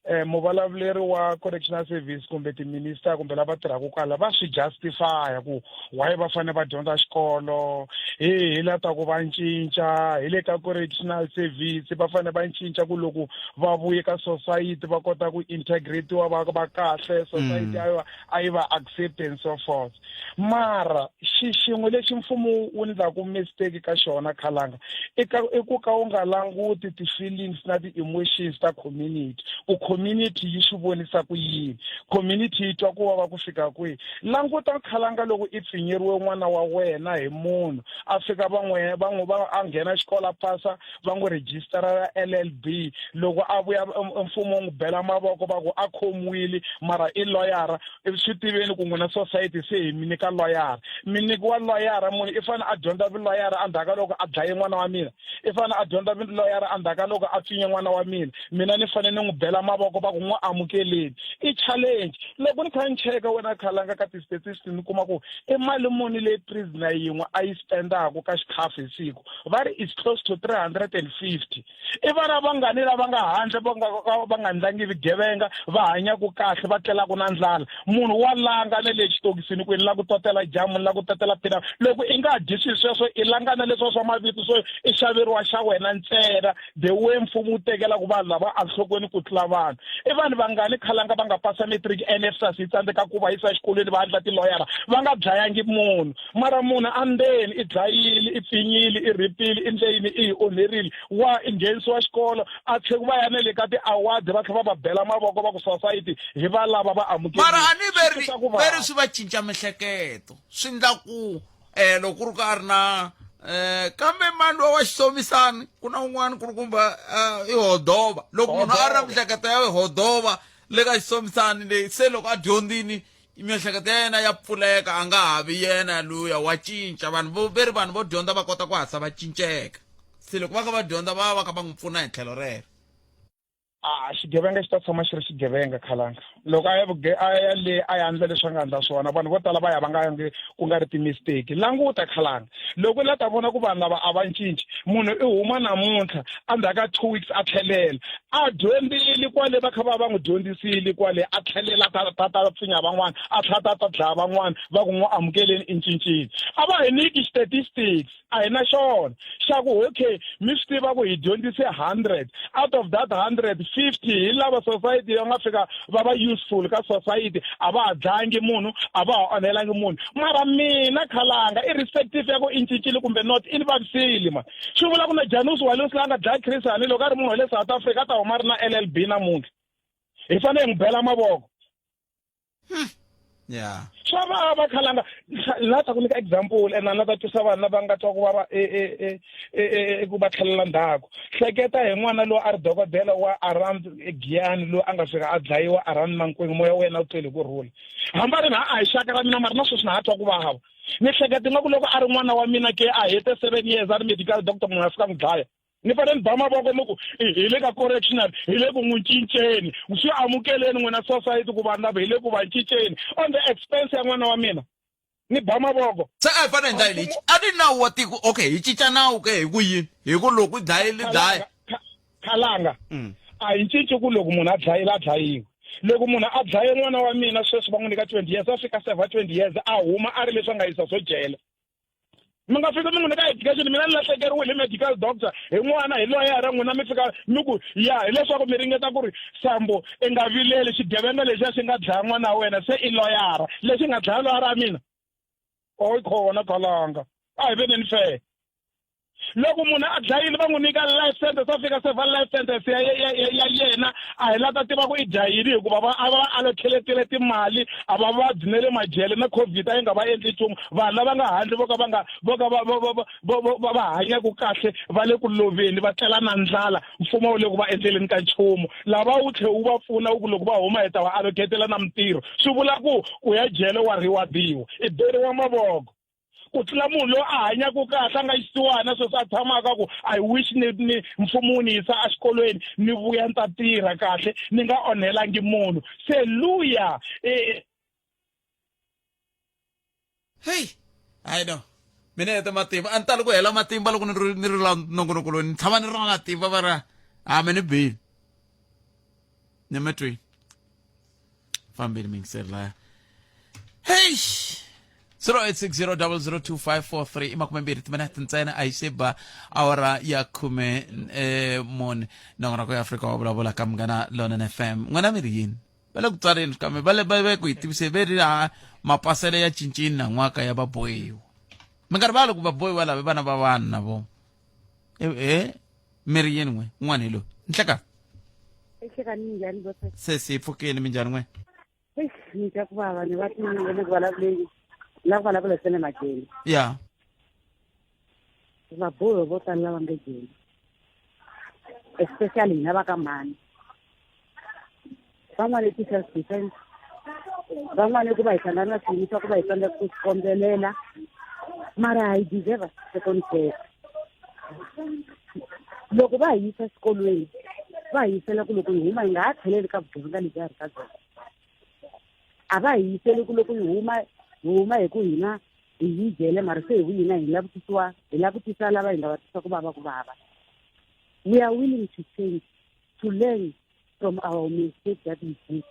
J: eh muvulavuleri wa correctional service kumbe timinista kumbe lava tirhaka kwala va swi justify ku why va fanele va dyondza xikolo hi hi la ta ku va cinca hi le ka correctional service va fanele va cinca ku loko va vuye ka society va kota ku integratiwa va va kahle society a yi a yi va accept and so forth mara xi xin'we lexi mfumo wu ndlaku mistake ka xona khalanga i ka i ku ka wu nga languti ti-feelings na ti-emotions ta community ku community yi swi vonisa ku yini community yi twa ku vava ku fika kwihi languta khalanga loko i pfinyeriwe n'wana wa wena hi munhu a fika va n'wi va n'wi va a nghena xikolo a pasa va n'wi rejistara LLB loko a vuya mfumo wu n'wi bela mavoko va ku a khomiwile mara i loyara swi tiveni ku n'wina society se hi mi nyika loyara mi nyikiwa loyara munhu i fanele a dyondza vuloyara endzhaku ka loko a dlaye n'wana wa mina i fanele a dyondza vuloyara endzhaku ka loko a pfinye n'wana wa mina mina ni fanele ni n'wi bela mavoko va ku n'wi amukeleni i challenge loko ni kha ni cheka wena khalanga ka ti-statistics ni kuma ku i mali muni leyi prisoner yin'we a yi spendaku ka xikhafu hi siku va ri is close to 350 i vana vangani lava nga handle va nga va nga ndlangi vugevenga va hanyaka kahle va tlelaka na ndlala munhu wa langa na le xitokisini ku ni la ku totela jamu ni la ku totela pina loko i nga dyi swilo sweswo i langa na leswiwa swa mavito swo i xaveriwa xa wena ntsena the way mfumo wu tekelaka vanhu lava enhlokweni ku tlula vanhu i vanhu vangani khalanga va nga pasa matric NSFAS yi tsandzeka ku va yisa exikolweni va endla tiloyara va nga dlayangi munhu mara munhu andzeni i dlayile i pfinyile i rhipile i ndle yini i hi onherile wa i nghenisiwa xikolo a tlhe va ya na le ka ti-award va tlhe va va bela mavoko va ku society hi va lava va amukela
A: mara a ni veri veri swi va cinca mihleketo swi ndla ku um loko ku ri ka a ri na um kambe mani lowa wa xisomisani ku na un'wana ku ri kumba i hodova loko munhu a ri na mihleketo ya hodova le ka xisomisani leyi se loko a dyondzini miehleketo ya yena ya pfuleka a nga ha vi yena luya wa cinca vanhu vo ve ri vanhu vo dyondza va kota ku hatlisa va cinceka se loko va kha va dyondza va va va kha va n'wi pfuna hi tlhelo rero
J: a xigevenga xi ta tshama xi ri xigevenga khalanga loko a ya a ya le a ya endla leswi a nga endla swona vanhu vo tala va ya va nga yangi ku nga ri ti-mistake languta khalanga loko la ta vona ku vanhu lava a va cinci munhu i huma namuntlha endzhaku ka two weeks a tlhelela a dyondzile kwale va kha va va n'wi dyondzisile kwale a tlhelela ta ta ta pfinya van'wana a tlhela ta ta dlaya van'wana va ku n'wi amukeleni i cincile a va hi nyiki statistics a hi na xona xa ku okay mi swi tiva ku hi dyondzise 100 out of that 150 hi lava society ya nga fika va va useful ka society a va ha dlayangi munhu a va ha onhelangi munhu mara mina khalanga irrespective ya ku i cincile kumbe not i ni vavisile ma swi vula ku na Janus Walus la nga dlaya Chris Hani loko a ri munhu wa le South Africa a ta huma ri na LLB namuntlha hi fanele hi n'wi bela mavoko
A: yeah
J: swa vava khalanga la ta ku nyika example and la ta twisa vanhu lava nga twa ku vava ku va tlhelela ndzhaku hleketa hi n'wana loyi a ri dokodela wa around giyani loyi a nga fika a dlayiwa around mankweng moya wa yena wu tlele ku rhula hambi a ri na a hi xaka ra mina mara na sweswi na ha twa ku vava ni hleketa ingaku loko a ri n'wana wa mina ke a hete seven years a ri medical doctor munhu a fika n'wi dlaya ni fanele ni ba mavoko ni ku hi le ka correctional hi le ku n'wi cinceni swi amukeleni n'wina society ku vanhu lava hi le ku va cinceni on the expense ya n'wana wa mina ni ba mavoko
A: se a hi fanele hi ndla yini a ni nawu wa tiko okay hi cinca nawu ke hi ku yini hi ku loko dlayile dlaya
J: khalanga mm. a hi cinci ku loko munhu a dlayile a dlayiwe loko munhu a dlaye n'wana wa mina sweswi va n'wi nyika 20 years a fika seva 20 years a huma a ri leswi a nga yisa swo jele mi nga fika mi n'wi nyika education mina ni lahlekeriwile hi medical doctor hi n'wana hi loyara n'wina mi fika mi ku ya hileswaku mi ringeta ku ri sambo i nga vileli xigevenga lexiya xi nga dlaya n'wana wa wena se i loyara lexi nga dlaya loyara ya mina oyi khona khalanga a hi veneni fair loko munhu a dlayile va n'wi nyika life sentence a fika se va life sentence ya ya ya yena a hi la ta tiva ku i dlayile hikuva va a va alokheletile timali a va vabyi na le majele na covid a yi nga va endli nchumu vanhu lava nga handle vo ka va nga vo ka va va va va va va hanyaka kahle va le ku loveni va tlela na ndlala mfumo wu le ku va endleleni ka nchumu lava wu tlhe wu va pfuna wu ku loko va huma hi ta va alokhetela na mintirho swi vula ku u ya jele wa reward-iwa i beriwa mavoko.
E: ku tlula munhu loyi a hanyaka kahle a nga xisiwana sweswi a tshamaka ku i wish ni ni mfumo wu ni yisa exikolweni ni vuya ni ta tirha kahle ni nga onhelangi munhu se luya eh,
A: hey i know mina hete matimba a ni tali ku hela matimba loko ni ri ni ri la nongonoko lowu ni tshama ni ri na matimba va ra a me ni bile ni mi twini fambeni mingiseri laya hey 0860002543 i makume mbirhi timinete ntsena a yi se ba awara ya khume eh, mune nongonoko ya afrika wa vulavula ka munghana lonene fm n'wina mi ri yini va le ku tswaleni kambe va le va ve ku hi tivise ve ri ha mapasele ya cincini nan'waka ya vabohiwa mi nga rivali ku vabohiwa lava i vana va vanhu na vona e e, mi ri yini n'we un'wana hi loyi nhlekani
S: Ehlekani minjhani boss?
A: se si pfukile minjhani n'we
S: Eish, ni twa ku vava ni va ti ni le ku vulavuleni la ku vulavula swa le majele
A: ya
S: vabohi vo tala lava nge jele especially hina va ka mhani van'wana i ti-self defense van'wana i ku va hi hlangana na swiyimo swa ku va hi tsandzeka ku swi kombelela mara hi deserve second chance loko va hi yisa exikolweni va hi yisela ku loko hi huma hi nga ha tlheleli ka vugevenga lebyi a ri ka byona a va hi yiseli ku loko hi huma hi huma hi ku hina hi yi jele mara se hi vuyina hi lava ku tisiwa hi lava ku tisa lava hi nga va tisa ku vava ku vava we are willing to change to learn from our mistake that we did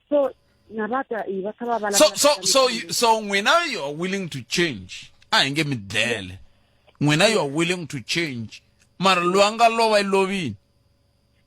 S: so na va ta va kha va
A: so so so so n'wina you are willing to change a hi nge mi dlele n'wina you are willing to change mara loyi a nga lova i lovile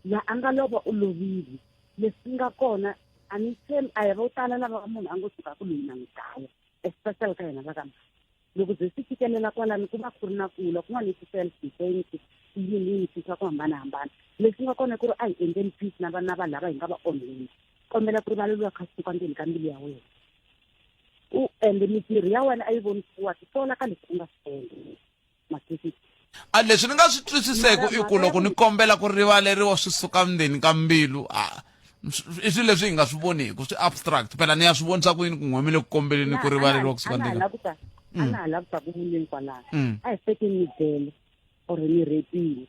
S: la a nga lova u lovile leswi nga kona a ni tshembi a hi vo tala lava munhu a ngo suka ku loyi na n'wi dlaya especially ka hina va ka mhani loko byi swi fikelela kwalano ku va ku ri na kula kun'wana i ti-self defense yini yini swilo swa ku hambanahambana leswi nga kona ku ri a hi endleni peace na na vanhu lava hi nga va onheni kombela ku rivaleriwa kha suka ndzeni ka mbilu ya wena u ende mintirho ya wena a yi vonisiwa tisola ka leswi u nga swi endla matwisisa
A: a leswi ni nga swi twisiseki i ku loko ni kombela ku rivaleriwa swi suka ndzeni ka mbilu a i swilo leswi hi nga swi voniku swi abstract phela ni ya swi vonisa ku yini ku n'we mi le ku kombeleni ku rivaleriwa kusuka
S: ndzeni ka a na ha lavi ta ku vuleni kwalano mm. a hi feke ni dlele or ni rhepile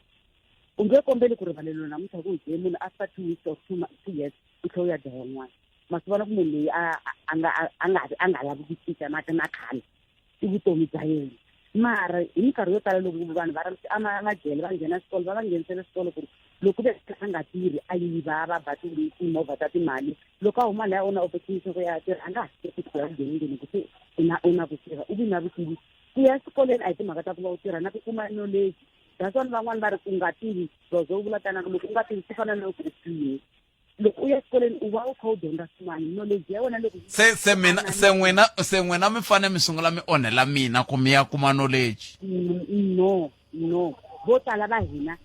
S: u nge kombeli ku rivaleriwa namuntlha ku dye munhu after two weeks or two, two years u tlhela u ya dlaya n'wana ma swi vona ku munhu loyi a a nga a nga a nga lavi ku cinca mati ma khale i vutomi bya yena mara hi minkarhi yo tala loko vanhu va ri emajele va nghena xikolo va va nghenisela xikolo ku ri loko ve a nga tirhi a yiva va ba timovha ta timali loko a huma laya u na opportunity ku ya tirha a nga ha swi koti ku ya vugenengeni ku se u na u na ku tirha u vi na vutivi ku ya exikolweni a hi timhaka ta ku va u tirha na ku kuma knowledge that's why van'wani va ri u nga tivi zozo u vula tana loko u nga tivi swi fana na loko u file loko u ya exikolweni u va u kha u dyondza swin'wana knowledge ya wena loko
A: se se mina se n'wina se n'wina mi fanele mi sungula mi onhela mina ku mi ya kuma knowledge
S: mm, no no vo tala va hina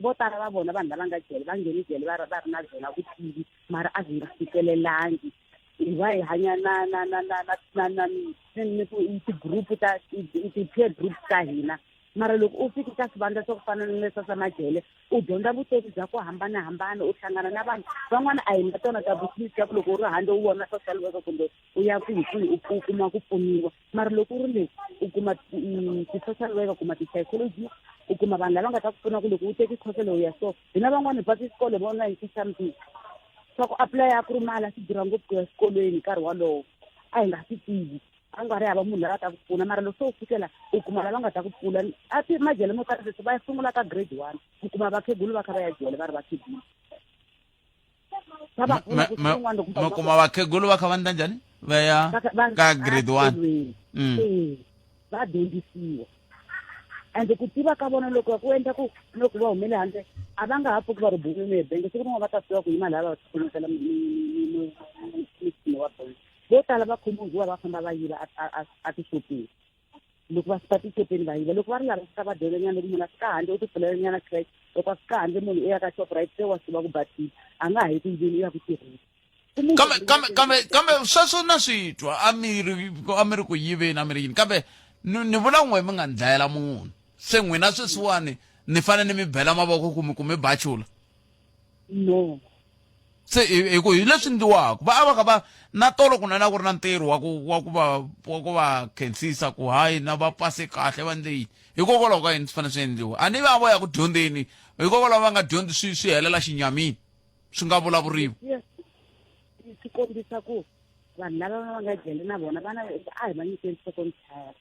S: vo tala va vona vanhu lava nga jele va nghene jele va va ri na byona vutivi mara a byi nga fikelelangi hi va hi hanya na na na na na na na ni ti-group ta ti-peer group ta hina mara loko u fika ka swivandla swa ku fana na leswa swa majele u dyondza vutomi bya ku hambanahambana u hlangana na vanhu van'wana a hi na tona ta vutisi ta ku loko u ri handle u vona social worker kumbe u ya kwihi kwihi u kuma ku pfuniwa mara loko u ri le u kuma mm, ti-social worker kuma ti-psychology u kuma vanhu lava nga ta ku pfuna ku loko u teki khoso leyi ya so hina van'wana hi pasi xikolo hi vona hi something swa ku apulaya ku ri mali a swi durha ngopfu ku ya xikolweni nkarhi wolowo a hi nga swi tivi a nga ri hava munhu loyi a ta ku pfuna mara loko se u fikela u kuma lava nga ta ku pfula a ti majele mo tala leswi va sungula ka grade one u kuma vakhegulu va kha va ya jele va ri vakhegulu
A: va va pfuna ku swin'wana loko ma kuma vakhegulu va kha va ndla njhani va ya ka grade one
S: mm. ee, va dyondzisiwa ende ku tiva ka vona loko ku endla ku loko va humele handle a va nga ha pfuki va ri bumini ebenge siku rin'wana va ta swi tiva ku yima laha va khonetela mutini wa bangi vo tala va khomiwe hikuva va famba va yiva etixopeni loko va fika tixopeni va yiva loko va ri lava fika va dyondzanyana loko munhu a fika handle u ti pfulela nyana crack loko a fika handle munhu u ya ka shoprite se wa swi tiva ku basile a nga ha yi ku yiveni u ya ku tirheni
A: kambe kambe kambe kambe sweswo na swi twa a mi ri a mi ri ku yiveni a mi ri yini kambe ni ni vula n'we mi nga ni dlayela munhu se n'wina sweswiwani ni fanele ni mi bela mavoko ku mi ku mi bachula
S: no
A: Se hi ku hi leswi ndliwaka va a va ka va na tolo kunene a ku ri na ntirho wa ku wa ku va wa ku va khensisa ku hayi na va pase kahle va ndle yini. Hikokwalaho ka yini swi fanele swi endliwa? A ni va vo ya ku dyondzeni hikokwalaho va nga dyondzi swi swi helela xinyamini swi nga vulavuriwi.
S: Swi kombisa ku vanhu lava va nga jele na vona vana a hi va nyikeni second chance.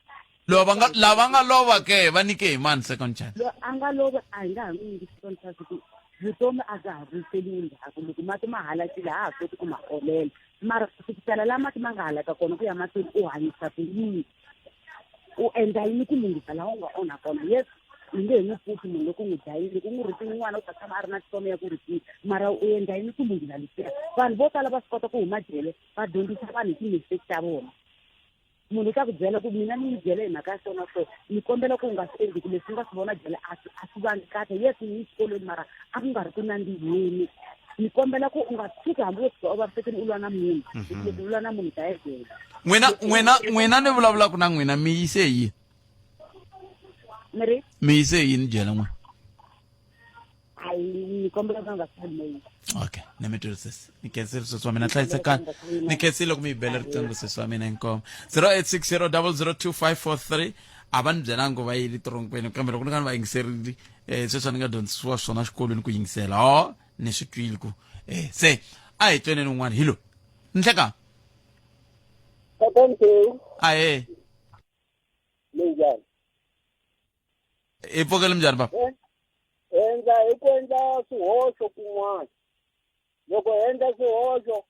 A: Lava nga lava nga lova ke va nyike hi mani second chance?
S: Loyi a nga lova a hi nga ha n'wi nyiki second chance ku vutomi a bya ha vuyiseliwi ndzhaku loko mati ma halakile ha ha koti ku ma olela mara ku fikisela laha mati ma nga halaka kona ku ya mahlweni u hanyisa ku yini u endla yini ku lunghisa laha u nga onha kona yes u nge he n'wi pfuxi munhu loko u n'wi dlayile loko u n'wi rhutile n'wana u ta tshama a ri na xitomo ya ku rhutile mara u endla yini ku lunghisa leswiya vanhu vo tala va swi kota ku huma jele va dyondzisa vanhu hi ti-mistake ta vona munhu u ta ku byela ku mina ni yi byele hi mhaka ya so na so ni kombela ku u nga swi endli ku leswi u nga swi vona jele a swi a swi vangi kahle yes ni yi xikolweni mara a ku nga ri ku nandziheni ni kombela ku u nga tshuki hambi wo tshuka u vavisekile u lwa na munhu loko u lwa na munhu daya jele
A: N'wina n'wina n'wina ni vulavulaka na n'wina mi yise yini?
S: Mi ri?
A: Mi yise yini jele n'wina?
S: Hayi ni kombela ku nga swi leyi.
A: Okay, ni mi twisisa. Ni khensile sweswi wa mina hlayisekani. Ni khensile loko mi yi bele riqingho sesi wa mina inkomo. 0860002543 a va ni byelanga ku va yile toronkweni kambe loko ni kha ni va yingiserile eh sweswi a ni nga dyondzisiwa swona xikolweni ku yingisela ho ni swi twile ku eh se a hi tweneni un'wana hi lo nhleka ahe
T: Minjhani?
A: Hi pfukele minjhani baba?
T: Endla hi ku endla swihoxo kun'wana. Loko hi endla swihoxo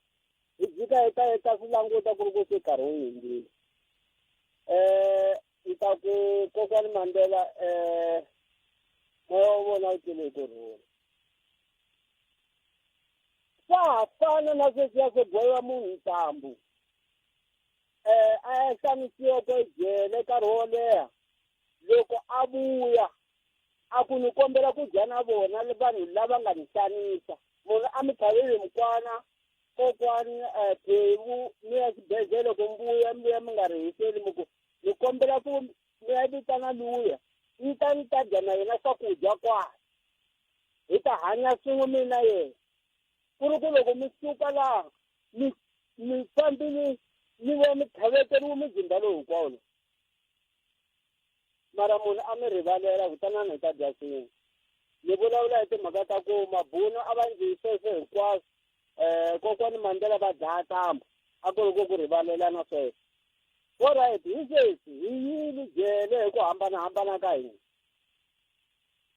T: hi jika hi ta hi ta swi languta ku ri ku se nkarhi wu hundzile. Ni ta ku kokwani Mandela moya wa vona wu tlele hi kurhula. Swa ha fana na sweswiya swo bohiwa munhu ntambu. A ya xanisiwa ejele nkarhi wo leha loko a vuya a ku ni kombela ku dya na vona vanhu lava nga ni xanisa munhu a mi tlhaveli mukwana kokwani um thevu mi ya xibedhlele loko mi vuya mi vuya mi nga rihiseli mi ku ni kombela ku mi ya vitana luya ni ta ni ta dya na yena swakudya kwala hi ta hanya swin'we mina yena ku ri ku loko mi suka laha mi mi fambile mi vuya mi tlhaveteriwe muzimba lowu hinkwawo lowu mara munhu a mi rivalela kutani hi ta dya swin'we ni vulavula hi timhaka ta ku mabunu a va ndzi sweswo hinkwaswo um kokwani Mandela va dlaya tamba a ku ri ku ku rivalelana sweswo alright hi sweswi hi yini jele hi ku hambanahambana ka hina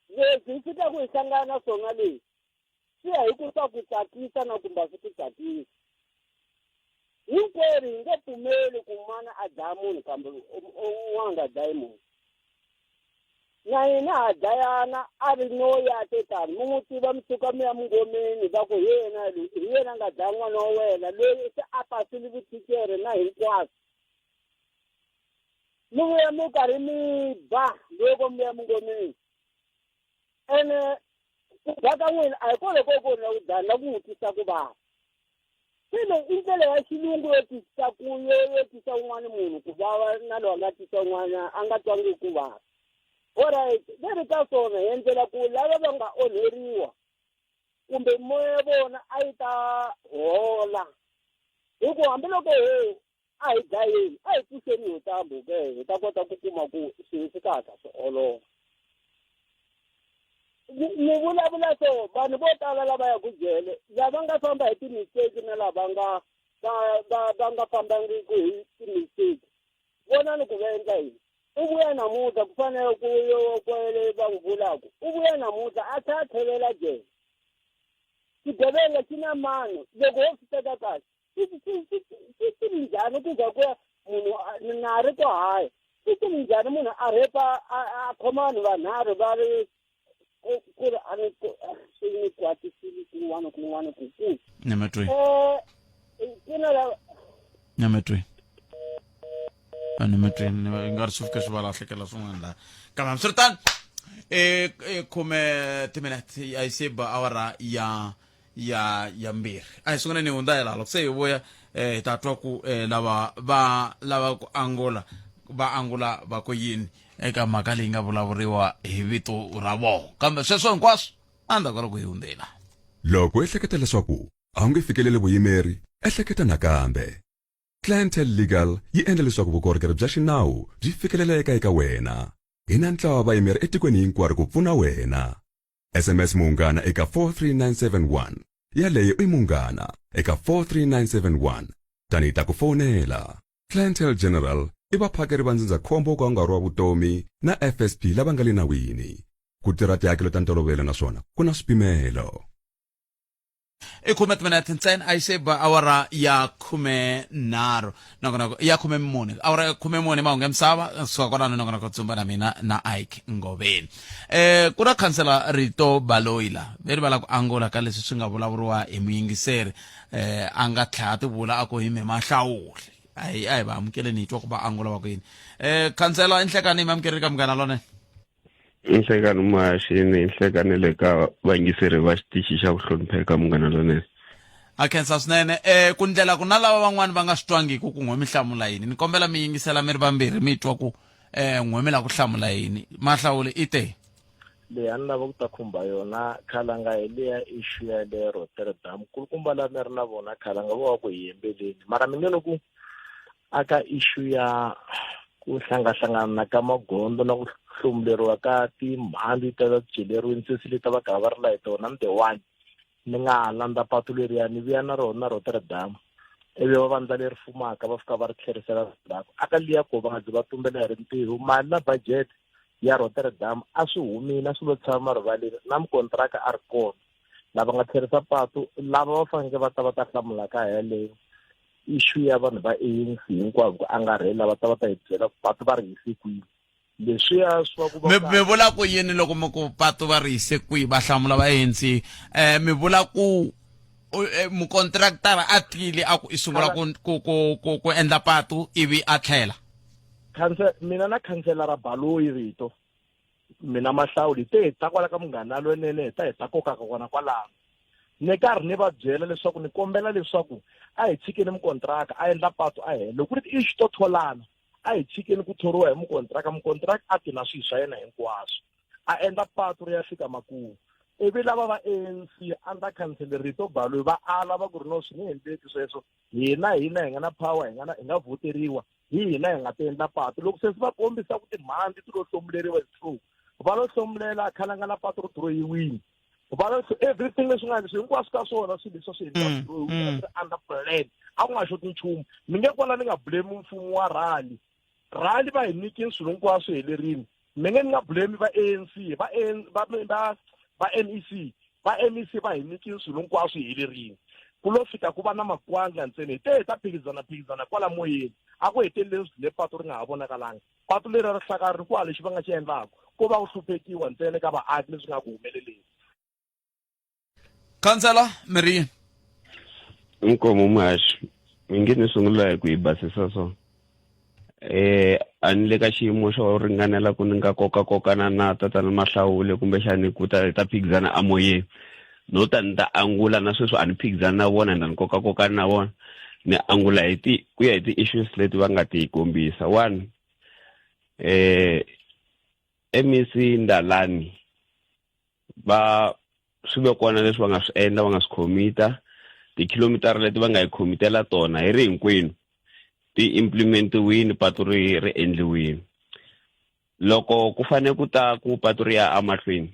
T: leswi hi fikaka hi hlangana na swona leswi swi ya hi ku swa ku tsakisa na kumbe a swi ku tsakisi hinkwerhu hi nge pfumeli ku n'wana a dlaya munhu kambe un'wana nga dlayi munhu na hina ha dlayana a ri no ya te tani mi n'wi tiva mi suka mi ya mungomeni va ku hi yena loyi hi yena a nga dlaya n'wana wa wena loyi se a pasile vuthichere na hinkwaswo mi vuya mi karhi mi ba loko mi ya mungomeni ene ku ba ka n'wina a hi kona ko ku na ku dlaya na ku n'wi twisa ku vava se leyi i ndlela ya xilungu yo twisisa ku yo yo twisa un'wana munhu ku vava na loyi a nga twisa un'wana a nga twangi ku vava alright ve ri ka swona hi endlela ku lava va nga onheriwa kumbe moya ya vona a yi ta hola hi ku hambiloko ho a hi dlayeni a hi pfuxeni hi tambu ke hi ta kota ku kuma ku swilo swi ta hatla swi olova ni vulavula so vanhu vo tala lava yaku jele lava nga famba hi ti-mistake na lava nga va va va nga fambangiki hi ti-mistake vonani ku va endla yini u vuya namuntlha ku fanele ku yo kwele va n'wi vulaka u vuya namuntlha a tlhela a tlhelela jele xigevenga xi na mano loko wo swi teka kahle swi tivi njhani ku za ku ya munhu na ri ku haya swi tivi njhani munhu a rhepa a khoma vanhu vanharhu va ri ku ri a ni swi ni kwatisile kun'wana kun'wana kukulu
A: nyamatweni
T: um ku na lava
A: nyamatweni nyamatweni i nga ri swi fike swi va lahlekela swin'wana laha kambe hambiswiritano e khume timinete a yi se ba awara ya ya ya mbirhi a hi sunguleni hi hundza hi laha loko se hi vuya eh, hi ta twa ku eh, lava va lava ku angula va angula va ku yini eka mhaka leyi nga vulavuriwa hi vito ra vona kambe sweswo hinkwaswo endzhaku ka loko hi hundzela
U: Loko u ehleketa leswaku A wu nge fikeleli vuyimeri? Ehleketa nakambe. Clientele Legal yi endla leswaku vukorhokeri bya xinawu byi fikeleleka eka wena. Hi na ntlawa wa vayimeri etikweni hinkwaro ku pfuna wena. SMS Munghana eka 43971. Yaleyo i Munghana eka 43971. Tani hi ta ku fonela. Clientele General i vaphakeri va ndzindzakhombo wo ka wu nga ri wa vutomi na FSP lava nga le nawini. Ku tirha tihakelo ta ntolovelo naswona ku na swipimelo.
A: I khume timinete ntsena a yi se ba awara ya 13 nongonoko ya 14, awara ya 14 mahungu ya misava suka kwalano nongonoko tsumba na mina na Ike Ngoveni. Ku na khansela Rito Baloyi la veri va la ku angula ka leswi swi nga vulavuriwa hi muyingiseri, a nga tlhela a tivula a ku hi me Mahlawuli. A hi a hi va amukeleni hi twa ku va angula va ku yini. Khansela, i nhlekani mi amukeleni ka Munghana Lonene.
V: Nhlekani muhaxini, nhlekani le ka vayingiseri va xitichi xa ku hlonipheka Munghana Lonene.
A: A khensa swinene. Ku ndlela ku na lava van'wani va nga swi twangiki ku n'we mi hlamula yini, ni kombela mi yingisela mi ri vambirhi mi twa ku n'we mi lava ku hlamula yini. Mahlawuli i te.
E: Leyi a ni lava ku ta khumba yona khalanga hi leya issue ya le Rotterdam. Kulukumba lava mi ri na vona khalanga vo va ku hi yembeleni, mara mi nge ni ku aka issue ya ku hlangahlangana ka magondzo na ku hlomuleriwa ka timhandzi ta ta celeriwini sesi leti va karhi va rila hi tona ni the one ni nga ha landza patu leriya ni vuya na rona Rotterdam, ivi va vandla leri fumaka va fika va ri tlherisela ndzhaku aka liya ko va nga zi va tumbela hi rintiho mali na budget ya Rotterdam a swi humile, a swi lo tshama rivaleni na mukontraka a ri kona lava nga tlherisa patu lava va faneleke va ta va ta hlamula ka yeleyo issue ya vanhu va ANC hinkwavo ku angarhela va ta va ta hi byela ku patu va ri yise kwihi leswiya swa ku
A: va mi vula ku yini loko mi ku patu va ri yise kwihi va hlamula va ANC? Mi vula ku mukontraktara a tile a ku i sungula ku ku ku ku ku endla patu ivi a tlhela?
D: Khansela, mina na khanselara Baloyi Rito, mina Mahlawuli, hi te hi ta kwala ka Munghana Lonene, hi ta hi ta kokaka kona kwalano. Ni karhi ni va byela leswaku ni kombela leswaku a hi tshikeni mukontraka a endla patu a hela. Loko ku ri ti-issue to tholana, a hi tshikeni ku thoriwa hi mukontraka, mukontraka a ti na swilo swa yena hinkwaswo, a endla patu ri ya fika makumu. Ivi lava va ANC under council Rito Baloyi va ala va ku ri no, swi nge endleki sweswo, hina hina hi nga na power, hi nga na, hi nga voteriwa, hi hina hi nga ta endla patu. Loko se va kombisa ku timhandzi ti lo hlomuleriwa hi true, va lo hlomulela khalanga na patu ri diroyiwile, va lo everything leswi nga leswi hinkwaswo ka swona swilo leswi swi endliwa diroyiwile, swi under plan, a ku nga xoti nchumu. Ni nge kwala ni nga blame mfumo wa rally, rally va hi nyikini swilo hinkwaswo helerini. Ni nge ni nga blame va ANC, va va va va MEC, va MEC va hi nyikini swilo hinkwaswo helerini. Ku lo fika ku va na makwanga ntsena, hi te hi ta phikizana phikizana kwala moyeni, a ku heteleleni swi le patu ri nga ha vonakalanga. Patu leri ri hlakarile ku hava lexi va nga xi endlaka, ko va ku hluphekiwa ntsena ka vaaki leswi nga ku humeleleni.
A: Khansela, mi ri yini?
V: Inkomu muhaxi, mi nge ni sungula hi ku yi basisa so. A ni le ka xiyimo xo ringanela ku ni nga koka-kokana na tatana Mahlawule kumbexani ku ta hi ta phikizana emoyeni. No ta ni ta angula na sweswi a ni phikizani na vona, ni koka-kokana na vona. Ni angula hi ti ku ya hi ti-issues leti va nga ti kombisa. One, MEC Ndalani va swi ve kona leswi va nga swi endla, va nga swi khomita tikhilomitara leti va nga hi khomitela tona hi ri hinkwenu ti implementiwini, patu ri ri endliwini. Loko ku fanele ku ta ku patu ri ya emahlweni,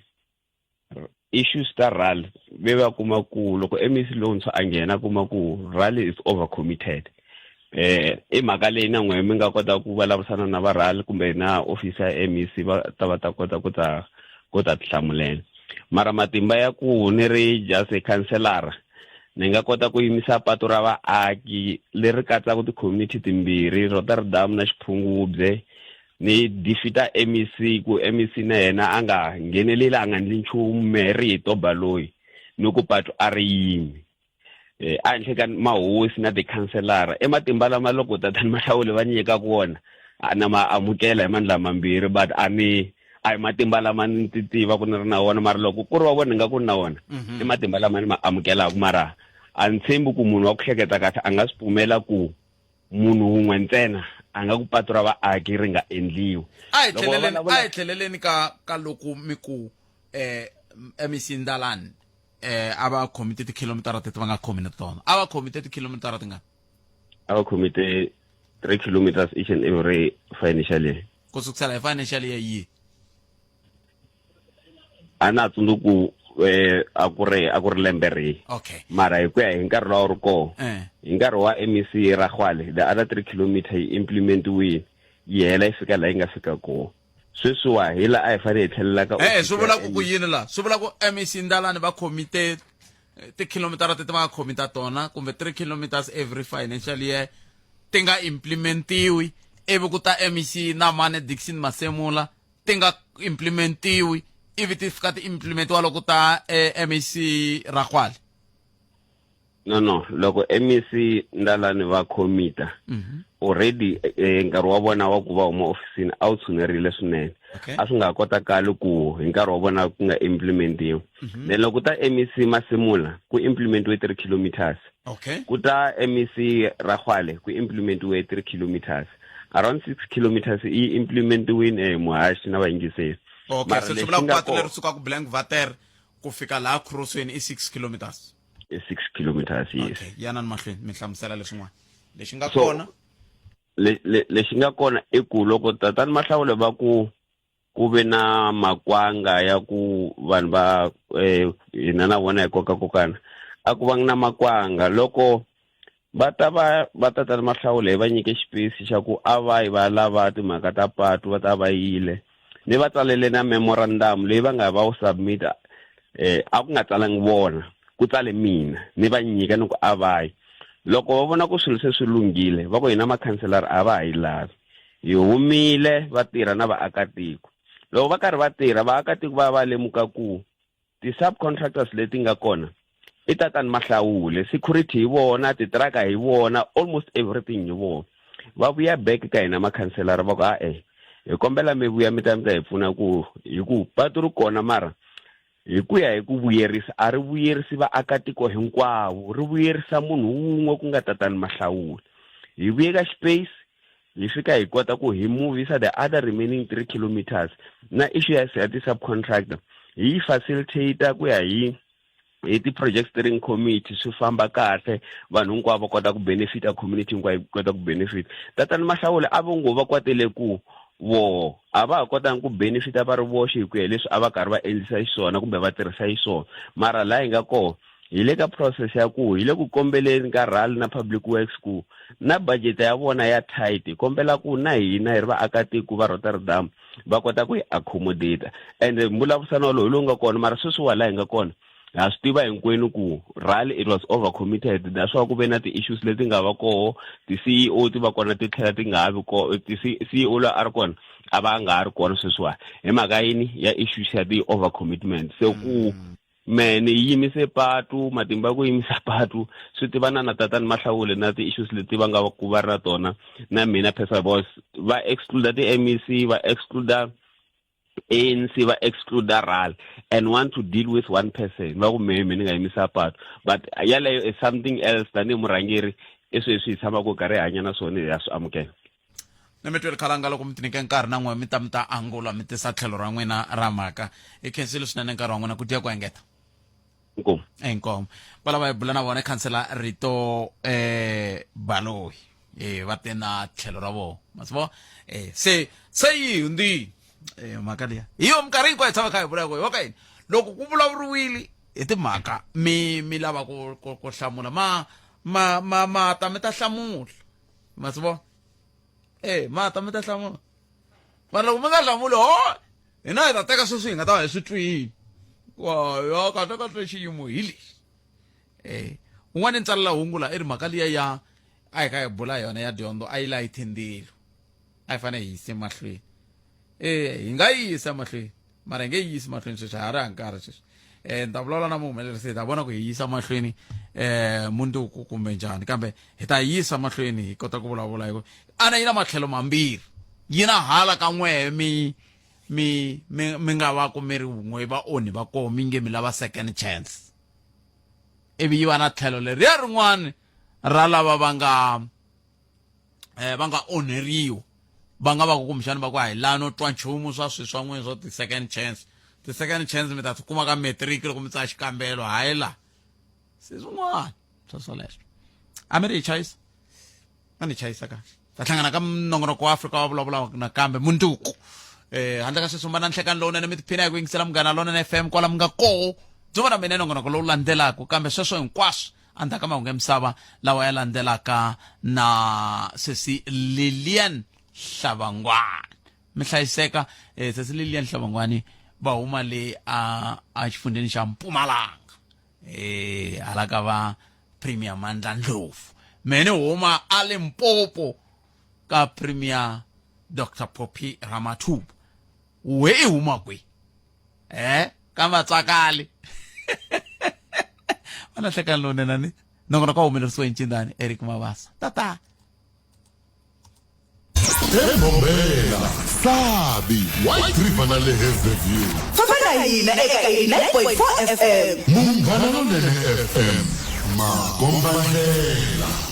V: issues ta rally ve va kuma ku loko MEC lontshwa a nghena kuma ku rally is over committed. I mhaka leyi na n'wehe mi nga kota ku vulavurisana na va rally kumbe na office ya MEC, va ta va ta kota ku ta ku ta tihlamulela. Mara matimba ya ku ni ri just a councillor, ni nga kota ku yimisa patu ra vaaki leri katsaka ti-community timbirhi, Rotterdam na Xiphungubye, ni defeat MEC ku MEC na yena a nga ngheneleli, a nga endli nchumu, mehe ri hi toba loyi ni ku patu a ri yimi. A henhla ka mahosi na tikhanselara, i matimba lama loko tatani Mahlawule va nyikaka wona a na ma amukela hi mandla mambirhi, but a ni a hi matimba lama ni ti tiva ku ni ri na wona, mara loko ku ri wa vona ni nga ku ni na wona, i matimba lama ni ma amukelaka. Mara a ni tshembi ku munhu wa ku hleketa kahle a nga swi pfumela ku munhu wun'we ntsena a nga ku patu ra vaaki ri nga endliwi.
A: A hi tlheleleni, a hi tlheleleni ka ka loko mi ku MEC Ndalani eh a va khomite tikhilomitara teti va nga khomi na tona a va khomite tikhilomitara tingani
V: a va khomite 3 kilometers each and every financial year
A: ku sukusela hi financial year yihi
V: a na ha tsundzuku eh a ku ri a ku ri lembe rihi
A: okay
V: mara hi ku ya hi nkarhi lowu a wu ri kona
A: eh
V: hi nkarhi wa MEC Ragwale the other 3 kilometer yi implementiwile yi hela yi fika laha yi nga fika kona sweswiwa hi la a hi fanele hi tlhelela ka
A: eh swi vula ku ku yini la swi vula ku MEC Ndalani va khomite tikhilomitara teti va nga khomita tona kumbe 3 kilometers every financial year ti nga implementiwi ivi ku ta MEC na mane Dixon Masemula ti nga implementiwi ivi ti fika ti implementiwa loko ta eh, MEC Ragwale
V: no no loko MEC Ndalani va khomita already eh, nkarhi wa vona wa ku va huma ofisini a wu tshunerile swinene
A: Okay.
V: a swi nga kotakali ku hi nkarhi wa vona ku nga implementiwi then loko ta MEC Masimula ku implementiwe 3 kilometers
A: okay
V: ku ta MEC Ragwale ku implementiwe 3 kilometers around 6 kilometers yi implementiwile eh, muhaxi na vayingiseri
A: okay
V: Mara
A: se swi
V: lexi
A: vula ku
V: nga
A: patu
V: kona-
A: leri sukaka blank vater ku fika laha crossweni i 6 kilometers
V: i 6 kilometers yes
A: okay yanani mahlweni mi hlamusela leswin'wana lexi nga
V: So,
A: kona
V: lexi nga kona i ku loko tatani Mahlawule va ku ku ve na makwanga ya ku vanhu va eh, hina na vona hi kokakokana a ku vangi na makwanga loko va ta va va tatani Mahlawule hi va nyike xipesi xa ku a va yi va lava timhaka ta patu va ta va yile ni va tsalele na memorandum leyi va nga va wu submit-a eh a ku nga tsalangi vona ku tsale mina ni va nyika ni ku a va yi loko va vona ku swilo se swi lunghile va ku hina makhanselara a va ha yi lavi hi humile va tirha na vaakatiko loko va karhi va tirha vaakatiko va va lemuka ku ti-subcontractors leti nga kona i tatani Mahlawule security hi vona titiraka hi vona almost everything hi vona va vuya back ka hina makhanselara va ku a-e hi kombela mi vuya mi ta mi ta hi pfuna ku hi ku patu ri kona mara hi ku ya hi ku vuyerisa a ri vuyerisi vaakatiko hinkwavo ri vuyerisa munhu wun'we ku nga tatani Mahlawule hi vuye ka space hi fika hi kota ku hi movisa the other remaining 3 kilometers na issue ya ya ti-subcontractor hi yi facilitator ku ya hi hi ti-project steering committee swi famba kahle vanhu hinkwavo va kota ku benefita community hinkwayo yi kota ku benefit tatani Mahlawule a vo ngo va kwatele ku voho a va ha kotanga ku benefita va ri voxe hi ku ya hi leswi a va karhi va endlisa xiswona kumbe va tirhisa xiswona mara laha hi nga kona hi le ka process ya ku hi le ku kombeleni ka RAL na Public Works ku na budget ya vona ya tight hi kombela ku na hina hi ri vaakatiko va Rotterdam va kota ku hi accommodate and mbulavurisano walowu hi lowu nga kona mara sweswiwa laha hi nga kona ha swi tiva hinkwenu ku RAL it was over committed naswona ku ve na ti-issues leti nga va koho ti-C_E_O ti va kona ti tlhela ti nga ha vi kona ti-C_E_O loyi a ri kona a va a nga ha ri kona sweswiwani hi mhaka yini ya issues ya ti-over commitment se ku mehe ni yimise patu matimba ya ku yimisa patu swi tivana na tatani Mahlawule na ti-issues leti va nga ku va ri na tona na mina personal because va exclude ti-M_E_C va exclude ANC va exclude RAL and want to deal with one person va ku mehe me ni nga yimisa patu but yaleyo is something else tanihi murhangeri i sweswi hi tshamaka karhi hi hanya na swona hi ya swi amukela
A: ni mi tweli khalanga loko mi tinike nkarhi na n'we mi ta mi ta angula mi tisa tlhelo ra n'wina ra mhaka hi khensile swinene nkarhi wa n'wina ku dya ku engeta
V: inkomu
A: inkomu va lava hi bula na vona khansela rito eh baloyi eh va te na tlhelo ra vona ma swi vona eh se se yi hundzile eh mhaka liya hi yo minkarhi hinkwayo hi tshama kha hi vula ku okay loko ku vulavuriwile hi timhaka mi mi lava ku ku ku hlamula ma ma ma ma ta mi ta hlamula ma swi vona e ma ta mi ta hlamula mara loko mi nga hlamuli ho hina hi ta teka sweswi hi nga ta va hi swi twile wa ya kahle kahle xiyimo hi lexi e un'wana ni tsalela hungu la i ri mhaka liya ya a hi kha hi bula yona ya dyondzo a yi layithi ndzilo a yi fanele hi yise mahlweni e hi nga yi yisa mahlweni mara hi nge yi yisi mahlweni sweswi ha ri ha nkarhi sweswi um ni ta vulavula na muhumelerisi hi ta vona ku hi yisa mahlweni um mundzuku kumbe njhani kambe hi ta yisa mahlweni hi kota ku vulavula hi ku ana yi na matlhelo mambirhi yi na hala ka n'wehe mi mi mi mi nga va ku mi ri wun'we vaonhi va koho mi nge mi lava second chance ivi yi va na tlhelo leriya rin'wana ra lava va nga eh va nga onheriwa va nga va ku kumbexani va ku a hi laha no twa nchumu swa swi swa n'wina swa ti-second chance Ti-second chance mi ta ti kuma ka matric loko mi tsala xikambelo, hayi la. Se swin'wana swo swoleswo. A mi ri hi chayisa? A ni chayisa ka. Ta hlangana ka nongonoko wa Afrika wa vulavula nakambe mundzuku. Eh, handle ka sweswo mi va na nhlekani lowunene mi tiphina hi ku yingisela Munghana Lonene FM kwala mi nga koho. Byo va na mina nongonoko lowu landzelaka kambe sweswo hinkwaswo endzhaku ka mahungu ya misava lawa ya landzelaka na sesi Lilian Hlavangwani. Mi hlayiseka eh, sesi Lilian Hlavangwani va huma le a a xifundzheni xa Mpumalanga. Eh, hala ka va Premier Mandla Ndlovu. Mehe ni huma a Limpopo ka Premier Dr Phophi Ramathuba. We i huma kwi? Eh, ka Matsakali. Va na nhlekani lowunene ni nongonoko wa humelerisiwe hi Ncindani Eric Mabasa. Tata.
B: Ebombela, Sabi, White River na le Hazyview.
R: Famba na hina eka 89.4 FM.
B: Munghana Lonene FM, makombandlela.